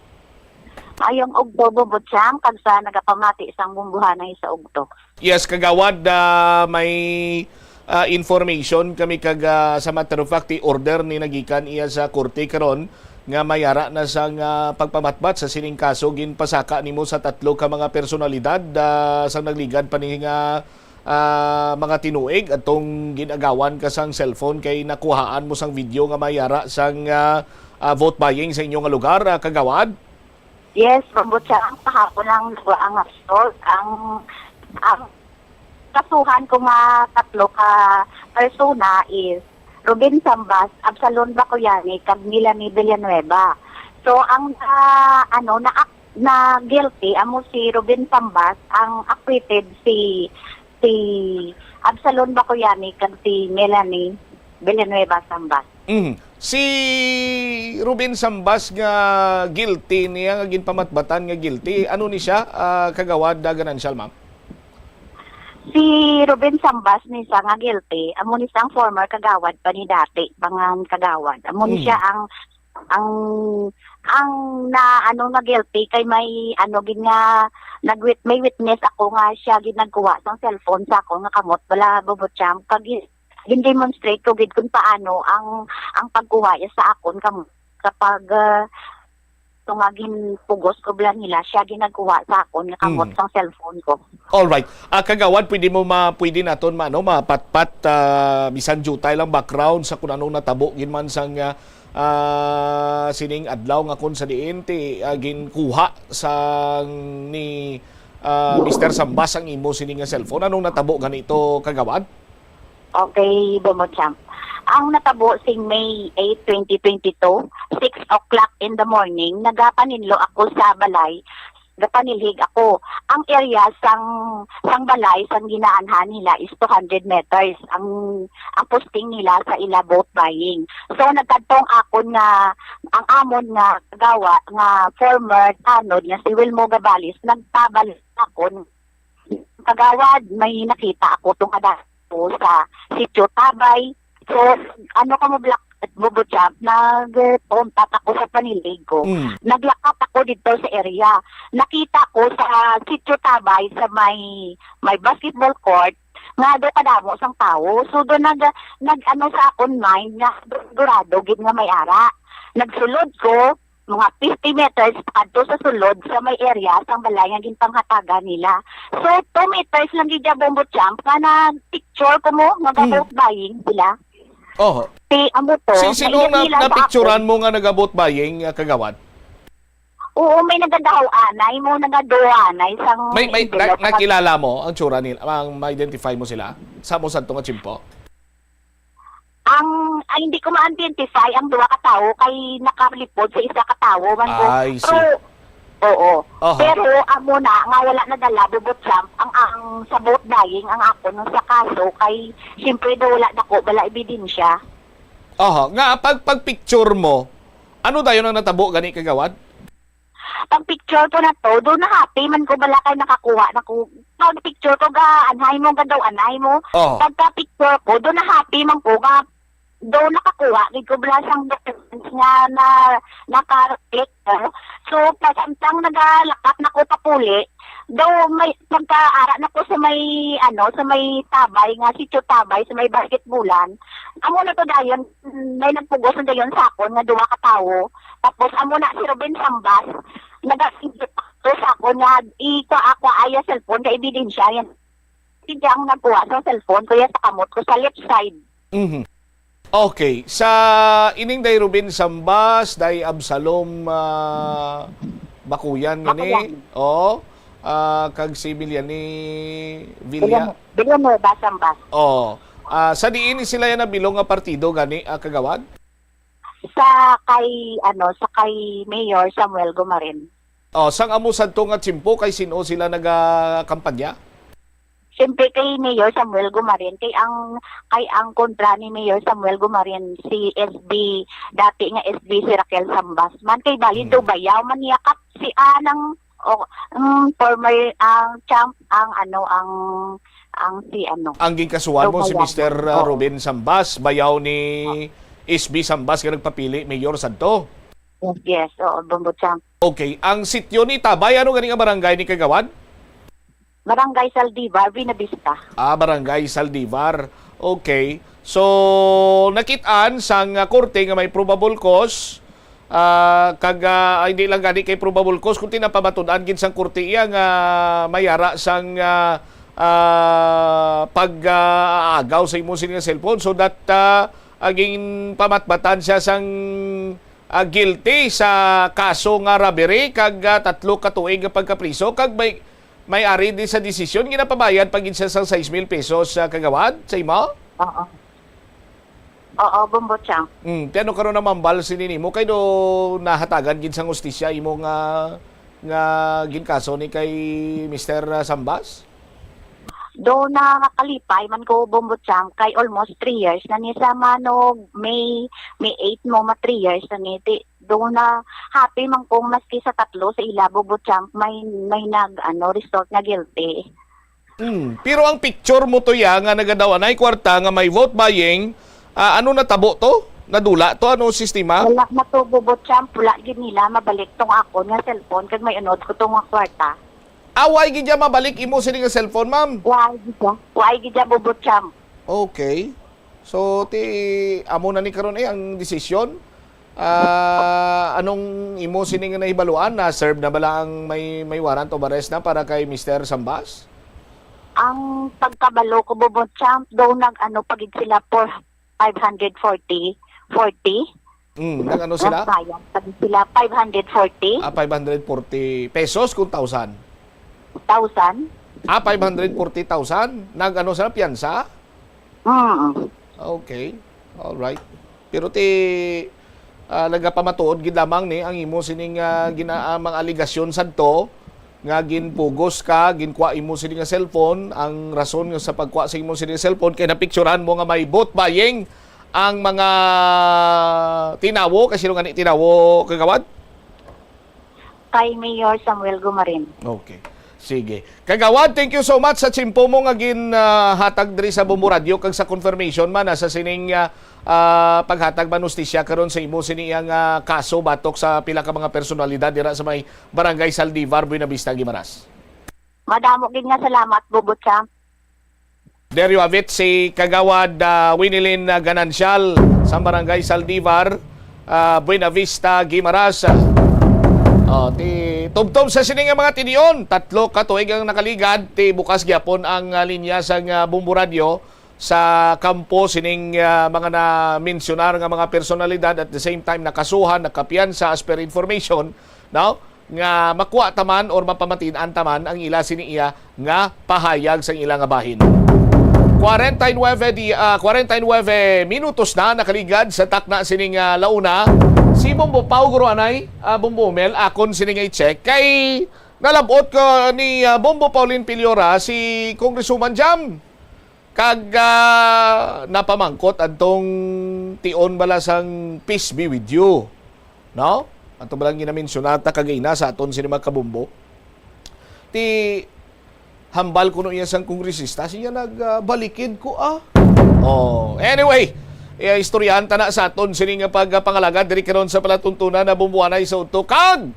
Ayong ugto, Bombo Cham, kag sa nagapamati sang Bombo Anay sa Ugto. Yes, Kagawad, ah, may, ah, information kami kag, ah, sa matter of fact, order ni nagikan iya sa korte karon nga mayara na sang, ah, pagpamatbat sa sining kaso ginpasaka nimo sa tatlo ka mga personalidad, ah, sang nagligad pa ni nga, ah, mga tinuig atong gin-agawan ka sang cellphone kay nakuhaan mo sang video nga mayara sang, ah, ah, vote buying sa inyo nga lugar, ah, Kagawad? Yes, Bombo Cham, ang kahapon lang nagwa ang assault. Ang, ang kasuhan ko nga tatlo ka persona is Ruben Sambas, Absalon Bacoyani, kag Melanie Villanueva. So, ang, ah, ano, na, na guilty, amo si Ruben Sambas, ang acquitted si, si Absalon Bacoyani, kag si Melanie Villanueva Sambas. Mm. Si Ruben Sambas nga guilty niya, nga ginpamatbatan nga guilty, ano ni siya, ah, Kagawad, ah, Ganancial, ma'am? Si Ruben Sambas ni siya nga guilty, amo ni siya ang former kagawad pa ni dati, pangan kagawad. Amo ni Mm. siya ang, ang, ang na, ano, nga guilty kay may, ano, gid nga, nagwit-, may witness ako nga siya gid nagkuha sang cellphone sa akon nga kamot, bala, Bombo Cham, kag gi-, gin-demonstrate ko gid kung paano ang, ang pagkuha niya sa akon kamot sa pag, ah, to nga ginpugos ko bala nila, siya ginagkuha sa akon nga kamot Mm. sang cellphone ko. All right. Ah, Kagawad, pwede mo ma-, pwede naton ma-, ano, mapatpat, ah, bisan diutay lang background sa kung anong natabo gid man sang, ah, ah, sining adlaw nga kung sa diin ti, ah, ginkuha sang ni, ah, Mister Sambas ang imo sini nga cellphone. Anong natabo ganito, Kagawad? Okay, Bombo Cham. Ang natabo sing May eight, twenty twenty-two, six o'clock in the morning, nagapaninlo ako sa balay gapanilhig ako. Ang area sang, sang balay sang ginaanhan nila is two hundred meters. Ang, ang posting nila sa ila vote buying. So, nagkadto ang akon nga, ang amon nga kagawa, nga former tanod nga si Wilmo Gabales, nagpabal akon. Kagawad, may nakita ako tungod ako sa Sitio Tabay. So, ano ka mo, Black Bobo Champ, nagpuntat ako sa panilig ko. Mm. Naglakat ako dito sa area. Nakita ko sa Sitio Tabay sa may, may basketball court nga do kadamo sang tawo. So, do nag, nag ano sa akon mind nga durado gid nga may ara. Nagsulod ko, mga fifty meters padto sa sulod sa may area sang balay nga ginpanghatagan nila. So, two meters lang gid siya, Bombo Champ, nga na-picture ko mo, nga Mm. ga-vote buying sila. Oh. Si, amo to, Si, sino nailap na, nila sa napicturan akon. mo nga naga-vote buying, ah, kagawad? Oo, may nagadahaw anay mo, nagaduanay sang May, may, na, envelope. nakilala mo ang tsura nila, ang ma-identify mo sila? Sa mo sadto nga tiyempo? Ang, ay, hindi ko ma-identify ang duha ka tawo kay nakalipod sa isa ka tawo man ko. I see. Pero, oo. Aha. Pero amo na nga wala nadala, Bubot Champ, ang, ang sa vote buying, ang akon sa kaso kay siyempre daw wala dako bala ebidensya. Aha. Nga, pag, pag picture mo, ano dayon ang natabo gani, kagawad? Pag picture ko na to, do na happy man ko bala kay nakakuha na ko. Pag picture ko ga anhay mo, ga daw anhay mo. Oh. Pagka picture ko, do na happy man ko ga do nakakuha gid ko bala sang documents nga na naka-click ko. So, pag samtang nagalakat na ko papuli, do may pagka ara na ko sa may, ano, sa may tabay nga, sitio tabay, sa may basketbulan. Amo na to dayon, may nagpugos na dayon sa akon nga duha ka tawo. Tapos amo na si Ruben Sambas, nagasinggit to sa akon nga ikuha ako ay cellphone ka ebidensya yan. Hindi ang nagkuha sa cellphone ko yan sa kamot ko sa left side. Mhm. Okay. Sa ining day Ruben Sambas, day Absalom, ah, Bakuyan gani? Bakuyan. Oo. Ah, kag si Villani-, Villa- Villanueva. Villanueva Sambas. Oo. Ah, sa diin sila yan nabilong nga partido gani, ah, kagawad? Sa kay, ano, sa kay Mayor Samuel Gumarin. Oh, sang amo sadto nga tiyempo kay sin-o sila nagakampanya? Siyempre kay Mayor Samuel Gumarin, kay ang, kay ang kontra ni Mayor Samuel Gumarin si S B, dati nga S B si Raquel Sambas man, kay bali Hmm. do bayaw man niya kap si anang, o, mm, former, ang champ, ang ano, ang, ang si ano. Ang ginkasuhan mo si Bayaw. Mister, uh, Oo. Ruben Sambas, bayaw ni Oo. S B Sambas nga nagpapili mayor sadto? Yes, yes. Oo, Bombo Champ. Okay. Ang sityo ni Tabay, ano gani nga barangay ni kagawad? Barangay Saldivar, Buenavista. Ah, Barangay Saldivar. Okay. So, nakit-an sang, ah, korte nga may probable cause, ah, kag, ah, hindi lang gani kay probable cause, kundi napamatud-an gid sang korte iya nga may ara sang, ah, ah, pag, ah, aagaw sa imo sini nga cellphone, so that, ah, ah, ginpamatbatan siya sang, ah, guilty sa kaso nga robbery kag, ah, tatlo ka tuig nga pagkapriso, kag may, may ari di sa desisyon, ginapabayad pa gid siya sang sais mil pesos sa kagawad sa imo? Oo. Oo, Bombo Champ. Mm, ti ano karon ang mambal sini nimo kay do nahatagan gid sang hustisya imo nga, nga ginkaso ni kay Mister Sambas? Do nakakalipay man ko, Bombo Champ, kay almost three years na ni sa manog May, May eight mo, ma three years na ni. Ti, do na happy man kong maski sa tatlo sa ila, Bombo Champ, may, may nag, ano, result nga guilty. Mm. Pero ang picture mo to ya nga nagadaw anay kwarta nga may vote buying, ah, ano natabo to? Nadula to? Ano sistema? Wala na to, Bombo Champ. Wala gid nila mabalik tong akon nga cellphone kag may unod ko tong nga kwarta. Ah, way gid ya mabalik imo sini nga cellphone, ma'am? Way gid ya. Way gid ya, Bombo Champ. Okay. So, ti, amo na ni karon, eh, ang desisyon. Ah, anong imo sini nga nahibaluan? Na-serve na bala ang may, may warrant of arrest na para kay Mister Sambas? Ang pagkabalo ko, Bombo Champ, daw nag-ano pa gid sila for five hundred forty, forty. Mm, nag-ano sila? Nagbayad pa gid sila, five hundred forty. Ah, five hundred forty pesos kung thousand? Thousand. Ah, five hundred forty thousand? Nag-ano sila, piyansa? Mm. Okay. All right. Pero ti, ah, nagapamatuod gid lamang ni ang imo sining, ah, gina-, ah, mga alegasyon sadto nga ginpugos ka, ginkuha imo sini nga cellphone. Ang rason nga sa pagkuha sa imo sini nga cellphone kay napicturan mo nga may vote buying ang mga tinawo. Kay sino gani tinawo, Kagawad? Kay Mayor Samuel Gumarin. Okay. Sige. Kagawad, thank you so much sa tiyempo mo nga gin, ah, hatag diri sa Bombo Radio kag sa confirmation man, ah, sa sining, ah, ah, paghatag man hustisya karon sa imo sini ang, ah, kaso batok sa pila ka mga personalidad dira sa may Barangay Saldivar, Buenavista, Guimaras. Madamo gid nga salamat, Bombo Champ. There you have it, si Kagawad, ah, Winilyn, ah, Ganancial sa Barangay Saldivar, ah, Buenavista, Guimaras. Oh, ti tubtob sa sini nga mga tinion, tatlo ka tuig ang nakaligad, ti bukas gyapon ang, ah, linya sang, ah, Bombo Radio sa kampo sining, ah, mga na-mensionar nga mga personalidad, at the same time nakasuhan, nakapiyansa as per information, no? Nga makuha ta man or mapamatin-an ta man ang ila sini iya nga pahayag sa ila nga bahin. Kwarenta y nuebe di, ah, kwarenta y nuebe minutos na nakaligad sa takna sining, ah, launa. Si Bombo Pau, Guro Anay, ah, Bombo Mel, akon sini nga i-check kay nalabot ko ni, ah, Bombo Pauline Piliora si Congresswoman Jam. Kag, ah, napamangkot adtong tion bala sang peace be with you, no? Ato ba lang ginamensyonar ta kagina sa aton sini mga kabumbo? Ti hambal kuno iya sang kongresista, siya nag, ah, balikid ko, ah. Oh, anyway, iya, istoryahan ta na sa aton sini nga pagpangalagad diri karon sa palatuntunan na bumbuanay sa utok kag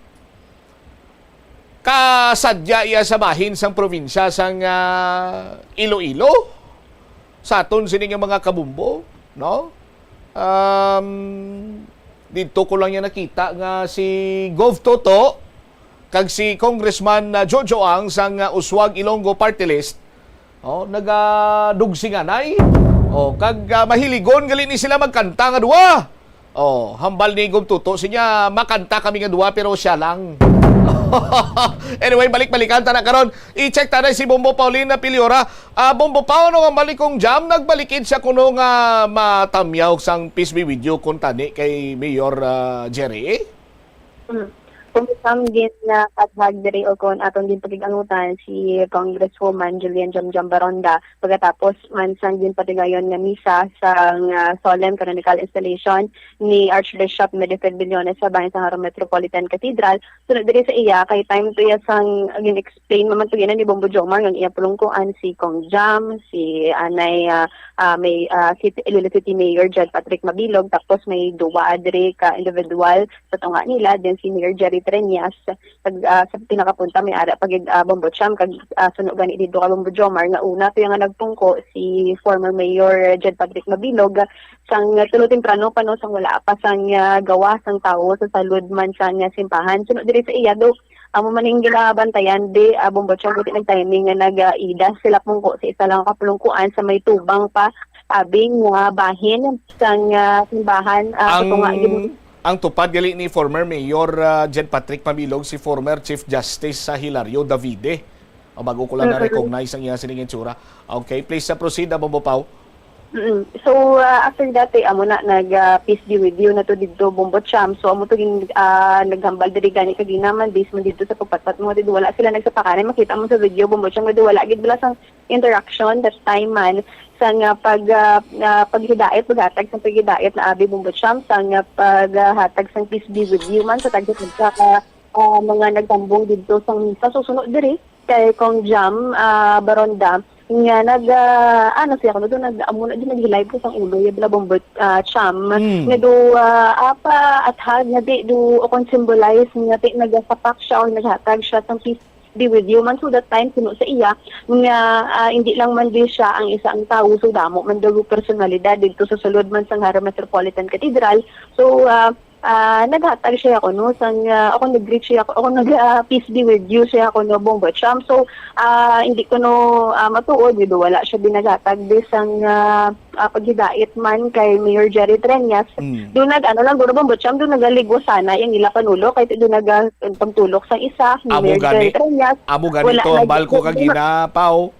kasadya iya sa bahin sang probinsya sang, ah, Iloilo, sa aton sini nga mga kabumbo, no? Um, didto ko lang niya nakita nga si Gov Toto kag si Congressman, ah, Jojo Ang sang, ah, Uswag Ilonggo Party List, oh, nagadugsinganay. Oh, kag, ah, mahiligon gali ni sila magkanta nga duwa. Oh, hambal ni Gov Toto, sinya, makanta kami nga duwa, pero siya lang. Anyway, balik-balikan ta na karon. I-check ta na si Bombo Pauline na Piliora. Ah, Bombo Pau, ano nga hambal ni Kong Jam? Nagbalikid siya kuno nga matamyaw sang peace be with you kung tani kay Mayor, ah, Jerry? Mm. Kung isang gin, ah, pathag diri o kung atong ginpakig-anutan si Congresswoman Julian Jamjam Baronda, pagkatapos man sang ginpatigayon nga misa sang, ah, solemn canonical installation ni Archbishop Medifed Billones sa bahin sa Jaro Metropolitan Cathedral, sunod diri sa iya, kay time to iya sang gin-explain man to gina ni Bombo Jomar nga ang iya pulungkuan si Kong Jam, si Anay, ah, ah, may, ah, City, Iloilo City Mayor Jed Patrick Mabilog, tapos may duwa diri ka individual sa tunga nila, then si Mayor Jerry Treñas, pag, ah, sa pinakapunta may ara pa gid, ah, Bombo Cham, kag, ah, suno gani dito ka Bombo Jomar, nga una to yung nga nagpungko si former Mayor Jed Patrick Mabilog, sang tulo temprano pa, no, sang wala pa sang, ah, gawa sang tawo sa salud man sang, ah, simbahan. Suno diri sa iya, do, amo man yung ginabantayan, di, ah, Bombo Cham, buti nag-timing nga nag, ah, ida sila pungko sa isa lang kapulungkuan sa may tubang pa, abing, ah, bahin sang, ah, simbahan, ah, Ang katunga gid. Ang tupad gali ni former Mayor, ah, Jed Patrick Mabilog, si former Chief Justice sa Hilario Davide. O, bago ko lang Mm-mm. na-recognize ang iya sining itsura. Okay, please, ah, proceed, ah, Bombo Pau. Mm-mm. So, ah, after that, eh, amo na, nag, ah, peace be with you na to dito, Bombo Cham. So, amo to gin-, ah, naghambal diri gani kagina man, based man dito sa pagpatpat mo, dito wala sila nagsapakanay. Makita mo sa video, Bombo Cham, dito wala gid bala sang interaction that time man sa nga pag, ah, ah, paghidait, paghatag sa paghidait na abi Bombo Cham, sa nga paghatag sa peace be with you man sa tagsa-tagsa ka, ah, mga nagtambong dito sa misa. So, sunod diri kay Kong Jam, ah, Baronda, nga nag, ah, ano siya, kuno do, nag, amo na din, naghilay ko sang ulo, yung bala Bombo, ah, Cham, Mm. nga do, ah, apa, athag, nga di, do, o kung symbolize, nga di, nagasapak siya or naghatag siya sang peace be with you man. So that time, kuno sa iya, nga, ah, hindi lang man di siya ang isa ang tawo, so damo man daw personalidad dito sa sulod man sa Jaro Metropolitan Cathedral. So, ah, ah, naghatag siya ako, no, sang, ah, ako nag-greet siya ako, ako nag, ah, peace be with you siya ako, no, Bombo Cham. So, ah, hindi ko, no, ah, matuod, di ba, wala siya binaghatag di sang, ah, ah, paghidait man kay Mayor Jerry Treñas. Mm. Doon nag, ano lang, guro Bombo Cham, doon nagaligwas sana yung ila panulo, kay doon nag, ah, pagtulok sa isa, ni Amo Mayor gani, Jerry Treñas. Amo gani Wala to ang nag-, balko wala kagina, Pao,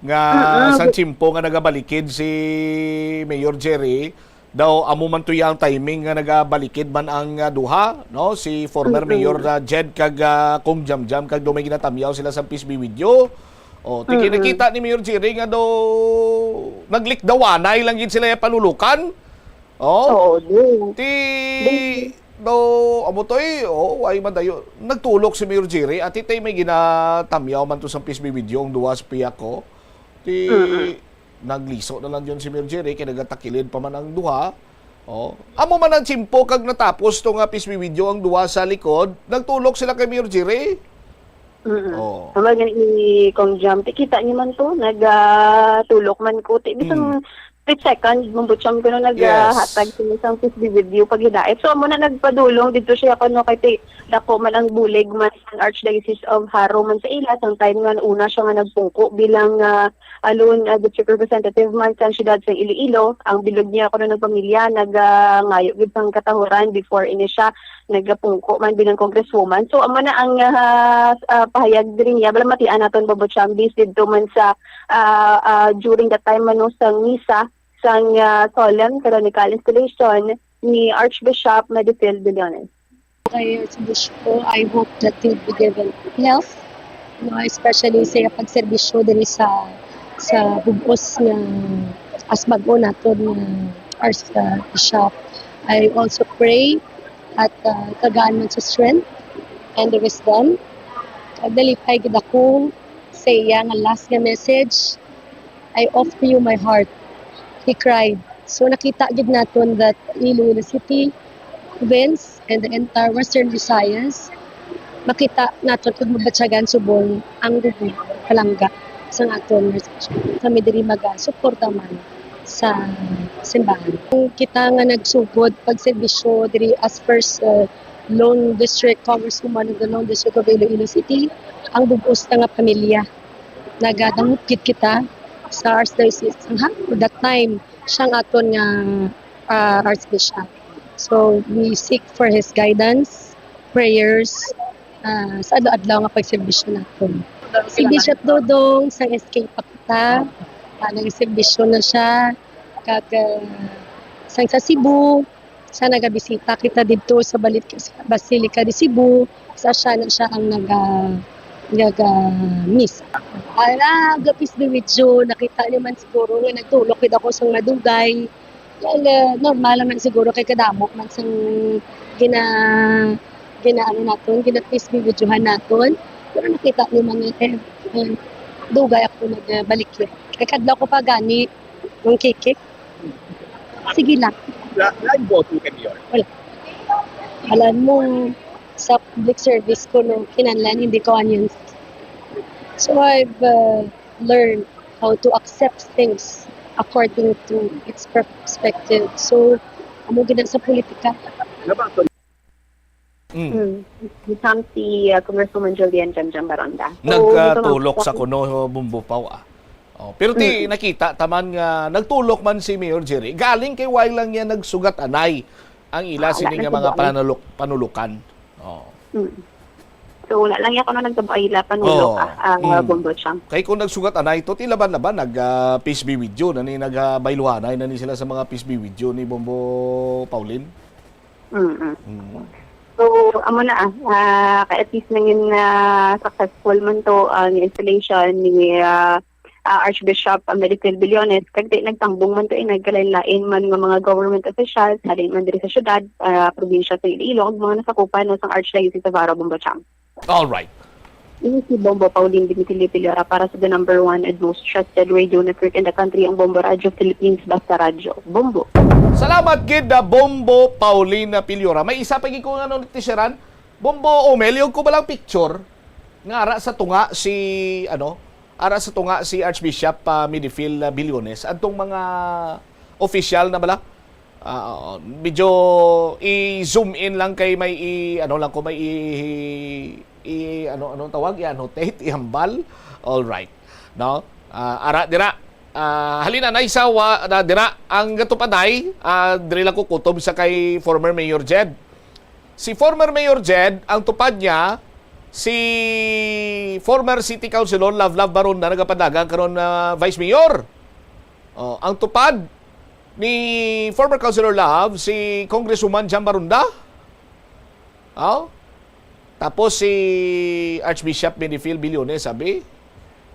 nga Mm-mm. sa tiyempo nga nagabalikid si Mayor Jerry, Daw amo man to yang timing nga nagabalikid man ang, ah, duha, no? Si former Mm-mm. Mayor, ah, Jed kag, ah, Cong Jamjam, kag daw may ginatamyaw sila sa peace be with you. O, ti Mm-mm. kinakita ni Mayor Jerry nga daw naglikdawanay lang gid sila ya panulukan. Oh, Oo, do. Ti, Do. do, amo to eh, oh, ay madayo. Nagtulok si Mayor Jerry, ati tay may ginatamyaw man to sa peace be with you ang duha sa piyak ko. Ti, Mm-mm. nagliso na lang yun si Mayor Jerry, kay nagatakilid pa man ang duha. Oh. Amo man ang tiyempo kag natapos to nga peace be with you ang duha sa likod, nagtulok sila kay Mayor Jerry. Mm-mm. Oh. Tama gani ni Cong Jam. Ti kita niyo man to, nag, ah, tulok man ko. Ti, bisang Mm. split second, Bombo Cham, kuno nag, ah, Yes. hatag sila sang peace be with you pag hidait. So, amo na nagpadulong dito siya, kuno kay ti, dako man ang bulig man sa Archdiocese of Jaro man sa ila, sang time nga una siya nga nagpungko bilang, ah, alone, ah, district representative man sa siyudad sa Iloilo. Ang bilog niya, kuno nagpamilya, nag, ah, ngayo gid sang katahuran before ini siya nagapungko man bilang congresswoman. So, amo na ang, ah, ah, pahayag diri niya. Balamatian naton, Bobo Chambis, didto man sa, ah, ah, during the time man, no, sang misa, sang, ah, solemn canonical installation ni Archbishop Medifil Billones. Kay Archbishop, I hope that he will be given health, no, especially sa iyang pagserbisyo diri sa, sa bug-os nga, as bag-o naton nga Archbishop. I also pray at, uh, tagaan man sa strength and the wisdom. Kag nalipay gid ako sa iya nga last nga message, "I offer you my heart," he cried. So, nakita gid naton that Iloilo City province and the entire Western Visayas, makita naton kag mabatyagan subong ang gugma, palangga sang aton nga resolution. Kami diri magasuporta man sa simbahan. Kung kita nga nagsugod pagserbisyo diri as first, uh, lone district congresswoman of the lone district of Iloilo City, ang bug-os na nga pamilya nagadangop gid kita sa Archdiocese. Ang ha-, that time, siya ang aton nga, ah, Archbishop. So, we seek for his guidance, prayers, ah, sa adlaw-adlaw nga pagserbisyo naton. Si Bishop Dodong, sang S K pa kita, ah, nagserbisyo na siya, kag, ah, sang sa Cebu, sa nagabisita kita didto sa Bali-, sa Basilica de Cebu, sa siya na siya ang naga-, naga-misa. Ala, gapis ni Widjo, nakita niyo man siguro nga nagtulok gid ako sang madugay. Well, eh, normal lang man siguro kay kadamo man sang gina-, ginaano naton, gina-peace be with you-han naton. Pero nakita niyo man, eh, eh, dugay ako nagbalik. Kay kadlaw ko pa gani, Ma'am Kiki. Sige lang. La-, lain boto kay Mayor? Wala. Alam mo, sa public service ko, no, kinahanglan hindi ko onions. So I've, uh, learned how to accept things according to its perspective. So, amo gid sa politika. Nabaton. Mm. Mm. Isang si, uh, Congresswoman Julian Jamjam Baronda. So, Nagtulok sa kuno, Bombo Pau, ah. Oh, pero ti, Mm. nakita taman nga nagtulok man si Mayor Jerry. Galing kay wala lang niya nagsugat anay ang ila Ah, wala sini nga mga panulok-, panulukan. Oh. Mm. So, wala lang niya kuno nagtabo ay ila panulok, Oh. ah, ah, Mm. Bombo Chang. Kay kung nagsugat anay to, ti laban-laban, nag, ah, peace be with you, na ni nag, ah, bayluhanay na ni sila sa mga peace be with you ni Bombo Pauline. Mm-mm. Mm. So, amo na, ah, ah, kay at least nangin, ah, successful man to ang installation ni, ah, ah, Archbishop Medifil Billones, kag di nagtambong man to, eh, nagkalain-lain man nga mga government officials, halin man diri sa syudad, ah, probinsya sa Iloilo, ug mga nasakupan, no, sang Archdiocese of Jaro, Bombo Chang. All right. Ini si Bombo Pauline Dimitilio Pilora para sa the number one and most trusted radio network in the country, ang Bombo Radio Philippines, Basta Radyo. Bombo. Salamat gid, ah, Bombo Pauline Pilora. May isa pa gid ko nga, ano, tisyaran. Bombo Omel, yung ko balang picture nga ara sa tunga si, ano, ara sa tunga si Archbishop, ah, Medifil, ah, Billones. Adtong mga opisyal na bala, Ah, oo. Medyo i-zoom in lang kay may i-, ano lang ko, may i-, i-, ano, anong tawag? I-annotate, ihambal. All right. No? Ah, ara, dira. Ah, halina, nay, sa wa-, na, dira, ang gatupanay, ah, diri lang ko kutob sa kay former Mayor Jed. Si former Mayor Jed, ang tupad niya, si former City Councilor Love Love Baron na nagapadagan karon na Vice Mayor. Oh, ang tupad, ni former Councilor Love, si Congresswoman Jam Barunda. Oh? Tapos si Archbishop Medifil Billones, sabi.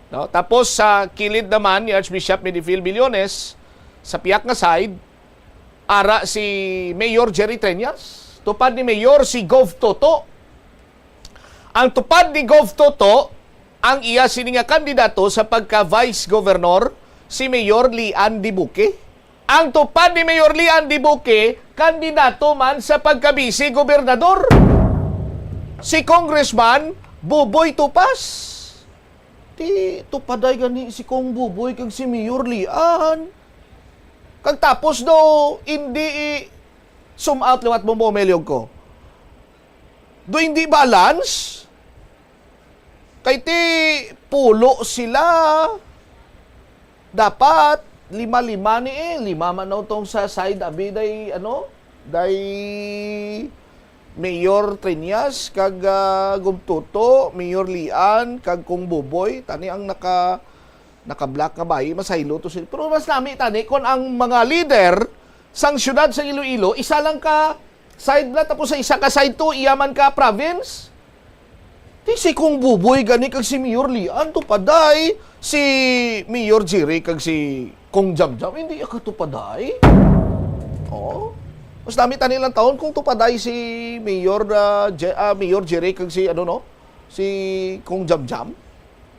No? Tapos sa kilid naman ni Archbishop Medifil Billones, sa piyak nga side, ara si Mayor Jerry Treñas. Tupad ni Mayor si Gov Toto. Ang tupad ni Gov Toto, ang iya sini nga kandidato sa pagka-vice governor, si Mayor Lian Dibuque. Ang tupad ni Mayor Lian Dibuque, kandidato man sa pagka-vice gobernador, si Congressman Buboy Tupas. Ti tupaday gani si Kong Buboy kag si Mayor Lian. Kag tapos do, hindi i-, zoom out liwat mo, mo, melyog ko. Do hindi balance? Kay ti pulo sila. Dapat lima-lima ni, eh. Lima man daw tong sa side, abi, day, ano? Day Mayor Treñas, kag, ah, Gov Toto, Mayor Lian, kag Kong Buboy. Tani ang naka, naka-black nga bayi, masaylo to sila. Pero mas nami tani kung ang mga leader sang siyudad sa Iloilo, isa lang ka side na, tapos sa isa ka side to, iya man ka province. Ti si Kong Buboy gani kag si Mayor Lian, tupaday. Si Mayor Jerry kag si Kong Jamjam, hindi ka tupaday. Oh. Mas dami tani lang taon kung tupaday si Mayor, ah, Je-, ah, Mayor Jerry kag si, ano, no? Si Kong Jamjam.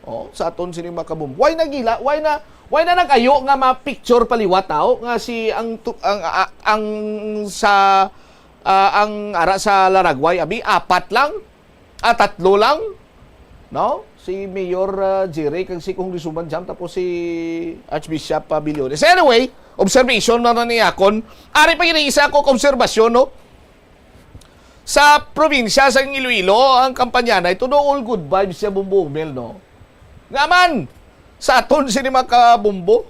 Oh, sa aton sini mga kabum-, why nagila? Why na, why na nag-ayo nga ma-picture paliwat tao nga si ang tu-, ang, a-, ang sa, ah, ang ara sa Laragway, abi, apat lang? Ah, tatlo lang? No? Si Mayor, ah, Jerry kag si Congresswoman Jam, tapos si Archbishop, ah, Billones. Anyway, observation na, na ni akon. Ari pa gini isa ko obserbasyon, no? Sa probinsya sa Iloilo, ang kampanya na ito, no, all good vibes siya, Bumbo Mel, no? Nga man, sa aton sini mga kabumbo,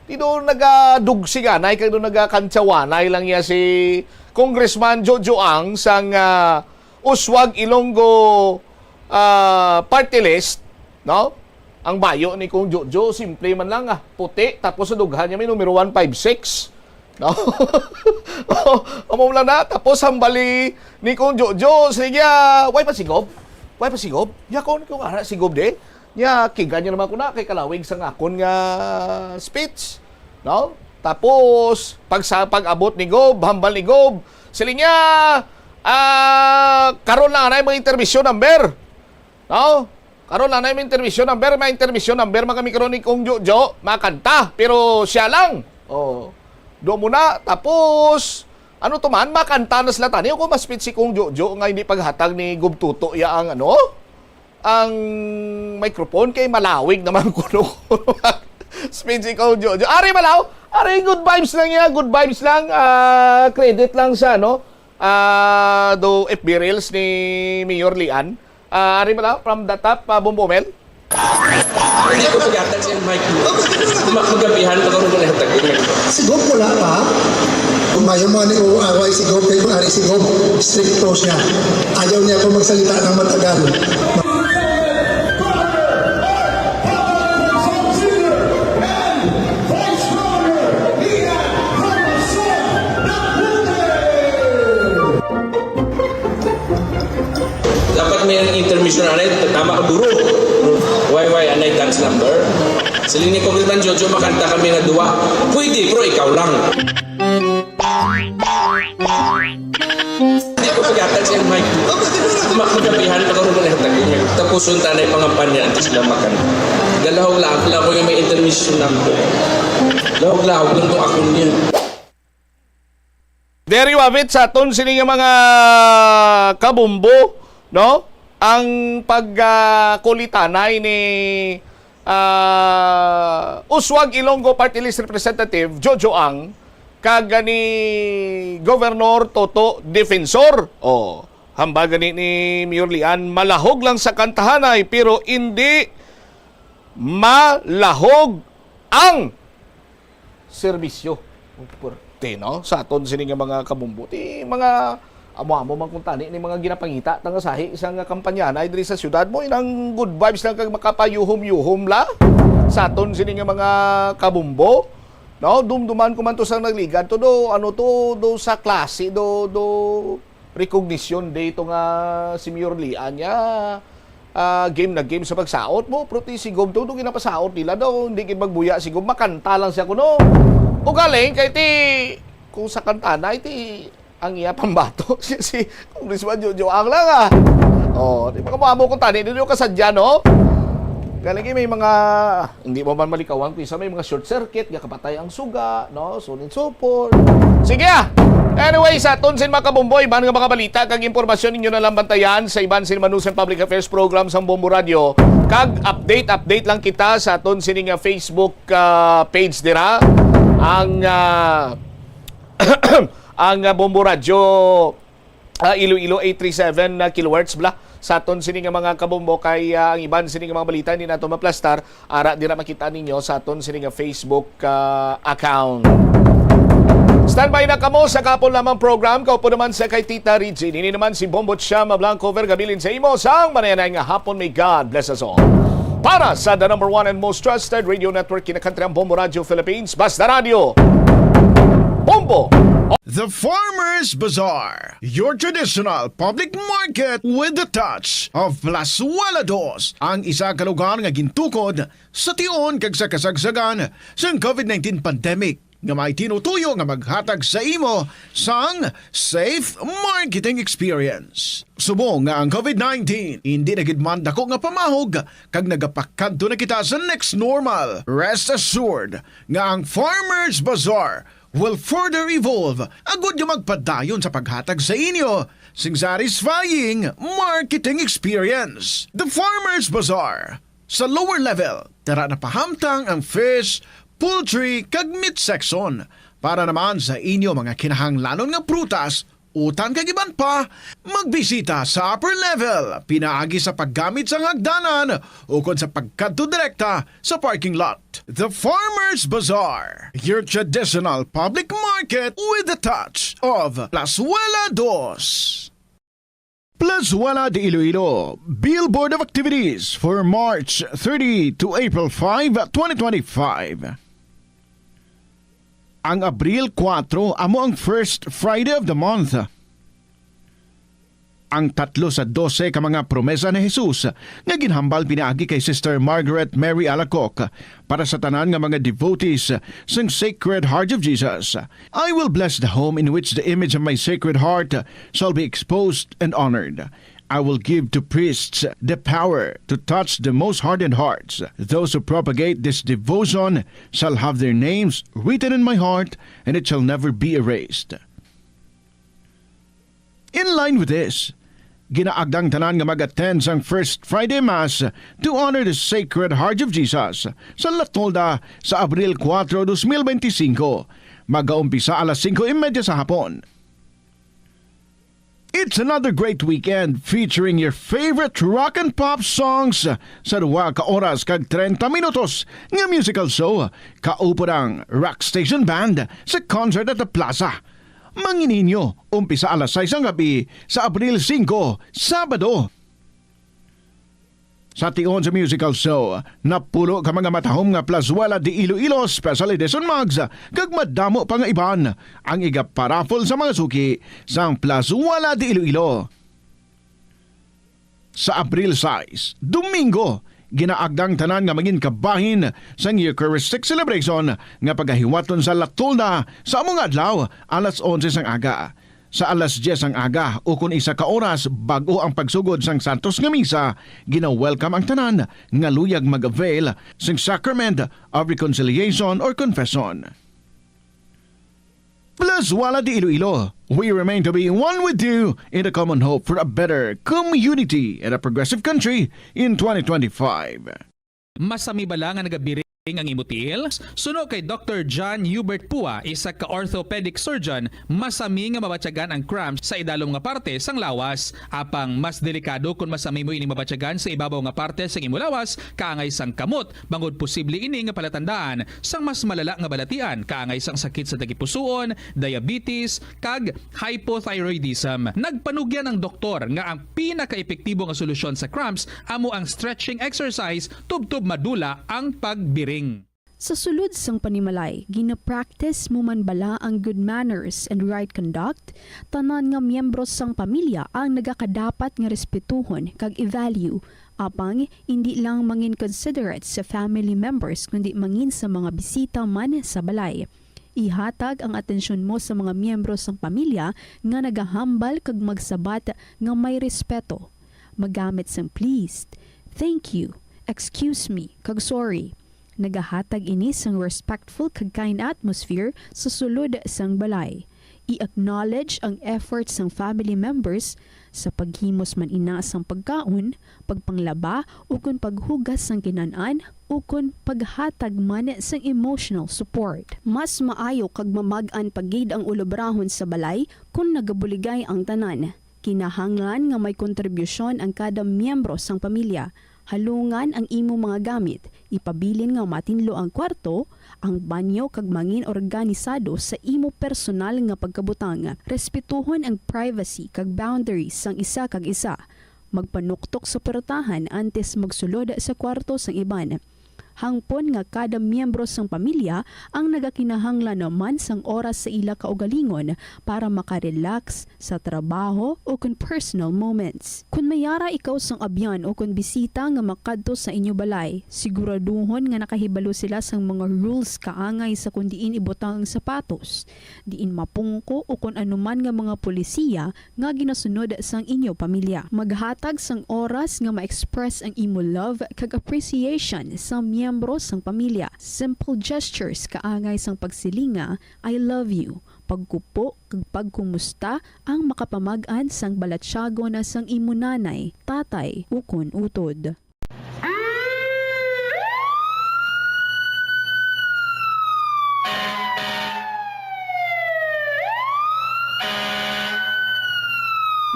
di do nagadugsiganay, kag do nagakantsawanay lang niya si Congressman Jojo Ang sang, ah, Uswag Ilonggo, ah, party list, no? Ang bayo ni Kong Jojo, simple man lang, ah, puti, tapos sa dughan niya may numero one five six. No? Amo lang na, tapos hambali ni Kong Jojo, sige, ah, way pa si Gob? Way pa si Gob? Ya, kung, kung ara si Gob, de? Nya, kiga niya naman ko na, kay kalawig sa ngakon nga speech. No? Tapos, pag sa, pag-abot ni Gob, hambal ni Gob, siling niya, ah, karon lang, anay, mga intermission number. No? Karon lang na may intermission number, may intermission number, mga mikro ni Kong Jojo, makanta, pero siya lang. Oh. Do mo na, tapos, ano to man, makanta na sila tani. Kung mas speech si Kong Jojo nga hindi paghatag ni Gob Toto ya ang, ano, ang microphone kay malawig naman kuno. Speech si Kong Jojo. Ari malaw, ari good vibes lang niya, good vibes lang, ah, credit lang sa, no? Ah, do F B Reels ni Mayor Lian. Ah, ari malaw, from the top, ah, Bumbumel. Hindi ko paghatag sa mic. Mag-, magabihan pa ko rin hatag. Siguro wala pa. Kung mayo mo ni uaway si Gob, kay kung ari si Gob, stricto siya. Ayaw niya ako magsalita ng matagal. Dapat may intermission na rin. Tama ka, duro. Why, why, anay dance number? Siling ni Congressman Jojo, makanta kami nga duwa. Pwede, pero ikaw lang. Hindi ko paghatag sa mic. Ma-, magabihan pa karon na hatag niya. Tapos unta na pangampanya, antes sila makan. Galahog lang, lang ko yung may intermission number. Lahog-lahog lang to ako niya. There you have it, sa aton sini nga mga kabumbo, no? Ang pagkulitanay ni, ah, Uswag Ilonggo Party List Representative Jojo Ang kag ni Governor Toto Defensor. Oh, hambal gani ni Mayor Lian, malahog lang sa kantahanay pero hindi malahog ang serbisyo. Puwerte, no? Sa aton sini nga mga kabumbo. Ti mga amo-amo man kung tani ni mga ginapangita ta nga sahi sa nga kampanya na diri sa siyudad mo, inang good vibes lang kag makapayuhom-yuhom la sa aton sini nga mga kabumbo. No, dumduman ko man to sa nagligad to, do, ano to, do sa klase, do, do recognition day to nga si Mayor Lian niya. Ah, game na game sa pagsaot mo, pero ti si Gob to, do ginapasaot nila daw, hindi gid magbuya si Gob, makanta lang siya kuno. Ugaling kay ti, kung sa kanta na, iti ang iya pambato si, si Congressman Jojo Ang lang, ah. Oh, di ba kamo amo kung tani ninyo kasadya, no? Galing may mga, hindi mo man malikawan kung isa may mga short circuit, nga kapatay ang suga, no? So on and so forth. Sige, ah. Anyway, sa aton sin mga kabombo, iban nga mga balita kag impormasyon ninyo na lang bantayan sa iban sin Manusan Public Affairs Program sang Bombo Radio. Kag update, update lang kita sa aton sini nga Facebook, ah, page dira. Ang, ah, ang, ah, Bombo Radio, ah, Iloilo eight three seven na kilohertz bla. Sa aton sini nga mga kabombo kay, ah, ang iban sini nga mga balita hindi nato maplastar, ara dira makita ninyo sa aton sini nga Facebook, ah, account. Standby na kamo sa kahapon lamang program. Kaupo naman sa kay Tita Regine. Ini naman si Bombo Chama Blanco Vergabilin sa imo sang manayanay nga hapon. May God bless us all. Para sa the number one and most trusted radio network, Kinakantriang Bombo Radio Philippines, Basta Radio, Bombo. The Farmers Bazaar, your traditional public market with the touch of Plazuela Dos, ang isa ka lugar nga gintukod sa tion kag sa kasagsagan sang COVID nineteen pandemic, nga may tinutuyo nga maghatag sa imo sang safe marketing experience. Subong nga ang COVID nineteen hindi na gid man dako nga pamahog kag nagapakadto na kita sa next normal, rest assured nga ang Farmers Bazaar will further evolve agud nga magpadayon sa paghatag sa inyo sing satisfying marketing experience. The Farmers Bazaar, sa lower level, tara na pahamtang ang fish, poultry, kag meat section. Para naman sa inyo mga kinahanglanon nga prutas, utan kag iban pa, magbisita sa upper level pinaagi sa paggamit sang hagdanan ukon sa pagkadto direkta sa parking lot. The Farmers Bazaar, your traditional public market with the touch of Plazuela Dos. Plazuela de Iloilo, billboard of activities for March thirty to April five, twenty twenty-five. Ang Abril kuwatro amo ang first Friday of the month. Ang tatlo sa dose ka mga promesa ni Jesus nga ginhambal pinaagi kay Sister Margaret Mary Alacoque para sa tanan nga mga devotees sang Sacred Heart of Jesus. "I will bless the home in which the image of my Sacred Heart shall be exposed and honored. I will give to priests the power to touch the most hardened hearts. Those who propagate this devotion shall have their names written in my heart, and it shall never be erased." In line with this, ginaagda ang tanan nga mag-attend sang First Friday Mass to honor the Sacred Heart of Jesus sa La Tolda sa Abril kuwatro, dos mil benti singko. Magaumpisa alas singko y media sa hapon. It's another great weekend featuring your favorite rock and pop songs sa duha ka oras kag treinta minutos nga musical show. Kaupod ang Rock Station Band sa Concert at the Plaza. Mangin ninyo, umpisa alas sais ang gabi sa Abril singko, Sabado. Sa tion sa musical show, napulo ka mga matahom nga Plazuela de Iloilo Special Edition mugs kag madamo pa nga iban ang igaparaffle sa mga suki sang Plazuela de Iloilo. Sa Abril sais, Domingo, ginaagda ang tanan nga mangin kabahin sang Eucharistic celebration nga pagahiwaton sa La Tolda sa amo nga adlaw, alas onse sang aga. Sa alas dyes ang aga, ukon isa ka oras bag-o ang pagsugod sang Santos nga Misa, gina-welcome ang tanan nga luyag mag-avail sing Sacrament of Reconciliation or Confession. Plazuela de Iloilo, we remain to be one with you in the common hope for a better community and a progressive country in twenty twenty-five. Masami bala nga nagabiring ang imo tiil? Suno kay Doctor John Hubert Pua, isa ka orthopedic surgeon, masami nga mabatyagan ang cramps sa idalom nga parte sang lawas. Apang mas delikado kon masami mo ini mabatyagan sa ibabaw nga parte sang imo lawas, kaangay sang kamot, bangod posible ini nga palatandaan sang mas malala nga balatian, kaangay sang sakit sa tagipusoon, diabetes, kag hypothyroidism. Nagpanugyan ang doktor nga ang pinakaepektibo nga solusyon sa cramps amo ang stretching exercise tubtob madula ang pagbiring. Sa sulod sang panimalay, gina-practice mo man bala ang good manners and right conduct? Tanan nga miyembro sang pamilya ang nagakadapat nga respetuhon kag i-value. Apang, indi lang mangin considerate sa family members, kundi mangin sa mga bisita man sa balay. Ihatag ang atensyon mo sa mga miyembro sang pamilya nga nagahambal kag magsabat nga may respeto. Magamit sang please, thank you, excuse me, kag sorry. Nagahatag ini sang respectful kag kind atmosphere sa sulod sang balay. I-acknowledge ang effort sang family members sa paghimos man ina sang pagkaon, pagpanglaba, ukon paghugas sang kinan-an, ukon paghatag man sang emotional support. Mas maayo kag mamag-an pa gid ang ulobrahon sa balay kon nagabuligay ang tanan. Kinahanglan nga may kontribusyon ang kada miyembro sang pamilya. Halungan ang imo mga gamit, ipabilin nga matinlo ang kwarto, ang banyo, kag mangin organisado sa imo personal nga pagkabutang. Respetuhon ang privacy kag boundaries sang isa kag isa. Magpanuktok sa puwertahan antes magsulod sa kwarto sang iban. Hangpon nga kada miyembro sang pamilya ang nagakinahanglan man sang oras sa ila kaugalingon para makarelax sa trabaho o kon personal moments. Kon may yara ikaw sang abyan o kon bisita nga makadto sa inyo balay, siguraduhon nga nakahibalo sila sang mga rules kaangay sa kon diin ibutang ang sapatos, diin mapungko o kon anuman nga mga polisiya nga ginasunod sang inyo pamilya. Maghatag sang oras nga ma-express ang imo love kag appreciation sa miyembro sang pamilya. Simple gestures kaangay sang pagsiling nga, "I love you," pagkupo kag pagkumusta ang makapamag-an sang balatyagon sang imo nanay, tatay, ukon utod.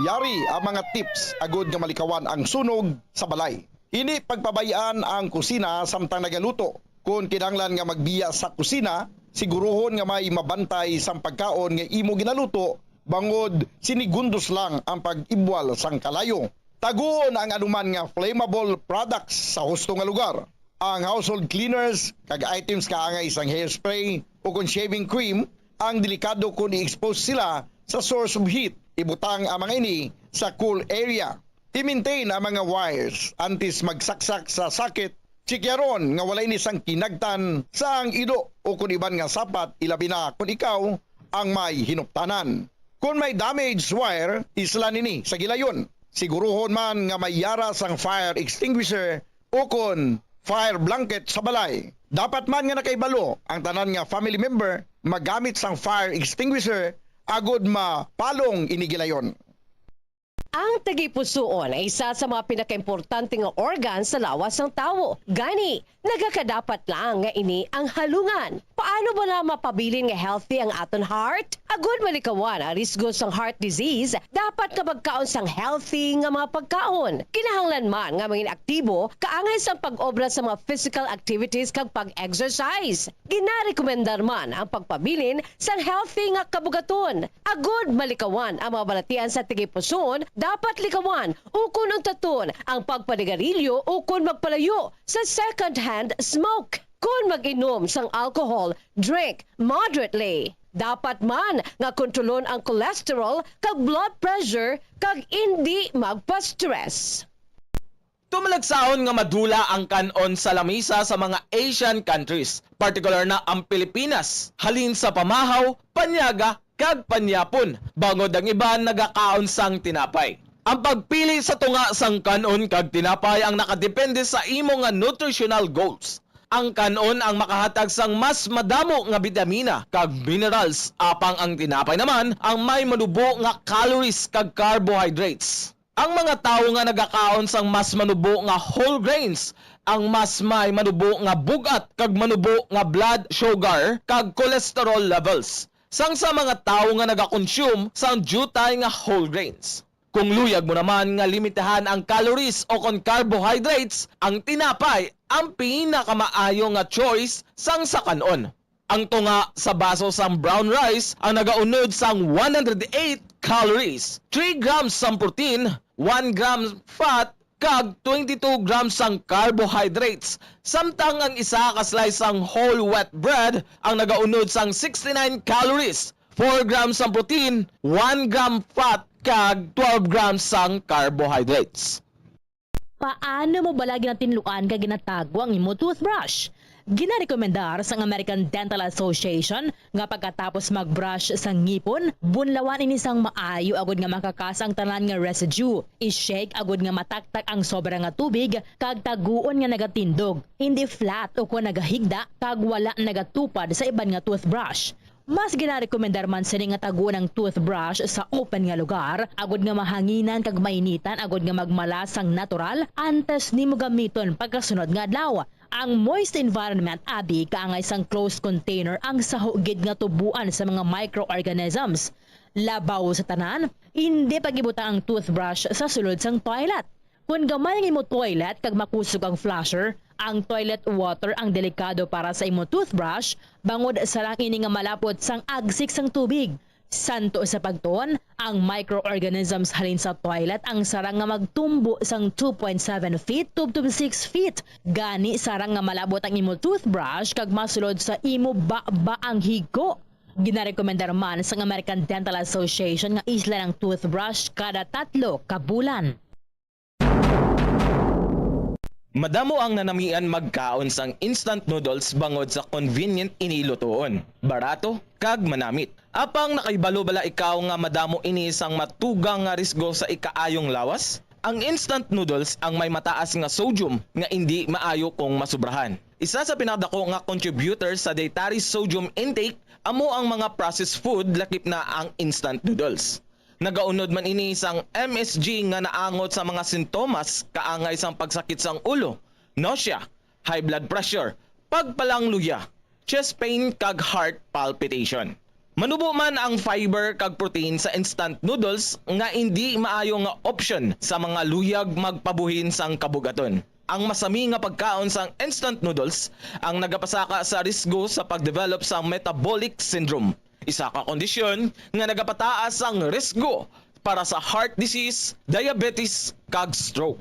Yari ang mga tips agud nga malikawan ang sunog sa balay. Indi pagpabay-an ang kusina samtang nagaluto. Kon kinahanglan nga magbiya sa kusina, siguruhon nga may mabantay sang pagkaon nga imo ginaluto, bangod sinigundos lang ang pag-ibwal sang kalayo. Taguon ang anuman nga flammable products sa husto nga lugar. Ang household cleaners kag items kaangay sang hairspray o kon shaving cream ang delikado kon i-expose sila sa source of heat. Ibutang ang mga ini sa cool area. I-maintain ang mga wires antes magsaksak sa socket. Tsikyaron nga wala ini sang kinagtan sang ilo o kon iban nga sapat, ilabi na kon ikaw ang may hinuptanan. Kon may damaged wire, islan ini sa gilayon. Siguruhon man nga may yara sang fire extinguisher o kon fire blanket sa balay. Dapat man nga nakahibalo ang tanan nga family member magamit sang fire extinguisher agod mapalong ini gilayon. Ang tagipusoon ay isa sa mga pinakaimportante nga organ sa lawas sang tawo. Gani, nagakadapat lang nga ini ang halungan. Paano bala mapabilin nga healthy ang aton heart? Agud malikawan ang risgo sang heart disease, dapat nga magkaon sang healthy nga mga pagkaon. Kinahanglan man nga mangin aktibo kaangay sang pag-obra sa mga physical activities kag pag-exercise. Ginarekomendar man ang pagpabilin sang healthy nga kabugaton. Agud malikawan ang mga balatian sa tagipusoon, dapat likawan ukon untaton ang pagpanigarilyo ukon magpalayo sa second-hand smoke. Kon mag-inom sang alcohol, drink moderately. Dapat man nga kontrolon ang cholesterol kag blood pressure kag indi magpa-stress. Tumalagsahon nga madula ang kan-on sa lamisa sa mga Asian countries, partikular na ang Pilipinas, halin sa pamahaw, panyaga, kag panyapon, bangod ang iban nagakaon sang tinapay. Ang pagpili sa tunga sang kan-on kag tinapay ang nakadepende sa imo nga nutritional goals. Ang kan-on ang makahatag sang mas madamo nga bitamina kag minerals, apang ang tinapay naman ang may manubo nga calories kag carbohydrates. Ang mga tawo nga nagakaon sang mas manubo nga whole grains ang mas may manubo nga bug-at kag manubo nga blood sugar kag cholesterol levels sang sa mga tawo nga nagakonsume sang diutay nga whole grains. Kung luyag mo naman nga limitahan ang calories o kon carbohydrates, ang tinapay ang pinakamaayo nga choice sang sa kan-on. Ang tunga sa baso sang brown rice ang nagaunod sang one hundred eight calories, three grams sang protein, one gram fat, kag twenty-two grams sang carbohydrates, samtang ang isa ka slice sang whole wheat bread ang nagaunod sang sixty-nine calories, four grams sang protein, one gram fat, kag twelve grams sang carbohydrates. Paano mo bala ginatinluan kag ginatago ang imo toothbrush? Ginarekomendar sang American Dental Association nga pagkatapos mag-brush sa ngipon, bunlawan ini sang maayo agud nga makakas ang tanan nga residue. I-shake agud nga mataktak ang sobra nga tubig kag taguon nga nagatindog, hindi flat o kon nagahigda kag wala nagatupad sa iban nga toothbrush. Mas ginarekomendar man sini nga taguon ang toothbrush sa open nga lugar, agud nga mahanginan kag mainitan agud nga magmala sang natural antes nimo gamiton pagkasunod nga adlaw. Ang moist environment abi kaangay sang closed container ang saho gid nga tubuan sa mga microorganisms. Labaw sa tanan, indi pag-ibutang ang toothbrush sa sulod sang toilet. Kon gamay ang imo toilet kag makusog ang flusher, ang toilet water ang delikado para sa imo toothbrush, bangod sarang ini nga malapot sang agsik sang tubig. Santo sa pagtuon, ang microorganisms halin sa toilet ang sarang nga magtumbo sang two point seven feet tubtob six feet. Gani, sarang nga malabot ang imo toothbrush kag masulod sa imo baba ang higko. Ginarekomendar man sang American Dental Association nga islan ang toothbrush kada tatlo ka bulan. Madamo ang nanamian magkaon sang instant noodles bangod sa convenient ini lutuon, barato, kag manamit. Apang nakahibalo bala ikaw nga madamo ini sang matugang nga risgo sa ikaayong lawas? Ang instant noodles ang may mataas nga sodium nga indi maayo kung masubrahan. Isa sa pinakadako nga contributor sa dietary sodium intake amo ang mga processed food, lakip na ang instant noodles. Nagaunod man ini sang M S G nga naangot sa mga sintomas kaangay sang pagsakit sang ulo, nausea, high blood pressure, pagpalangluya, chest pain, kag heart palpitation. Manubo man ang fiber kag protein sa instant noodles nga indi maayo nga opsyon sa mga luyag magpabuhin sang kabugaton. Ang masami nga pagkaon sang instant noodles ang nagapasaka sa risgo sa pagdevelop sang metabolic syndrome, isa ka kondisyon nga nagapataas ang risgo para sa heart disease, diabetes, kag stroke.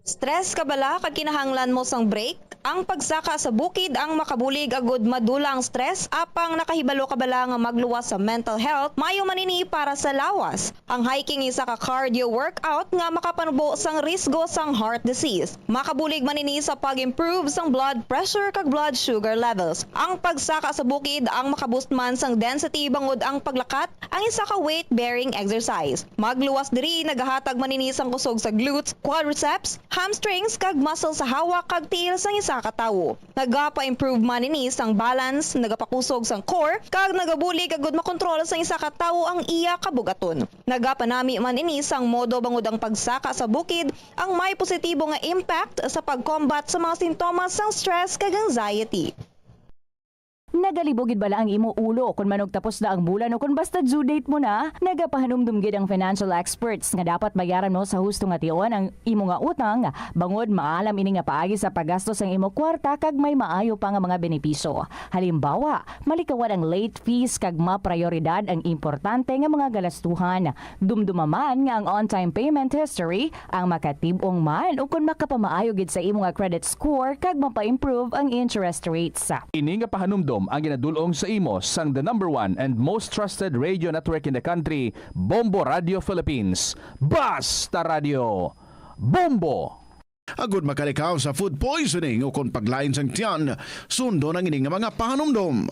Stress ka bala kag kinahanglan mo sang break? Ang pagsaka sa bukid ang makabulig agud madula ang stress, apang nakahibalo ka bala nga magluwas sa mental health? Maayo man ini para sa lawas. Ang hiking isa ka cardio workout nga makapanubo sang risgo sang heart disease. Makabulig man ini sa pag-improve sang blood pressure kag blood sugar levels. Ang pagsaka sa bukid ang makaboost man sang density bangod ang paglakat ang isa ka weight-bearing exercise. Magluwas diri nagahatag man ini sang kusog sa glutes, quadriceps, hamstrings, kag muscle sa hawak kag tiil sang isa ka tawo. Nagapa-improve man ini sang balance, nagapakusog sang core, kag nagabulig agud makontrol sang isa ka tawo ang iya kabugaton. Nagapanami man ini sang modo bangod ang pagsaka sa bukid ang may positibo nga impact sa pag-combat sa mga sintomas sang stress kag anxiety. Nagalibog gid bala ang imo ulo kon manugtapos na ang bulan o kon basta due date mo na? Nagapahanumdom gid ang financial experts nga dapat bayaran mo sa husto nga tion ang imo nga utang, bangod maalam ini nga paagi sa paggasto sang imo kwarta kag may maayo pa nga mga benepisyo. Halimbawa, malikawan ang late fees kag maprayoridad ang importante nga mga galastuhan. Dumduma man nga ang on-time payment history ang makatib-ong man ukon makapamaayo gid sa imo nga credit score kag mapa-improve ang interest rates. Ini nga pahanumdom ang ginadul-ong sa imo sang the number one and most trusted radio network in the country, Bombo Radio Philippines. Basta Radio Bombo! Agud makalikaw sa food poisoning ukon paglain sang tiyan, sundon ang ini nga mga pahanumdom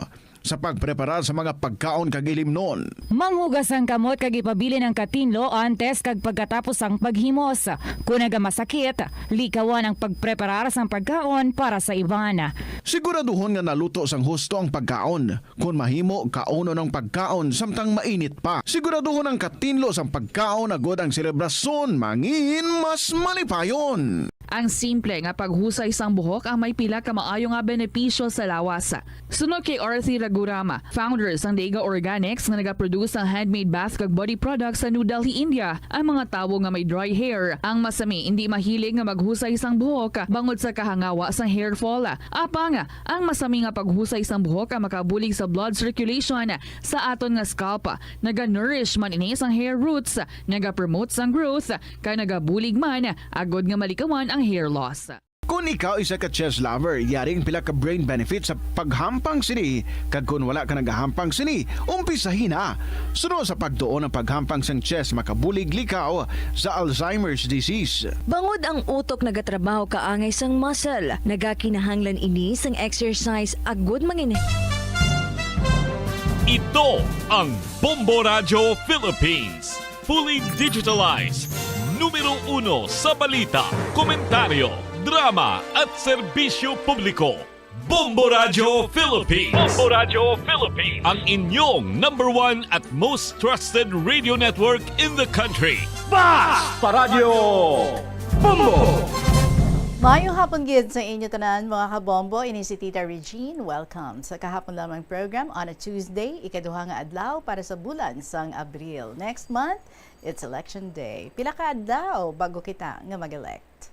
sa pagpreparar sa mga pagkaon kag ilimnon. Manghugas ang kamot kag ipabilin ang katinlo antes kag pagkatapos sang paghimos. Kon nagamasakit, likawan ang pagpreparar sang pagkaon para sa iban. Siguraduhon nga naluto sang husto ang pagkaon. Kon mahimo, kaunon ang pagkaon samtang mainit pa. Siguraduhon ang katinlo sang pagkaon agud ang selebrasyon mangin mas malipayon. Ang simple nga paghusay sang buhok ang may pila ka maayo nga benepisyo sa lawas. Suno kay Arthur Kurama, founder sang Dega Organics nga nagaproduce sang handmade bath kag body products sa New Delhi, India. Ang mga tawo nga may dry hair, ang masami indi mahilig nga maghusay sang buhok bangod sa kahangawa sang hair fall. Apang, ang masami nga paghusay sang buhok ang makabulig sa blood circulation sa aton nga scalp. Naga-nourish man ini sang hair roots, naga-promote sang growth, kag nagabulig man agod nga malikawan ang hair loss. Kon ikaw isa ka chess lover, yari ang pila ka brain benefits sa paghampang sini, kag kon wala ka nagahampang sini, umpisahi na. Suno sa pagtuon ang paghampang sang chess makabulig likaw sa Alzheimer's disease. Bangod ang utok nagatrabaho kaangay sang muscle, nagakinahanglan ini sang exercise agud mangin- Ito ang Bombo Radyo Philippines. Fully digitalized. Numero uno sa balita, komentaryo, drama at serbisyo publiko. Bombo Radyo Philippines. Bombo Radyo Philippines. Ang inyong number one at most trusted radio network in the country. Basta Radyo Bombo! Maayong hapon gid sa inyo tanan, mga kabombo. Ini si Tita Regine. Welcome sa kahapon lamang program on a Tuesday, ikaduha nga adlaw para sa bulan sang Abril. Next month, it's election day. Pila ka adlaw bago kita nga mag-elect?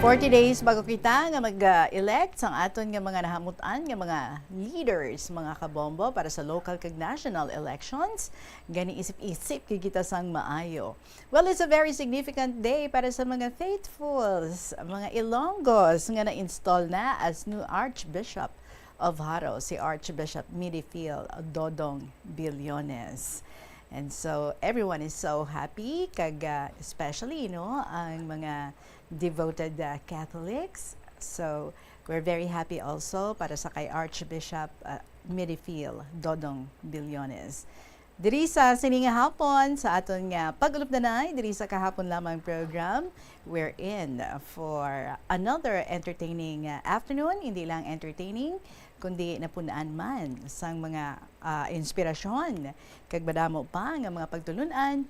Forty days bago kita nga mag-elect sang aton nga mga nahamutan nga mga leaders, mga kabombo, para sa local kag national elections. Gani, isip-isip kay kita sang maayo. Well, it's a very significant day para sa mga faithfuls, mga Ilonggos nga na-install na as new Archbishop of Jaro, si Archbishop Midifiel Dodong Billones. And so, everyone is so happy, kag, ah, especially, you know, ang mga devoted, ah, Catholics. So, we're very happy also para sa kay Archbishop, ah, Midifiel Dodong Billones. Diri sa sini nga hapon, sa aton nga pag-ulupdanay, diri sa kahapon lamang program, we're in for another entertaining, uh, afternoon. Hindi lang entertaining, kundi napun-an man sang mga, ah, inspirasyon, kag madamo pa nga mga pagtulun-an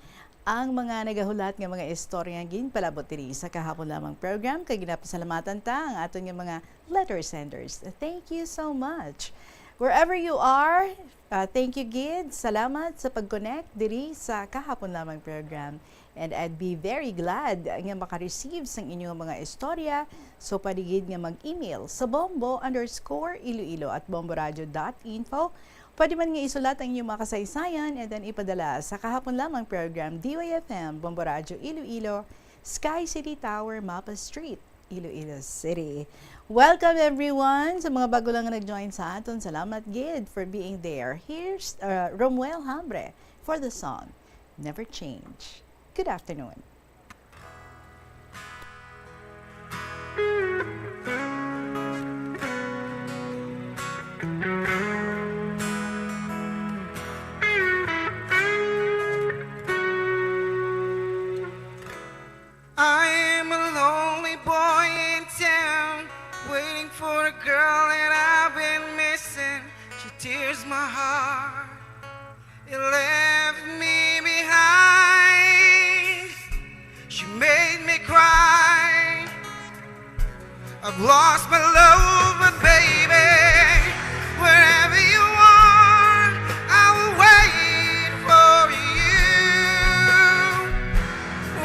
ang mga nagahulat nga mga istorya nga ginpalabot diri sa kahapon lamang program, kag ginapasalamatan ta ang aton nga mga letter senders. Thank you so much. Wherever you are, ah, thank you gid. Salamat sa pag-connect diri sa kahapon lamang program. And I'd be very glad nga maka-receive sang inyong mga istorya. So, pwede gid nga mag-email sa bombo underscore iloilo at bomboradio dot info. Pwede man nga isulat ang inyong mga kasaysayan and then ipadala sa kahapon lamang program, D Y F M, Bombo Radyo Iloilo, Sky City Tower, Mapa Street, Iloilo City. Welcome, everyone. Sa mga bago lang nga nag-join sa aton, salamat gid for being there. Here's, uh, Romuel Hambre for the song Never Change. Good afternoon. I'm a lonely boy in town, waiting for a girl that I've been missing. She tears my heart. It left me behind. She made me cry. I've lost my love, but baby, wherever you are, I will wait for you.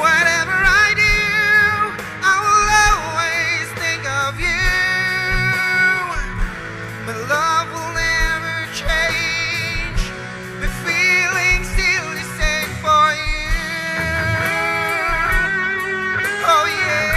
Whatever I do, I will always think of you. My love will never change. My feelings still the same for you. Oh yeah.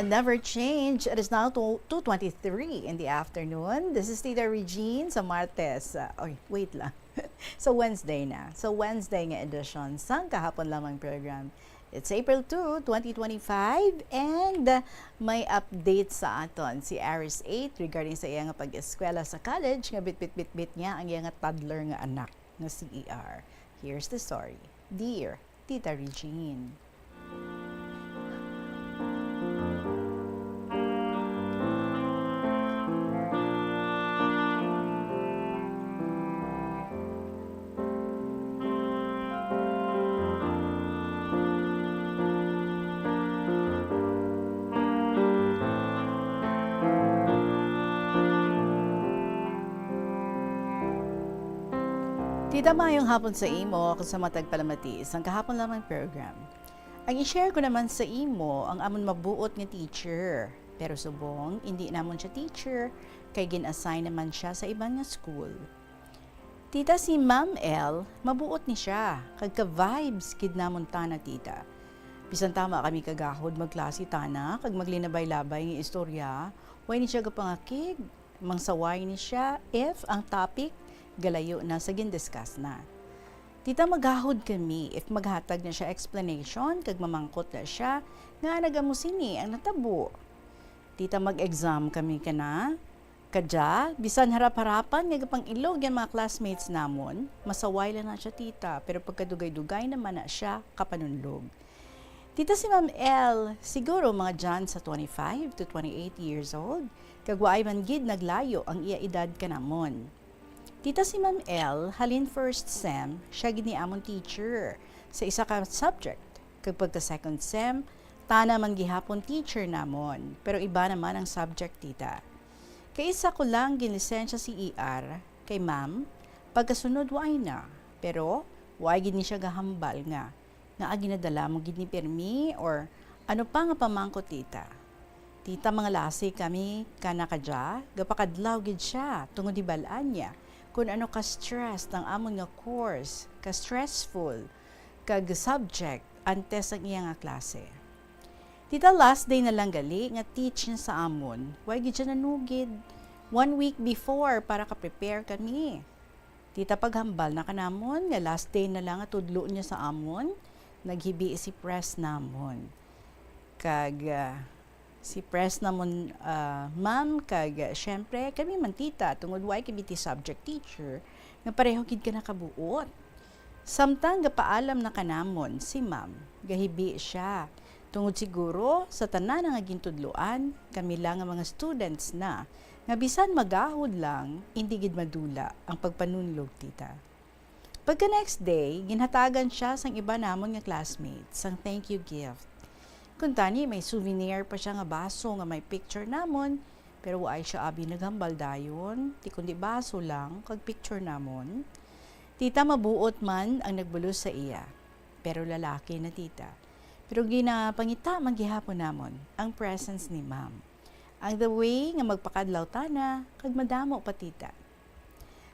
Never change. It is now two, two twenty-three in the afternoon. This is Tita Regine sa Martes. Ah, oy, wait lang. So, Wednesday na. So, Wednesday nga edisyon sang Kahapon Lamang program. It's April two, twenty twenty-five, and, uh, may update sa aton si Aris eight regarding sa iya nga pag-eskwela sa college nga bitbit-bitbit niya ang iya nga toddler nga anak nga si E R. Here's the story. Dear Tita Regine. Tita, maayong hapon sa imo kag sa matag palamati sang Kahapon Lamang program. Ang i-share ko naman sa imo ang amon mabuot nga teacher. Pero subong, indi namon siya teacher, kay gin-assign naman siya sa iban nga school. Tita, si Ma'am L, mabuot ni siya, kag ka-vibes gid namon tana, tita. Bisan tama kami kagahod magklase tana kag maglinabay-labay nga istorya, way ni siya gapangakig. Mangsaway ni siya if ang topic galayo na sa gin-discuss na. Tita, magahod kami if maghatag na siya explanation kag mamangkot na siya nga nagamo sini ang natabo. Tita, mag-exam kami kana. Kadya, bisan harap-harapan nga gapang-ilog ang mga classmates namon, masaway lang na siya, tita, pero pagkadugay-dugay naman na siya kapanunlog. Tita, si Ma'am L, siguro mga dyan sa twenty-five to twenty-eight years old, kag waay man gid naglayo ang iya edad kanamon. Tita, si Ma'am L, halin first sem, siya gid ni amon teacher sa isa ka subject, kag pagka second sem, tana man gihapon teacher namon, pero iba naman ang subject, tita. Kay isa ko lang ginlisensya si E R, kay ma'am, pagkasunod waay na, pero waay gid ni siya gahambal nga, nga ginadala mo gid ni pirmi or ano pa nga pamangkot, tita. Tita, mangalasi kami kana kadya, gapakadlaw gid siya tungod hibal-an niya kun ano ka-stressed ang amon nga course, ka-stressful kag subject antes ang iya nga klase. Tita, last day na lang gali nga teach niya sa amon, way gid siya nanugid one week before para ka-prepare kami. Tita, paghambal na kanamon nga last day na lang nga tudlo niya sa amon, naghibi si press namon. Kag, ah, si press namon, ah, ma'am, kag, ah, syempre, kami man, tita, tungod way kami ti subject teacher, nga pareho gid ka nakabuot. Samtang gapaalam na kanamon si ma'am, gahibi siya. Tungod siguro sa tanan nga gintudloan, kami lang nga mga students na, nga bisan magahod lang, indi gid madula ang pagpanunlog, tita. Pagka next day, ginhatagan siya sang iba namon nga classmates sang thank you gift. Kuntani, may souvenir pa siya nga baso nga may picture namon, pero waay siya abi naghambal dayon, ti kundi baso lang kag picture namon. Tita, mabuot man ang nagbulos sa iya, pero lalaki na, tita. Pero ginapangita man gihapon namon ang presence ni ma'am. Ang the way nga magpakadlaw tana, kag madamo pa, tita.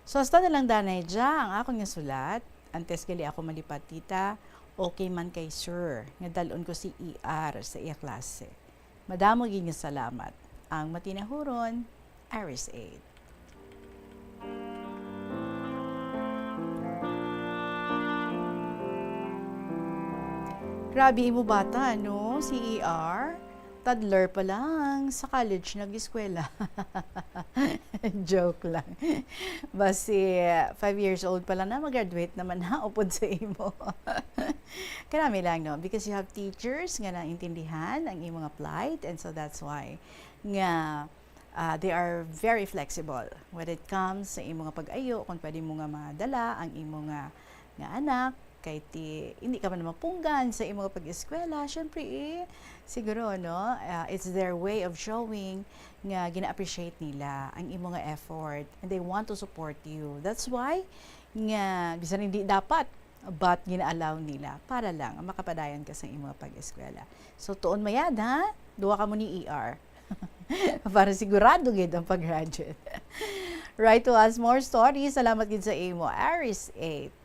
So, hasta na lang danay dya ang akon nga sulat. Antes gali ako malipat, tita, okay man kay sir nga dal-on ko si E R sa iya klase. Madamo gid nga salamat. Ang matinahuron, Aris eight. Grabe imo bata, no? Si E R, toddler pa lang, sa college nag-eskwela. Joke lang. Basi, five years old pa lang na, mag-graduate naman na, upod sa imo. Karami lang, no? Because you have teachers nga naintindihan ang imo nga plight, and so that's why nga, ah, they are very flexible when it comes sa imo nga pag-ayo, kung pwede mo nga madala ang imo nga, nga anak, kay ti, hindi ka man mapunggan sa imo nga pag-eskwela, syempre, eh, siguro, no, ah, it's their way of showing nga gina-appreciate nila ang imo nga effort and they want to support you. That's why nga bisan hindi dapat, but gina-allow nila para lang makapadayon ka sa imo nga pag-eskwela. So, tuon mayad, ha? Duha ka mo ni E R. Para sigurado gid ang pag-graduate. Write to us more stories. Salamat gid sa imo, Aris eight.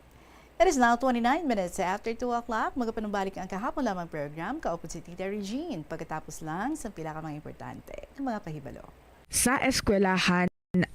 It is now twenty-nine minutes after two o'clock. Magapanumbalik ang kahapon lamang program. Kaupod si Tita Regine. Pagkatapos lang sa pila ka mga importante nga mga pahibalo. Sa eskwelahan,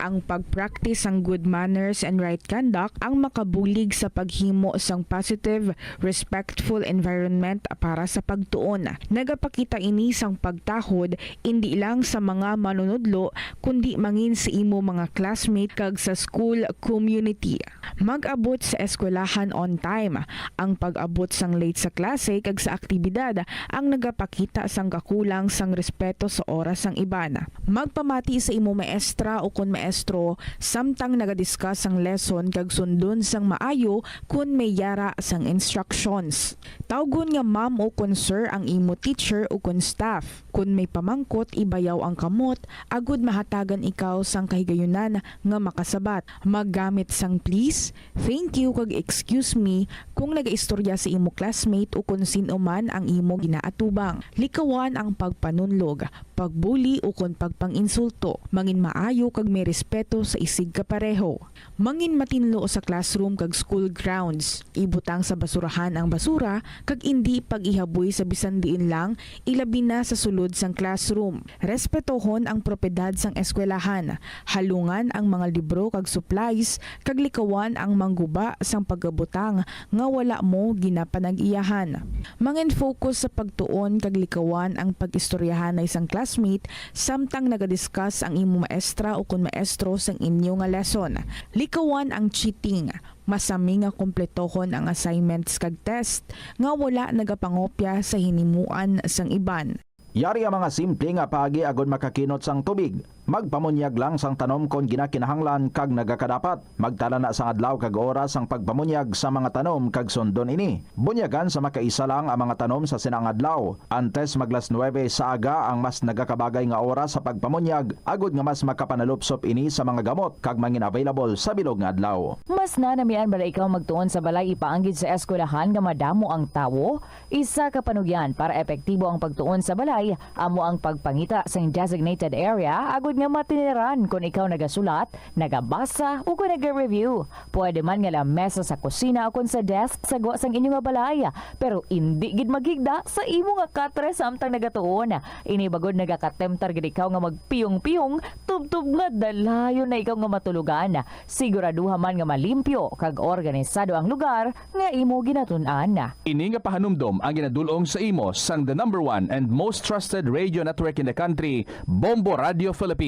ang pag-practice sang good manners and right conduct ang makabulig sa paghimo sang positive, respectful environment para sa pagtuon. Nagapakita ini sang pagtahod indi lang sa mga manunudlo, kundi mangin sa imo mga classmate kag sa school community. Mag-abot sa eskwelahan on time. Ang pag-abot sang late sa klase kag sa aktibidad ang nagapakita sang kakulang sang respeto sa oras sang iban. Magpamati sa imo maestra ukon maestro samtang nagadiscuss sang lesson kag sundon sang maayo kon may yara sang instructions. Tawgon nga ma'am ukon sir ang imo teacher ukon staff. Kon may pamangkot, ibayaw ang kamot agud mahatagan ikaw sang kahigayunan nga makasabat. Maggamit sang please, thank you, kag excuse me kung nagaistorya sa imo classmate ukon sin-o man ang imo ginaatubang. Likawan ang pagpanunlog, pagbuli ukon pagpang-insulto. Mangin maayo kag may respeto sa isig kapareho. Mangin matinlo sa classroom kag school grounds. Ibutang sa basurahan ang basura kag indi pag-ihaboy sa bisan diin lang, ilabi na sa sulod sang classroom. Respetohon ang propiedad sang eskwelahan. Halungan ang mga libro kag supplies kag likawan ang mangguba sang pagabutang nga wala mo ginapanag-iyahan. Mangin-focus sa pagtuon kag likawan ang pag-istoryahanay sang classmate samtang nagadiscuss ang imo maestra ukon maestro sang inyo nga lesson. Likawan ang cheating. Masami nga kumpletohon ang assignments kag test nga wala nagapangopya sa hinimuan sang iban. Yari ang mga simple nga paagi agud makakinot sang tubig. Magpamunyag lang sang tanom kon ginakinahanglan kag nagakadapat. Magtala na sang adlaw kag oras sang pagpamunyag sa mga tanom kag sundon ini. Bunyagan sa makaisa lang ang mga tanom sa sina nga adlaw. Antes mag las nuebe sa aga ang mas nagakabagay nga oras sa pagpamunyag, agud nga mas makapanalupsop ini sa mga gamot kag mangin-available sa bilog nga adlaw. Mas nanamian bala ikaw magtuon sa balay ipaanggid sa eskwelahan nga madamo ang tawo? Isa ka panugyan para epektibo ang pagtuon sa balay amo ang pagpangita sing designated area agud nga matiniran kon ikaw nagasulat, nagabasa, ukon naga-review. Pwede man nga lamesa sa kusina ukon sa desk sa gwa sang inyo nga balay, pero indi gid maghigda sa imo nga katre samtang nagatuon. Ini bagod nagakatemtar gid ikaw nga magpiyong-piyong tubtob nga dalayon na ikaw nga matulogan. Siguraduha man nga malimpyo kag organisado ang lugar nga imo ginatun-an. Ini nga pahanumdom ang ginadul-ong sa imo sang the number one and most trusted radio network in the country, Bombo Radio Philippines.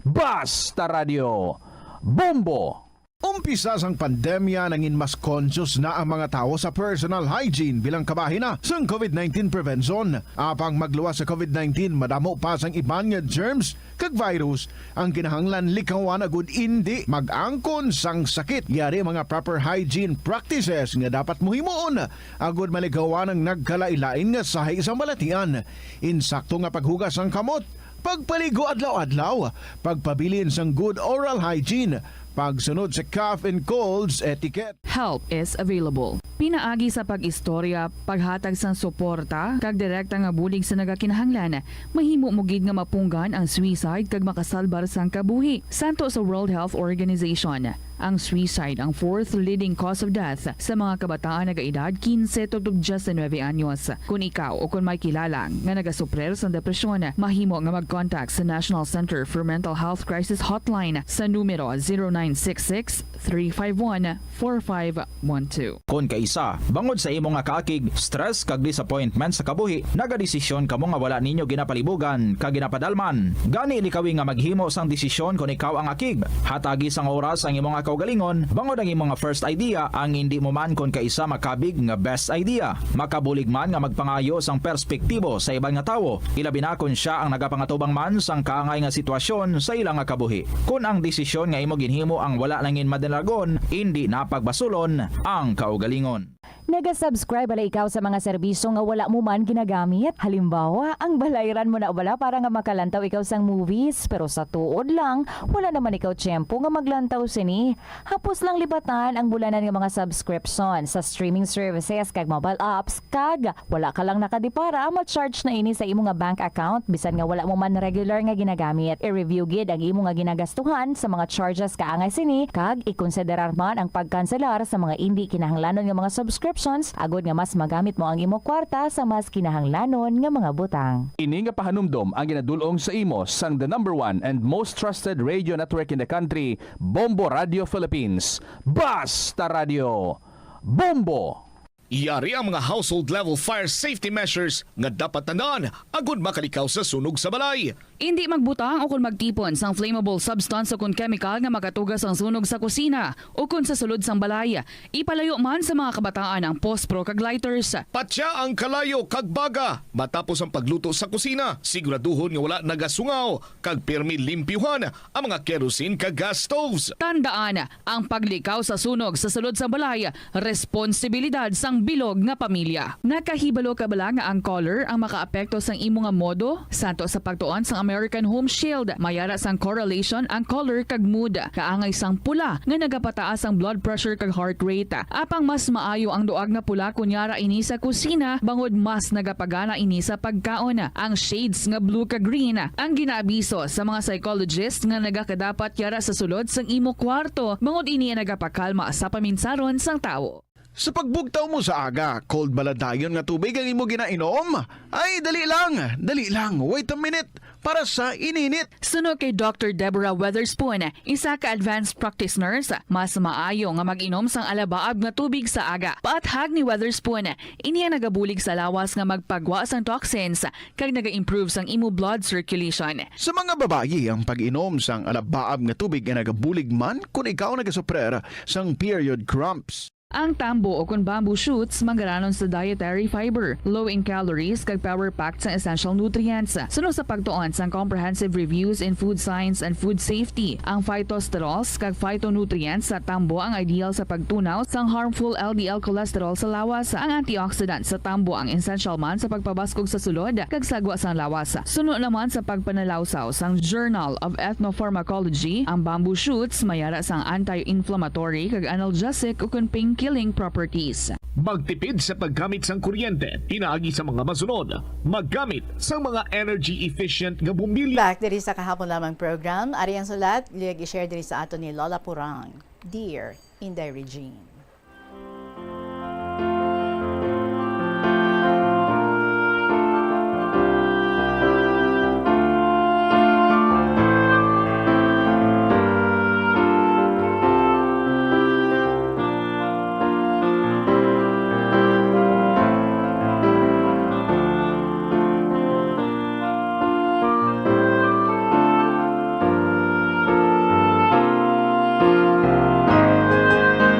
Basta Radio! Bombo! Umpisa sang pandemya, nangin mas conscious na ang mga tawo sa personal hygiene bilang kabahin na sang COVID nineteen prevention. Apang magluwas sa COVID nineteen, madamo pa sang iban nga germs kag virus ang kinahanglan likawan agud indi mag-angkon sang sakit. Yari ang mga proper hygiene practices nga dapat mo himuon agud malikawan ang nagkalain-lain nga sahi sang balatian. Insakto nga paghugas sang kamot, pagpaligo adlaw-adlaw, pagpabilin sang good oral hygiene, pagsunod sa cough and colds etiquette. Help is available. Pinaagi sa pag-istorya, paghatag sang suporta, kag direkta nga bulig sa nagakinahanglan, mahimo mo gid nga mapunggan ang suicide kag makasalbar sang kabuhi. Santo sa World Health Organization, ang suicide ang fourth leading cause of death sa mga kabataan nagaedad kinse tubtob diyes nuebe anyos. Kon ikaw o kon may kilala nga nagasuprir sang depresyon, mahimo nga mag-contact sa National Center for Mental Health Crisis Hotline sa numero zero nine six six, three five one, four five one two. Kon kaisa, bangod sa imo nga kaakig, stress kag disappointment sa kabuhi, nagadesisyon kamo nga wala ninyo ginapalibugan kag ginapadalman. Gani, likawi nga maghimo sang desisyon kon ikaw ang akig. Hatagi sang oras ang imo nga kaugalingon, bangod ang imo nga first idea ang indi mo man kon kaisa makabig nga best idea. Makabulig man nga magpangayo sang perspektibo sa iban nga tawo, ilabi na kon sia ang nagapangatubang man sang kaangay nga sitwasyon sa ila nga kabuhi. Kon ang desisyon nga imo ginhimo ang wala nangin madalagon, indi na pagbasulon ang kaugalingon. Naga-subscribe bala ikaw sa mga serbisyo nga wala mo man ginagamit? Halimbawa, ang balayran mo na bala para nga makalantaw ikaw sang movies, pero sa tuod lang, wala naman ikaw tiyempo nga maglantaw sini. Hapos lang libatan ang bulanan nga mga subscription sa streaming services kag mobile apps, kag wala ka lang nakadipara, ma-charge na ini sa imo nga bank account bisan nga wala mo man regular nga ginagamit. I-review gid ang imo nga ginagastuhan sa mga charges ka nga sini, kag ikonsiderar man ang pagkanselar sa mga indi kinahanglanon nga mga subscriptions agod nga mas magamit mo ang imo kwarta sa mas kinahanglanon nga mga butang. Ini nga pahanumdom ang ginadul-ong sa imo sang the number one and most trusted radio network in the country, Bombo Radio Philippines. Basta Radio, Bombo! Yari ang mga household level fire safety measures nga dapat tandaan agud makalikaw sa sunog sa balay. Indi magbutang o kon magtipon sang flammable substance o kon chemical nga makatuga sang sunog sa kusina o kon sa sulod sang balay. Ipalayo man sa mga kabataan ang pospro kag lighters. Patya ang kalayo kag baga matapos ang pagluto sa kusina. Siguraduhon nga wala nagasungaw kag pirmi limpyuhan ang mga kerosene kag gas stoves. Tandaan, ang paglikaw sa sunog sa sulod sang balay, responsibilidad sang bilog nga pamilya. Nakahibalo ka bala nga ang color ang makaapekto sang imo nga modo? Santo sa pagtuon sang American Home Shield, may ara sang correlation ang color kag mood. Kaangay sang pula nga nagapataas ang blood pressure kag heart rate. Apang mas maayo ang duag nga pula kon yara ini sa kusina, bangod mas nagapagana ini sa pagkaon. Ang shades nga blue kag green ang ginaabiso sa mga psychologist nga nagakadapat yara sa sulod sang imo kwarto, bangod ini ang nagapakalma sa paminsaron sang tawo. Sa pagbugtaw mo sa aga, cold bala dayon nga tubig ang imo ginainom? Ay, dali lang, dali lang, wait a minute, para sa ininit. Suno kay Doctor Deborah Weatherspoon, isa ka advanced practice nurse, mas maayo nga mag-inom sang alabaab nga tubig sa aga. Paathag ni Weatherspoon, ini ang nagabulig sa lawas nga magpagwa sang toxins kag naga-improve sang imo blood circulation. Sa mga babayi, ang pag-inom sang alabaab nga tubig ay nagabulig man kon ikaw nagasuprer sang period cramps. Ang tambo o kon bamboo shoots manggaranon sa dietary fiber, low in calories, kag power-packed sang essential nutrients. Suno sa pagtuon sang Comprehensive Reviews in Food Science and Food Safety, ang phytosterols kag phytonutrients sa tambo ang ideal sa pagtunaw sang harmful L D L cholesterol sa lawas. Ang antioxidant sa tambo ang essential man sa pagpabaskog sa sulod kag sagwa sang lawas. Suno naman sa pagpanalawsaw sang Journal of Ethnopharmacology, ang bamboo shoots may ara sang anti-inflammatory kag analgesic ukon pain-killing properties. Magtipid sa paggamit sang kuryente pinaagi sa mga masunod. Maggamit sang mga energy-efficient nga bombilya. Back diri sa Kahapon Lamang program, ari ang sulat, luyag i-share diri sa aton ni Lola Purang. Dear Inday Regine.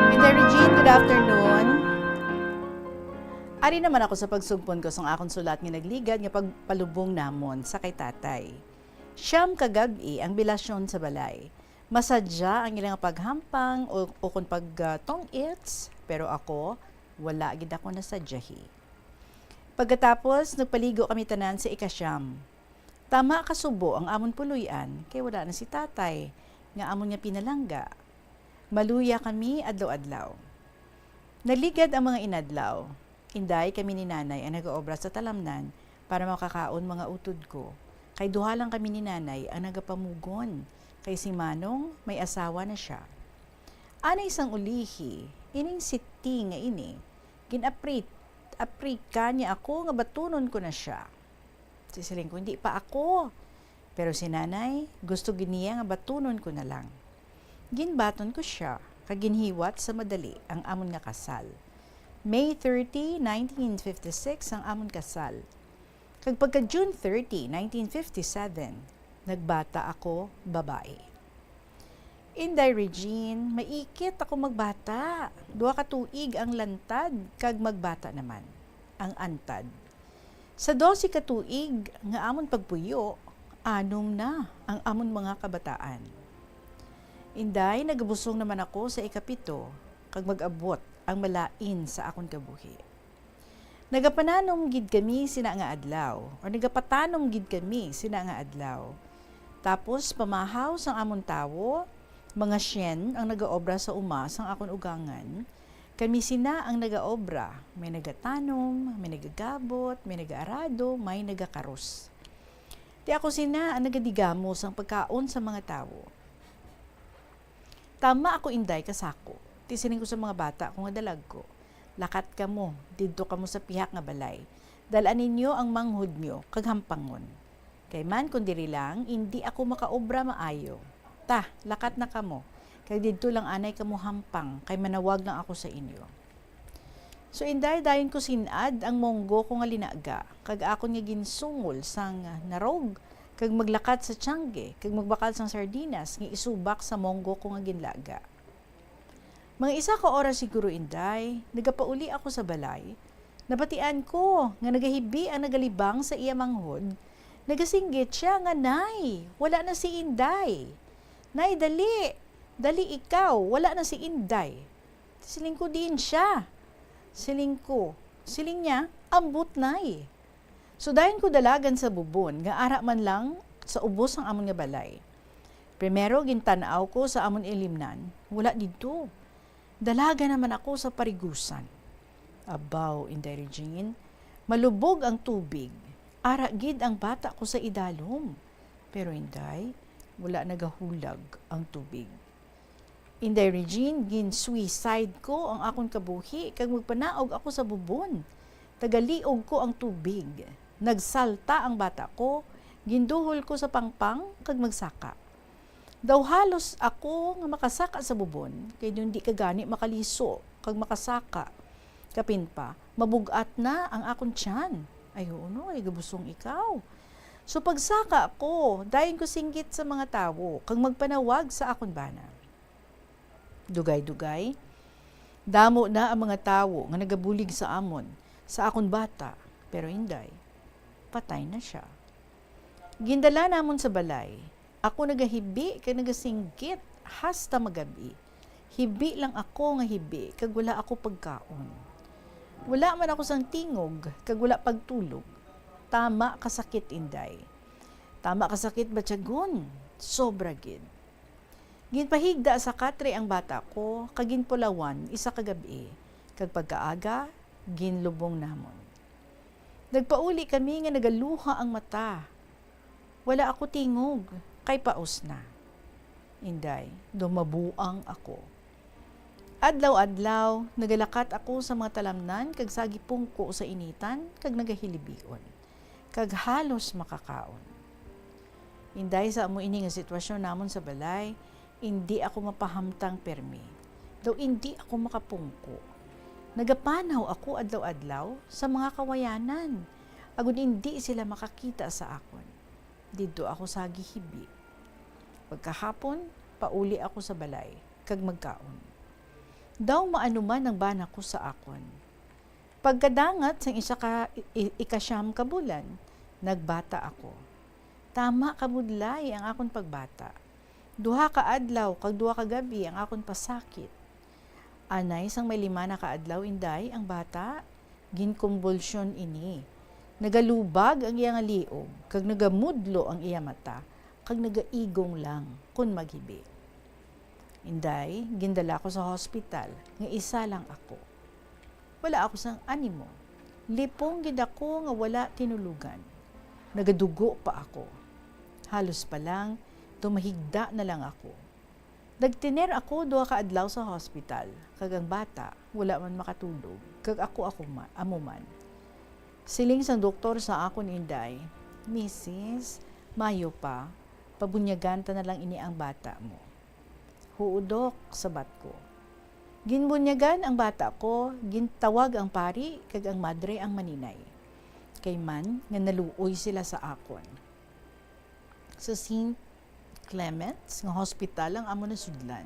Inday Regine, good afternoon. Ari naman ako sa pagsugpon ko sang akon sulat nga nagligad nga pagpalubong namon sa kay tatay. Siyam ka gab-i ang bilasyon sa balay. Masadya ang ila nga paghampang o, o kon pag, ah, tong-its, pero ako, wala gid ako nasadyahi. Pagkatapos, nagpaligo kami tanan sa ikasyam. Tama kasubo ang amon puloy-an, kay wala na si tatay, nga amon nga pinalangga. Maluya kami adlaw-adlaw. Nagligad ang mga inadlaw. Inday, kami ni nanay ang nagaobra sa talamnan para makakaon mga utod ko, kay duha lang kami ni nanay ang nagapamugon, kay si Manong may asawa na sia. Anay sang ulihi, ining siti nga ini, gin-apri-, aprika niya ako nga batunon ko na sia. Sisiling ko, "Hindi pa ako." Pero si nanay, gusto gid niya nga batunon ko na lang. Ginbaton ko sia, kag ginhiwat sa madali ang amon nga kasal. May thirty, nineteen fifty-six ang amon kasal. Kag pagka June thirty, nineteen fifty-seven, nagbata ako, babae. Inday Regine, maikit ako magbata. Duha ka tuig ang lantad kag magbata naman ang antad. Sa dose ka tuig nga amon pagpuyo, anom na ang amon mga kabataan. Inday, nagabusong naman ako sa ikapito, kag mag-abot ang malain sa akon kabuhi. Nagapananom gid kami sina nga adlaw, or nagapatanom gid kami sina nga adlaw. Tapos pamahaw sang amon tawo, mga syen ang nagaobra sa uma sang akon ugangan. Kami sina ang nagaobra, may nagatanom, may nagagabot, may nagaarado, may nagakarus. Ti ako sina ang nagadigamo sang pagkaon sa mga tawo. "Tama ako, Inday, kasako." Ti siling ko sa mga bata ko nga dalagko, "Lakat kamo, didto kamo sa pihak nga balay. Dal-a ninyo ang manghod nyo kag hampangon. Kay man kon diri lang, indi ako makaobra maayo. Ta, lakat na kamo, kag didto lang anay kamo hampang, kay manawag lang ako sa inyo." So, Inday, dayon ko sin-ad ang monggo ko nga linaga, kag akon nga ginsungol sang narog, kag maglakat sa tiyangge, kag magbakal sang sardinas nga isubak sa monggo ko nga ginlaga. Mga isa ka oras siguro, Inday, nagapauli ako sa balay. Nabatian ko nga nagahibi ang nagalibang sa iya manghod. Nagasinggit sia nga, "Nay, wala na si Inday. Nay, dali! Dali ikaw, wala na si Inday." Siling ko, "Diin sia?" Siling ko, siling niya, "Ambot, Nay." So, dayon ko dalagan sa bubon nga ara man lang sa ubos sang amon nga balay. Primero, gintan-aw ko sa amon ilimnan, wala didto. Dalagan naman ako sa parigusan. Abaw, Inday Regine, malubog ang tubig. Ara gid ang bata ko sa idalom. Pero, Inday, wala nagahulag ang tubig. Inday Regine, gin-suicide ko ang akon kabuhi kag magpanaog ako sa bubon. Tagaliog ko ang tubig. Nagsalta ang bata ko, ginduhol ko sa pangpang kag magsaka. Daw halos ako nga makasaka sa bubon, kay daw indi ka gani makaliso kag makasaka. Kapin pa, mabug-at na ang akon tiyan. Ay, oo, no, ay gabusong ikaw. So, pagsaka ko, dayon ko singgit sa mga tawo kag magpanawag sa akon bana. Dugay-dugay, damo na ang mga tawo nga nagabulig sa amon, sa akon bata, pero, Inday, patay na sia. Gindala namon sa balay. Ako nagahibi kag nagasinggit hasta magab-i. Hibi lang ako nga hibi kag wala ako pagkaon. Wala man ako sang tingog kag wala pagtulog. Tama ka sakit, Inday. Tama ka sakit batyagon. Sobra gid. Ginpahigda sa katre ang bata ko kag ginpulawan isa ka gab-i, kag pagkaaga, ginlubong namon. Nagpauli kami nga nagaluha ang mata. Wala ako tingog, kay paos na. Inday, daw mabuang ako. Adlaw-adlaw, nagalakat ako sa mga talamnan kag sagipungko sa initan kag nagahilibion, kag halos makakaon. Inday, sa amo ini nga sitwasyon namon sa balay, indi ako mapahamtang permi. Daw indi ako makapungko. Nagapanaw ako adlaw-adlaw sa mga kawayanan, agod indi sila makakita sa akon. Didto ako sa gihibi. Pagkahapon, pauli ako sa balay, kag magkaon. Daw maanuman ang bana ko sa akon. Pagkadangat sang isa ka i-, i-, ikasyam ka bulan, nagbata ako. Tama kabudlay ang akon pagbata. Duha ka adlaw kag duha ka gab-i ang akon pasakit. Anay sang may lima na ka adlaw, Inday, ang bata, ginkumbulsyon ini. Nagalubag ang iya nga liog, kag nagamudlo ang iya mata, kag nagaigong lang kon maghibi. Inday, gindala ko sa hospital nga isa lang ako. Wala ako sang animo. Lipong gid ako nga wala tinulogan. Nagadugo pa ako. Halos pa lang, tumahigda na lang ako. Nagtener ako duha ka adlaw sa hospital, kag ang bata wala man makatulog, kag ako, ako ma-, amo man. Siling sang doktor sa akon, Inday, "Misis, mayo pa, pabunyagan ta na lang ini ang bata mo." "Huo, Dok," sabat ko. Ginbunyagan ang bata ko, gintawag ang pari kag ang madre ang maninay. Kay man nga naluoy sila sa akon. Sa Saint Clement's nga hospital ang amon nasudlan.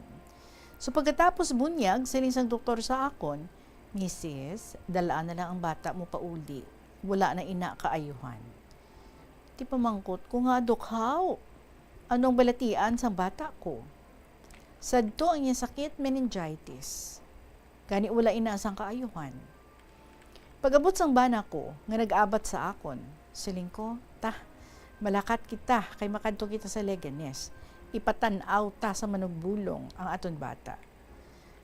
So, pagkatapos bunyag, siling sang doktor sa akon, "Misis, dal-a na lang ang bata mo pauli. Wala na ina kaayuhan." Ti pamangkot ko nga, "Dok, haw? Ano ang balatian sang bata ko?" "Sadto ang iya sakit, meningitis. Gani wala ina sang kaayuhan." Pag-abot sang bana ko nga nag-abat sa akon, siling ko, "Ta, malakat kita kay makadto kita sa Leganes. Ipatan-aw ta sa manugbulong ang aton bata."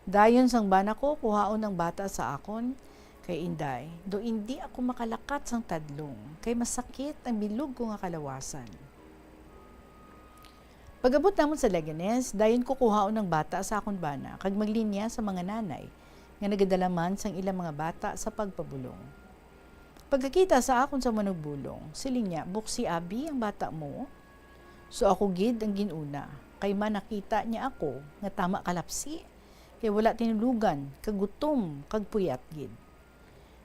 Dayon sang bana ko kuhaon ang bata sa akon, kay, Inday, daw indi ako makalakat sang tadlong, kay masakit ang bilog ko nga kalawasan. Pag-abot namon sa Leganes, dayon ko kuhaon ang bata sa akon bana kag maglinya sa mga nanay nga nagadala man sang ilang mga bata sa pagpabulong. Pagkakita sa akon sa manugbulong, siling niya, "Buksi abi ang bata mo?" So ako gid ang gin-una, kay man nakita niya ako nga tama kalapsi, kay wala tinulugan, kagutom, kag puyat gid.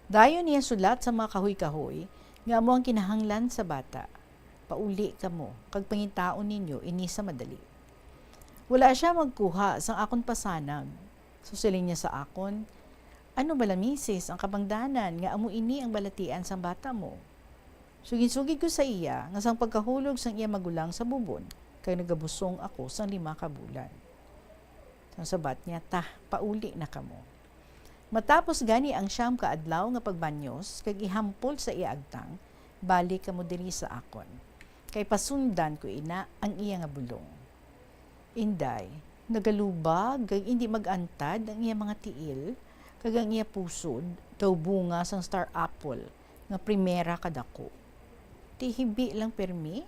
Dayon niya sulat sa mga kahoy-kahoy nga amo ang kinahanglan sa bata. Pauli kamo, kag pangitaon ninyo ini sa madali. Wala sia magkuha sang akon pasanag. So siling niya sa akon, "Ano bala, misis, ang kabangdanan nga amo ini ang balatian sang bata mo?" Suginsugid ko sa iya nga sang pagkahulog sang iya magulang sa bubon, kag nagabusong ako sang lima ka bulan. Ang sabat niya, "Tah, pauli na kamo." Matapos gani ang siyam ka adlaw nga pagbanyos kag ihampol sa iya agtang, balik kamo diri sa akon, kay pasundan ko ina ang iya nga bulong. Inday, nagalubag kag indi mag-antad ang iya mga tiil, kag ang iya pusod daw bunga sang star apple nga primera kadako. Ti hibi lang pirmi.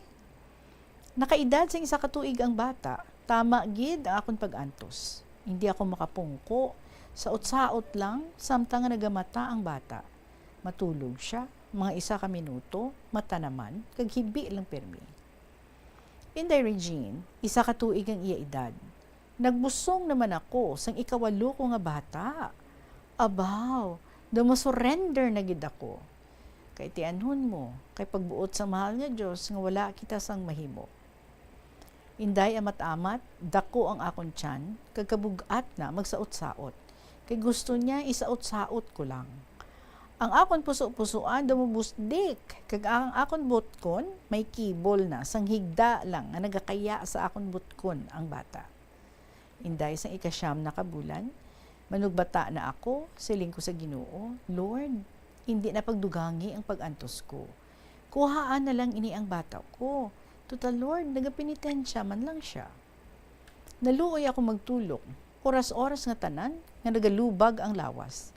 Nakaedad sing isa ka tuig ang bata, tama gid ang akon pag-antos. Hindi ako makapungko, saot-saot lang, samtang nga nagamata ang bata. Matulog sia, mga isa ka minuto, mata naman, kag hibi lang pirmi. Inday Regine, isa ka tuig ang iya edad. Nagbusong naman ako sang ikawalo ko nga bata. Abaw, daw masurrender na gid ako. Kay tianhon mo, kay pagbuot sa mahal nga Dios nga wala kita sang mahimo. Inday, amat-amat, dako ang akon tiyan, kag kabug-at na magsaot-saot, kay gusto niya isaot-saot ko lang. Ang akon puso-pusoan daw mabusdik, kag ang akon butkon may kibol na sang higda lang nga nagakaya sa akon butkon ang bata. Inday, sang ikasyam na ka bulan, manugbata na ako, siling ko sa Ginoo, "Lord, indi na pagdugangi ang pag-antos ko. Kuhaa na lang ini ang bata ko. Total, Lord, nagapenitensya man lang sia." Naluoy ako magtulok, oras-oras nga tanan nga nagalubag ang lawas.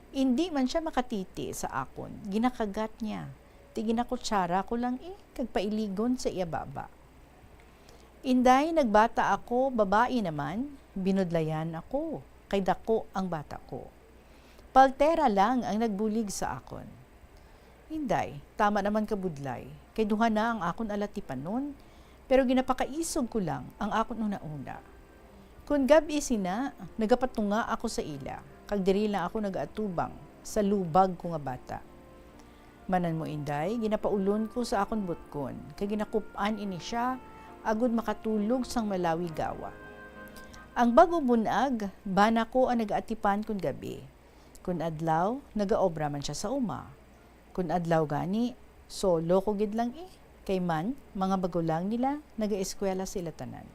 Indi man sia makatiti sa akon, ginakagat niya. Ti ginakutsara ko lang, eh, kag pailigon sa iya baba. Inday, nagbata ako, babayi naman, binudlayan ako, kay dako ang bata ko. Paltera lang ang nagbulig sa akon. Inday, tama naman ka budlay, kay duha na ang akon alatipanon, pero ginapakaisog ko lang ang akon una-una. Kun gab-i sina, nagapatunga ako sa ila, kag diri lang ako nagaatubang sa lubag ko nga bata. Manan mo, Inday, ginapaulon ko sa akon butkon, kag ginakup-an ini sia, agod makatulog sang malawi gawa. Ang bag-o bun-ag, bana ko ang nagaatipan kun gab-i. Kun adlaw, nagaobra man sia sa uma. Kun adlaw gani, solo ko gid lang, eh, kay man, mga magulang nila, nagaeskwela sila tanan.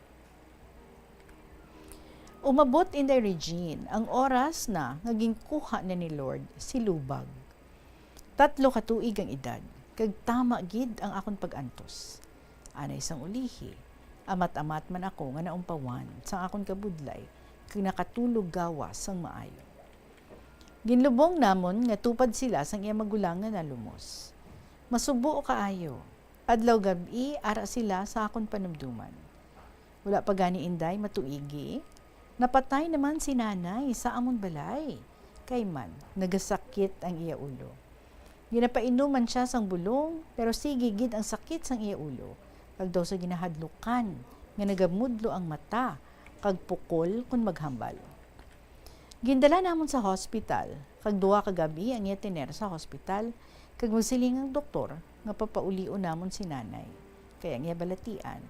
Umabot, Inday Regine, ang oras na nga ginkuha na ni Lord si lubag. Tatlo ka tuig ang edad, kag tama gid ang akon pag-antos. Anay sang ulihi, amat-amat man ako nga naumpawan sang akon kabudlay, kag nakatulog gawas sang maayo. Ginlubong namon nga tupad sila sang iya magulang nga nalumos. Masubo kaayo, adlaw gab-i ara sila sa akon panumdoman. Wala pa gani, Inday, matuigi, napatay naman si Nanay sa amon balay. Kay man, nagasakit ang iya ulo. Ginapainuman sia sang bulong, pero sige gid ang sakit sang iya ulo, kag daw sa ginahadlukan nga nagamudlo ang mata, kag pukol kon maghambal. Gindala namon sa hospital, kag duha ka gab-i ang iya tiner sa hospital, kag magsiling ang doktor nga papaulion namon si Nanay, kay ang iya balatian,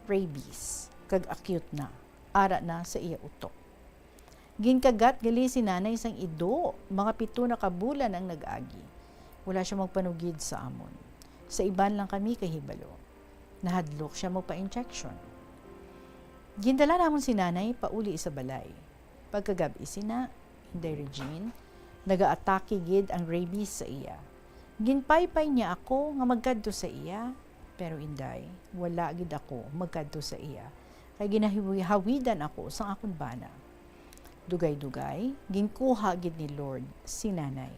rabies, kag acute na, ara na sa iya utok. Ginkagat gali si Nanay sang ido, mga pito na ka bulan ang nag-agi. Wala sia magpanugid sa amon. Sa iban lang kami kahibalo. Nahadlok sia magpa-injection. Gindala namon si Nanay pauli sa balay. Pagkagab-i sina, Inday Regine, nagaatake gid ang rabies sa iya. Ginpaypay niya ako nga magkadto sa iya, pero, Inday, wala gid ako magkadto sa iya, kay ginahawidan ako sang akon bana. Dugay-dugay, ginkuha gid ni Lord si Nanay.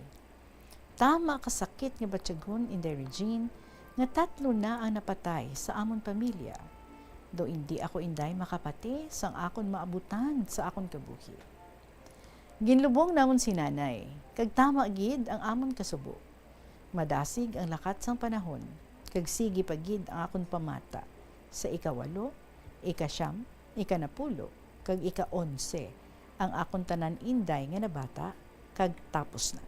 Tama ka sakit nga batyagon, Inday Regine, nga tatlo na ang napatay sa amon pamilya. Daw indi ako inday makapati sang akon maabutan sa akon kabuhi. Ginlubong namon si Nanay, kag tama gid ang amon kasubo. Madasig ang lakat sang panahon, kag sige pa gid ang akon pamata sa ikawalo, ikasiyam, ikanapulo, kag ikaonse ang akon tanan inday nga nabata, kag tapos na.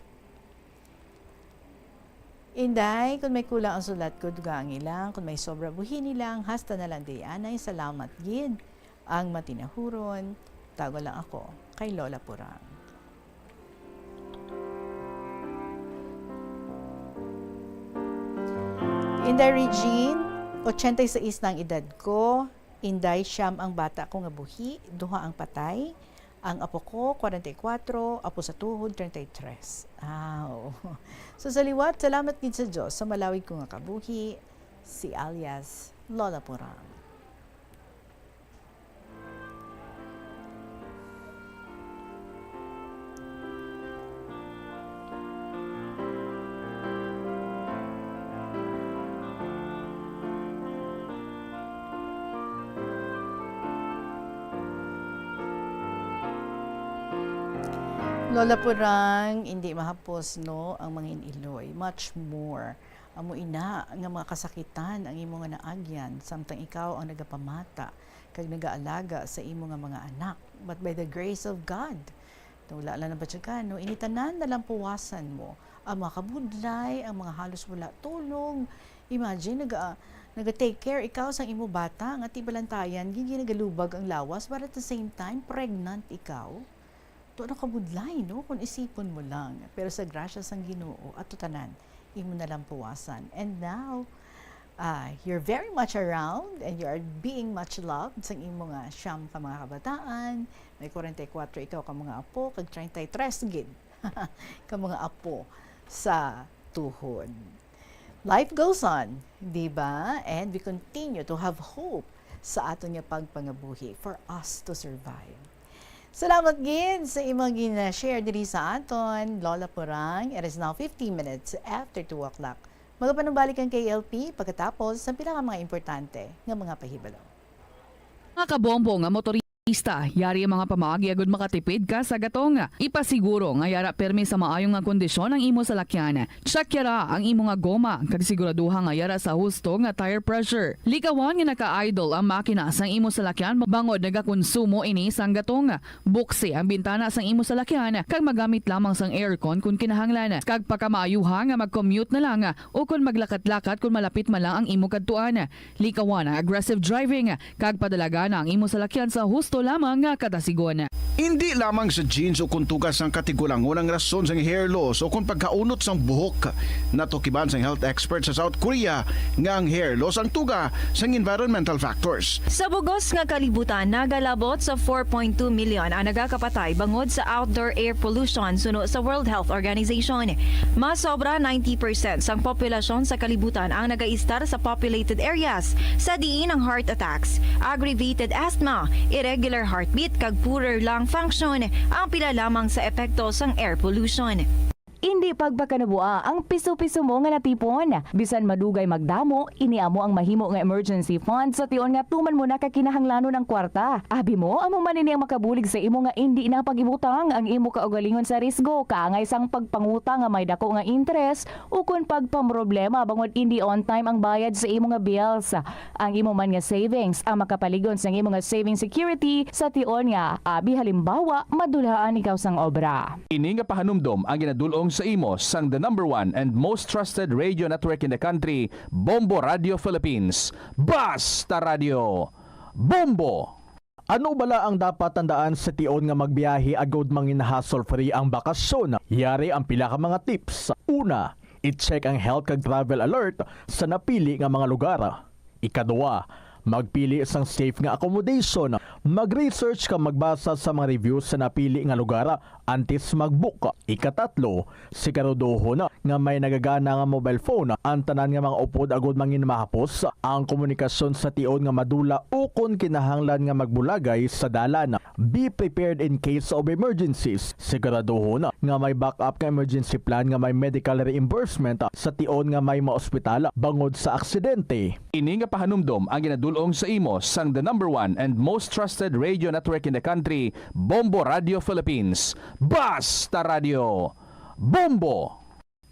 Inday, kon may kulang ang sulat ko, dugaangi lang. Kon may sobra, buhini lang. Hasta na lang di anay. Salamat gid. Ang matinahuron, tago lang ako kay Lola Purang. Inday Regine, ochenta y seis na ang edad ko. Inday, siyam ang bata ko nga buhi, duha ang patay. Ang apo ko, kwarenta y kuwatro, apo sa tuhod, treinta y tres. Ah, oo. So, sa liwat, salamat gid sa Dios sa malawig ko nga kabuhi, si alias Lola Purang. Lola Purang, indi mahapos, no, ang mangin-iloy. Much more. Amo ina nga mga kasakitan ang imo nga naagyan, samtang ikaw ang nagapamata kag nagaalaga sa imo nga mga anak. But by the grace of God, wala lang nabatyagan, no? Ini tanan nalampuwasan mo. Ang mga kabudlay, ang mga halos wala tulog. Imagine, naga, naga-take care ikaw sang imo bata nga tibalantayan, gin-, ginagalubag ang lawas, but at the same time, pregnant ikaw. Tuo na kabudlay, no? Kung isipon mo lang. Pero sa grasya sang Ginoo, ato tanan, imo nalampuwasan. And now, ah, you're very much around and you are being much loved sang imo nga siyam ka mga kabataan. May kwarenta y kuwatro ikaw ka mga apo, kag treinta y tres gid ka mga apo sa tuhod. Life goes on, di ba? And we continue to have hope sa aton nga pagpangabuhi for us to survive. Salamat gid sa imong gina-share diri sa aton, Lola Purang. It is now fifteen minutes after two o'clock. Magapanumbalik ang K L P pagkatapos sa pila ka mga importante nga mga pahibalo. Mga kabombo nga motorista, yari ang mga pamaagi agud makatipid ka sa gatong. Ipasiguro nga yara pirmi sa maayo nga kondisyon ang imo salakyan. Check yara ang imo nga goma, kag siguraduha nga yara sa husto nga tire pressure. Likawan nga naka-idle ang makina sang imo salakyan bangod nagakonsumo ini sang gatong. Buksi ang bintana sang imo salakyan kag magamit lamang sang aircon kon kinahanglan. Kag pakamaayuha nga mag-commute na lang o kon maglakat-lakat kon malapit man lang ang imo kadtuan. Likawan ang aggressive driving kag padalagana ang imo salakyan sa husto lamang nga kadasigon. Indi lamang sa genes o kon tuga sang katigulangon ang rason sang hair loss o kon pagkaunot sang buhok. Natukiban sang health expert sa South Korea nga ang hair loss ang tuga sang environmental factors. Sa bugos nga kalibutan, nagalabot sa four point two million ang nagakapatay bangod sa outdoor air pollution suno sa World Health Organization. Mas sobra ninety percent sang populasyon sa kalibutan ang nagaistar sa populated areas, sa diin ang heart attacks, aggravated asthma, irregular heartbeat, kag poorer lung function ang pila lamang sa epekto sang air pollution. Indi pagpakanabua ang piso-piso mo nga natipon. Bisan madugay magdamo, ini amo ang mahimo nga emergency fund sa tion nga tuman mo na ka kinahanglanon ang kwarta. Abi mo, amo man ini ang makabulig sa imo nga indi na pag-ibutang ang imo kaugalingon sa risgo, kaangay sang pagpangutang nga may dako nga interes, ukon pagpamroblema bangod indi on time ang bayad sa imo nga bills. Ang imo man nga savings ang makapalig-on sang imo nga saving security sa tion nga, abi halimbawa, madulhaan ikaw sang obra. Ini nga pahanumdom ang ginadul-ong sa imo sang the number one and most trusted radio network in the country, Bombo Radio Philippines. Basta Radio, Bombo! Ano bala ang dapat tandaan sa tion nga magbiyahe agud mangin hassle-free ang bakasyon? Yari ang pila ka mga tips. Una, i-check ang health kag travel alert sa napili nga mga lugar. Ikaduha, magpili sang safe nga accommodation. Mag-research kag magbasa sa mga reviews sa napili nga lugar antes mag-book. Ikatatlo, siguraduhon nga may nagagana nga mobile phone ang tanan nga mga upod agud mangin mahapos ang komunikasyon sa tion nga madula ukon kinahanglan nga magbulagay sa dalan. Be prepared in case of emergencies. Siguraduhon nga may backup nga emergency plan nga may medical reimbursement sa tion nga may maospital bangod sa aksidente. Ini nga pahanumdom ang ginadul-ong Ang sa imo sang the number one and most trusted radio network in the country, Bombo Radio Philippines. Basta Radio, Bombo!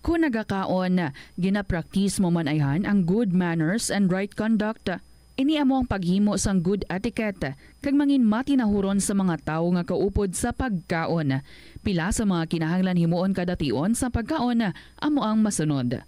Kon nagakaon, ginapraktis mo man ayhan ang good manners and right conduct. Ini amo ang paghimo sang good etiquette kag mangin matinahuron sa mga tawo nga kaupod sa pagkaon. Pila sa mga kinahanglan himuon kada tion sa pagkaon amo ang masunod.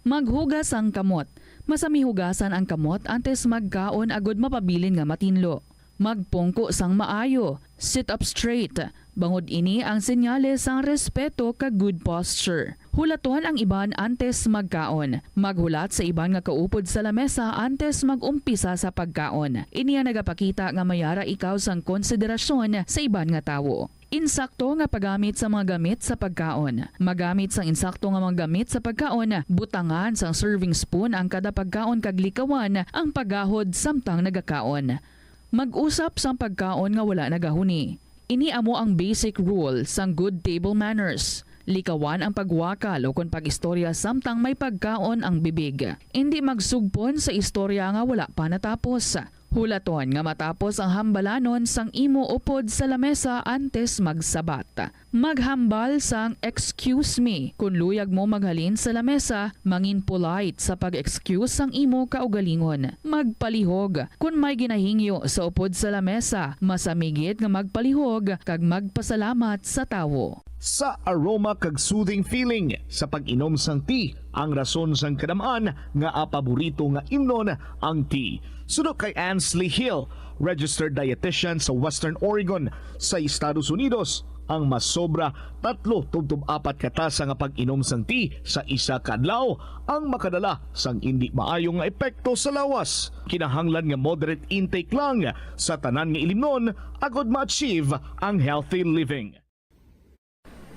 Maghugas sang kamot. Masami hugasan ang kamot antes magkaon agod mapabilin nga matinlo. Magpungko sang maayo. Sit up straight. Bangod ini ang senyales sang respeto kag good posture. Hulaton ang iban antes magkaon. Maghulat sa iban nga kaupod sa lamesa antes mag-umpisa sa pagkaon. Ini ang nagapakita nga may ara ikaw sang konsiderasyon sa iban nga tawo. Insakto nga paggamit sa mga gamit sa pagkaon. Magamit sang insakto nga mga gamit sa pagkaon, butangan sang serving spoon ang kada pagkaon kag likawan ang paghahod samtang nagakaon. Mag-usap sang pagkaon nga wala nagahuni. Ini amo ang basic rule sang good table manners. Likawan ang pagwakal o kon pag-istorya samtang may pagkaon ang bibig. Indi magsugpon sa istorya nga wala pa natapos. Hulaton nga matapos ang hambalanon sang imo upod sa lamesa antes magsabat. Maghambal sang "Excuse me" kon luyag mo maghalin sa lamesa. Mangin polite sa pag-excuse sang imo kaugalingon. Magpalihog. Kon may ginahingyo sa upod sa lamesa, masami gid nga magpalihog kag magpasalamat sa tawo. Sa aroma kag soothing feeling sa pag-inom sang tea, ang rason sang kadam-an nga paborito nga imnon ang tea. Suno kay Ansley Hill, registered dietitian sa Western Oregon sa Estados Unidos, ang masobra tatlo tubtob apat ka tasa nga pag-inom sang tea sa isa ka adlaw ang makadala sang indi maayo nga epekto sa lawas. Kinahanglan nga moderate intake lang sa tanan nga ilimnon agod ma-achieve ang healthy living.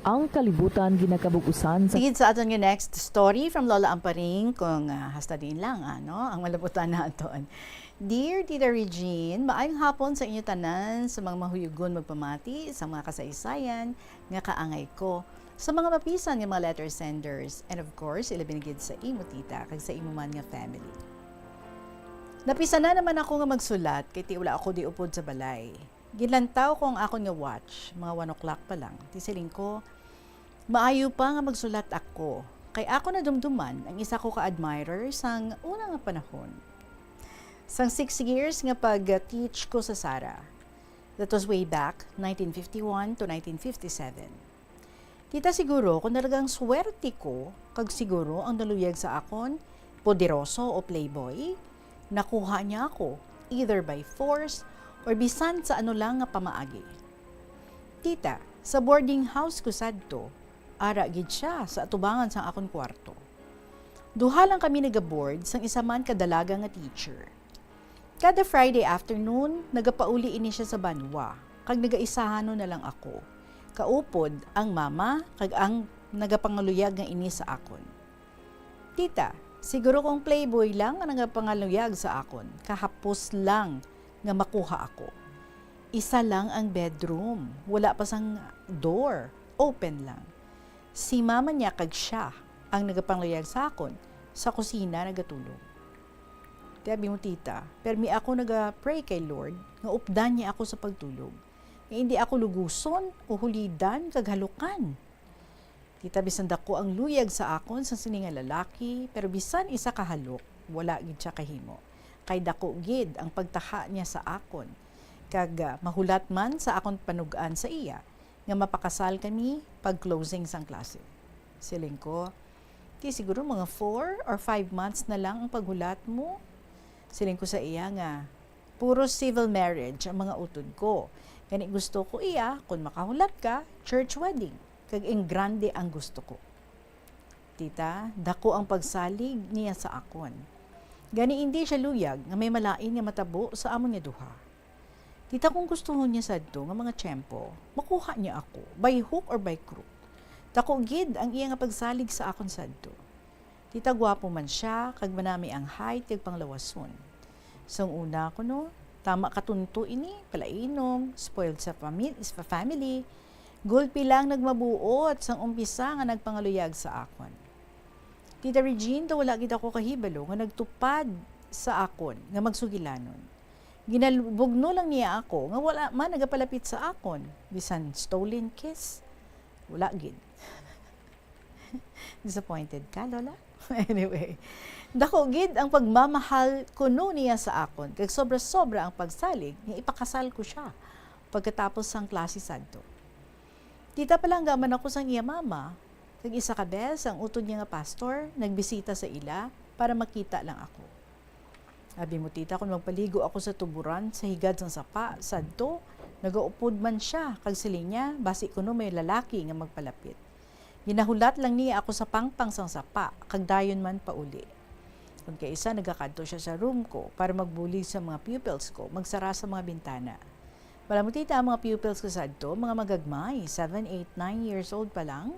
Ang kalibutan ginakabug-usan sa Tigid sa aton nga next story from Lola Amparing, kung, ah, hasta diin lang, ano, ang malabutan naton. Dear Tita Regine, maayong hapon sa inyo tanan, sa mga mahuyugon magpamati, sa mga kasaysayan nga kaangay ko, sa mga mapisan nga mga letter senders, and of course, ilabi na gid sa imo tita, kag sa imo man nga family. Napisanan naman ako nga magsulat, kay ti wala ako di upod sa balay. Ginlantaw ko ang akon nga watch, mga one o'clock pa lang. Ti siling ko, "Maayo pa nga magsulat ako, kay ako nadumduman ang isa ko ka admirer sang una nga panahon." Sang six years nga pag-teach ko sa Sara. That was way back, nineteen fifty-one to nineteen fifty-seven. Tita, siguro kung talagang swerte ko, kag siguro ang naluyag sa akon, poderoso o playboy, nakuha niya ako, either by force or bisan sa ano lang nga pamaagi. Tita, sa boarding house ko sadto, ara gid siya sa atubangan sang akon kwarto. Duha lang kami nagaboard sang isa man ka dalaga nga teacher. Kada Friday afternoon, nagapauli ini siya sa banwa, kag nagaisahanon na lang ako. Kaupod ang mama kag ang nagapangaluyag nga ini sa akon. Tita, siguro kung playboy lang ang nagapangaluyag sa akon, kahapos lang nga makuha ako. Isa lang ang bedroom, wala pa sang door, open lang. Si mama niya kag siya ang nagapangaluyag sa akon, sa kusina nagatulog. Ti abi mo, tita, permi ako naga-pray kay Lord nga updan niya ako sa pagtulog, nga indi ako luguson o hulidan kag halukan. Tita, bisan dako ang luyag sa akon sang sini nga lalaki, pero bisan isa ka halok, wala gid siya kahimo, kay dako gid ang pagtaha niya sa akon, kag, ah, mahulat man sa akon panug-an sa iya, nga mapakasal kami pag closing sang klase. Siling ko, "Ti siguro mga four or five months na lang ang paghulat mo." Siling ko sa iya nga, "Puro civil marriage ang mga utod ko. Gani gusto ko iya, kung makahulat ka, church wedding. Kag ing grande ang gusto ko." Tita, dako ang pagsalig niya sa akon. Gani indi siya luyag nga may malain nga matabo sa amon nga duha. Tita, kung gustuhon niya sadto nga mga tiyempo, makuha niya ako, by hook or by crook. Dako gid ang iya nga pagsalig sa akon sadto. Tita, gwapo man siya, kag manami ang height kag panglawason. Sang una kuno, tama katunto ini, palainom, spoiled sa fami-, sa family. Gulpi lang nagmabuot sang umpisa nga nagpangaluyag sa akon. Tita Regine, daw wala gid ako kahibalo nga nagtupad sa akon nga magsugilanon. Ginalubogno lang niya ako nga wala man nagapalapit sa akon, bisan stolen kiss, wala gid. Disappointed ka, Lola? Anyway, dako gid ang pagmamahal kuno niya sa akon, kag sobra-sobra ang pagsalig nga ipakasal ko siya pagkatapos sang klase sadto. Tita, palangga man ako sang iya mama, kag isa ka bes ang utod niya nga pastor nagbisita sa ila para makita lang ako. Abi mo, tita, kon magpaligo ako sa tuburan sa higad sang sapa sadto, nagaupod man sia, kag siling niya basi kuno may lalaki nga magpalapit. Ginahulat lang niya ako sa pangpang sang sapa, kag dayon man pauli. Kon kaisa, nagakadto sia sa room ko para magbulig sa mga pupils ko, magsara sa mga bintana. Wala mo, tita, ang mga pupils ko sadto, mga magagmay, seven, eight, nine years old pa lang.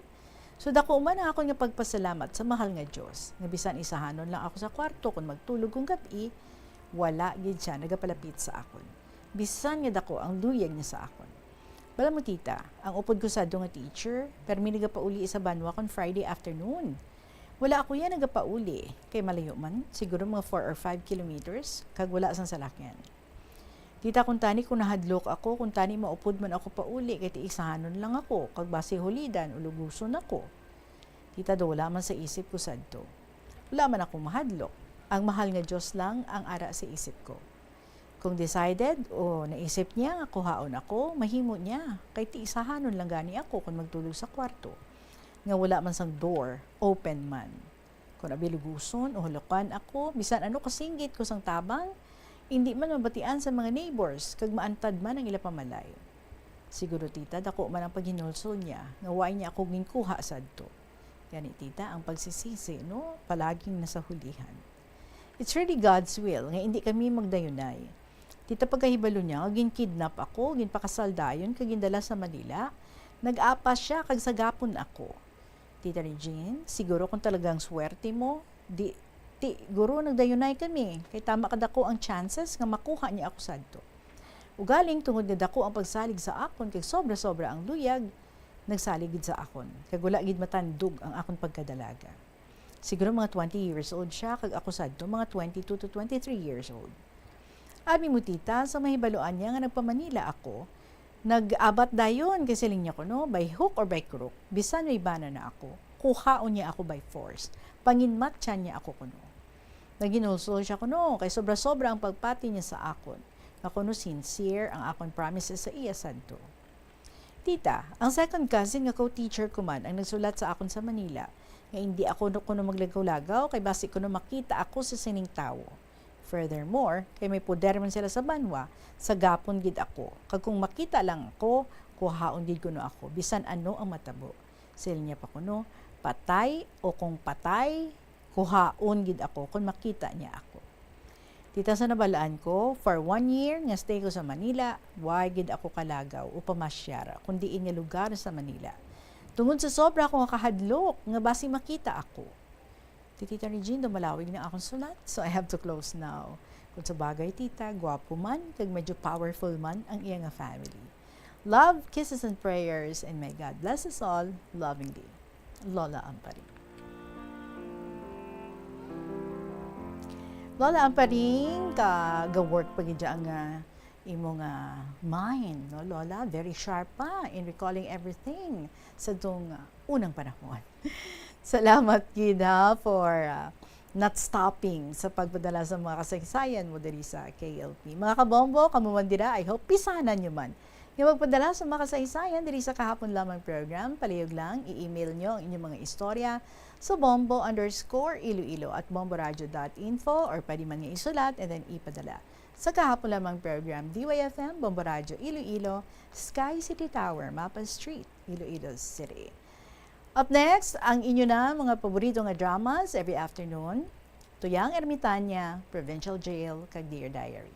So, dako man ang akon nga pagpasalamat sa mahal nga Dios, nga bisan isahanon lang ako sa kwarto kon magtulog kon gab-i, wala gid sia nagapalapit sa akon. Bisan nga dako ang luyag niya sa akon. Wala mo, tita, ang upod ko sadto nga teacher, permi nagapauli sa banwa kon Friday afternoon. Wala ako iya nagapauli, kay malayo man, siguro mga four or five kilometers, kag wala sang salakyan. Tita, kuntani kon nahadlok ako, kuntani maupod man ako pauli, kay tiisahanon lang ako, kag basi hulidan o luguson ako. Tita, daw wala man sa isip ko sadto. Wala man ako mahadlok. Ang mahal nga Dios lang ang ara sa isip ko. Kung decided o naisip niya nga kuhaon ako, mahimo niya, kay tiisahanon lang gani ako kon magtulog sa kwarto, nga wala man sang door open man. Kon abi luguson o hulukan ako, bisan ano kasinggit ko sang tabang, indi man mabatian sa mga neighbors, kag maantad man ang ila pamalay. Siguro, tita, dako man ang paghinulsol niya nga wala niya ako ginkuha sadto. Gani, tita, ang pagsisisi, no, palaging nasa hulihan. It's really God's will nga indi kami magdayunay. Tita, pagkahibalo niya nga ginkidnap ako, ginpakasal dayon kag gindala sa Manila, nag-apas sia kag sagapon ako. Tita Regine, siguro kung talagang swerte mo, di, ti, guro nagdayunay kami, kay tama kadako ang chances nga makuha niya ako sadto. Ugaling, tungod nga dako ang pagsalig sa akon kag sobra-sobra ang luyag, nagsalig gid sa akon, kag wala gid matandog ang akon pagkadalaga. Siguro mga twenty years old sia, kag ako sadto mga twenty-two to twenty-three years old. Abi mo, tita, sa mahibaluan niya nga nagpa-Manila ako, nag-abat dayon, kay siling niya kuno, by hook or by crook, bisan may bana na ako, kuhaon niya ako by force. Panginmatyan niya ako kuno. Naghinulsol sia kuno, kay sobra-sobra ang pagpati niya sa akon, nga kuno sincere ang akon promises sa iya sadto. Tita, ang second cousin nga co-teacher ko man ang nagsulat sa akon sa Manila, nga indi ako no-, kuno maglagaw-lagaw, kay basi kuno makita ako sa sining tawo. Furthermore, kay may poder man sila sa banwa, sagapon gid ako. Kag kung makita lang ako, kuhaon gid kuno ako, bisan ano ang matabo. Siling niya pa kuno, patay o kung patay, kuhaon gid ako kon makita niya ako. Tita, sa nabalaan ko, for one year nga stay ko sa Manila, wa gid ako kalagaw o pamasyar kon diin nga lugar sa Manila, tungod sa sobra ko nga kahadlok nga basi makita ako. Ti Tita Regine, daw malawig na akong sulat, so I have to close now. Kung sa bagay, tita, gwapo man, kag medyo powerful man ang iya nga family. Love, kisses, and prayers, and may God bless us all. Lovingly, Lola Amparing. Lola Amparing, ka ga-work pa gid ang, ah, imo nga mind, no, Lola? Very sharp pa in recalling everything sa tong, ah, unang panahon. Salamat gid, ha, for, ah, not stopping sa pagpadala sa mga kasaysayan mo diri sa K L P. Mga kabombo, kamo man dira, I hope pisanan nyo man nga magpadala sa mga kasaysayan diri sa Kahapon Lamang program. Palihog lang, i-email nyo ang inyong mga istorya sa bombo underscore iloilo at bomboradio dot info, or pwede man nga isulat and then ipadala sa Kahapon Lamang program, D Y F M, Bombo Radio Iloilo, Sky City Tower, Mapa Street, Iloilo City. Up next, ang inyo na mga paborito nga dramas every afternoon, Tuyang Ermitana, Provincial Jail, kag Dear Diary.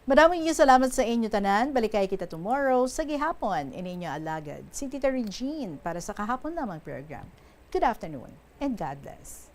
Madamo nga salamat sa inyo tanan. Balikay kita tomorrow sa gihapon. Ini inyo alagad, si Tita Regine, para sa Kahapon Lamang program. Good afternoon and God bless.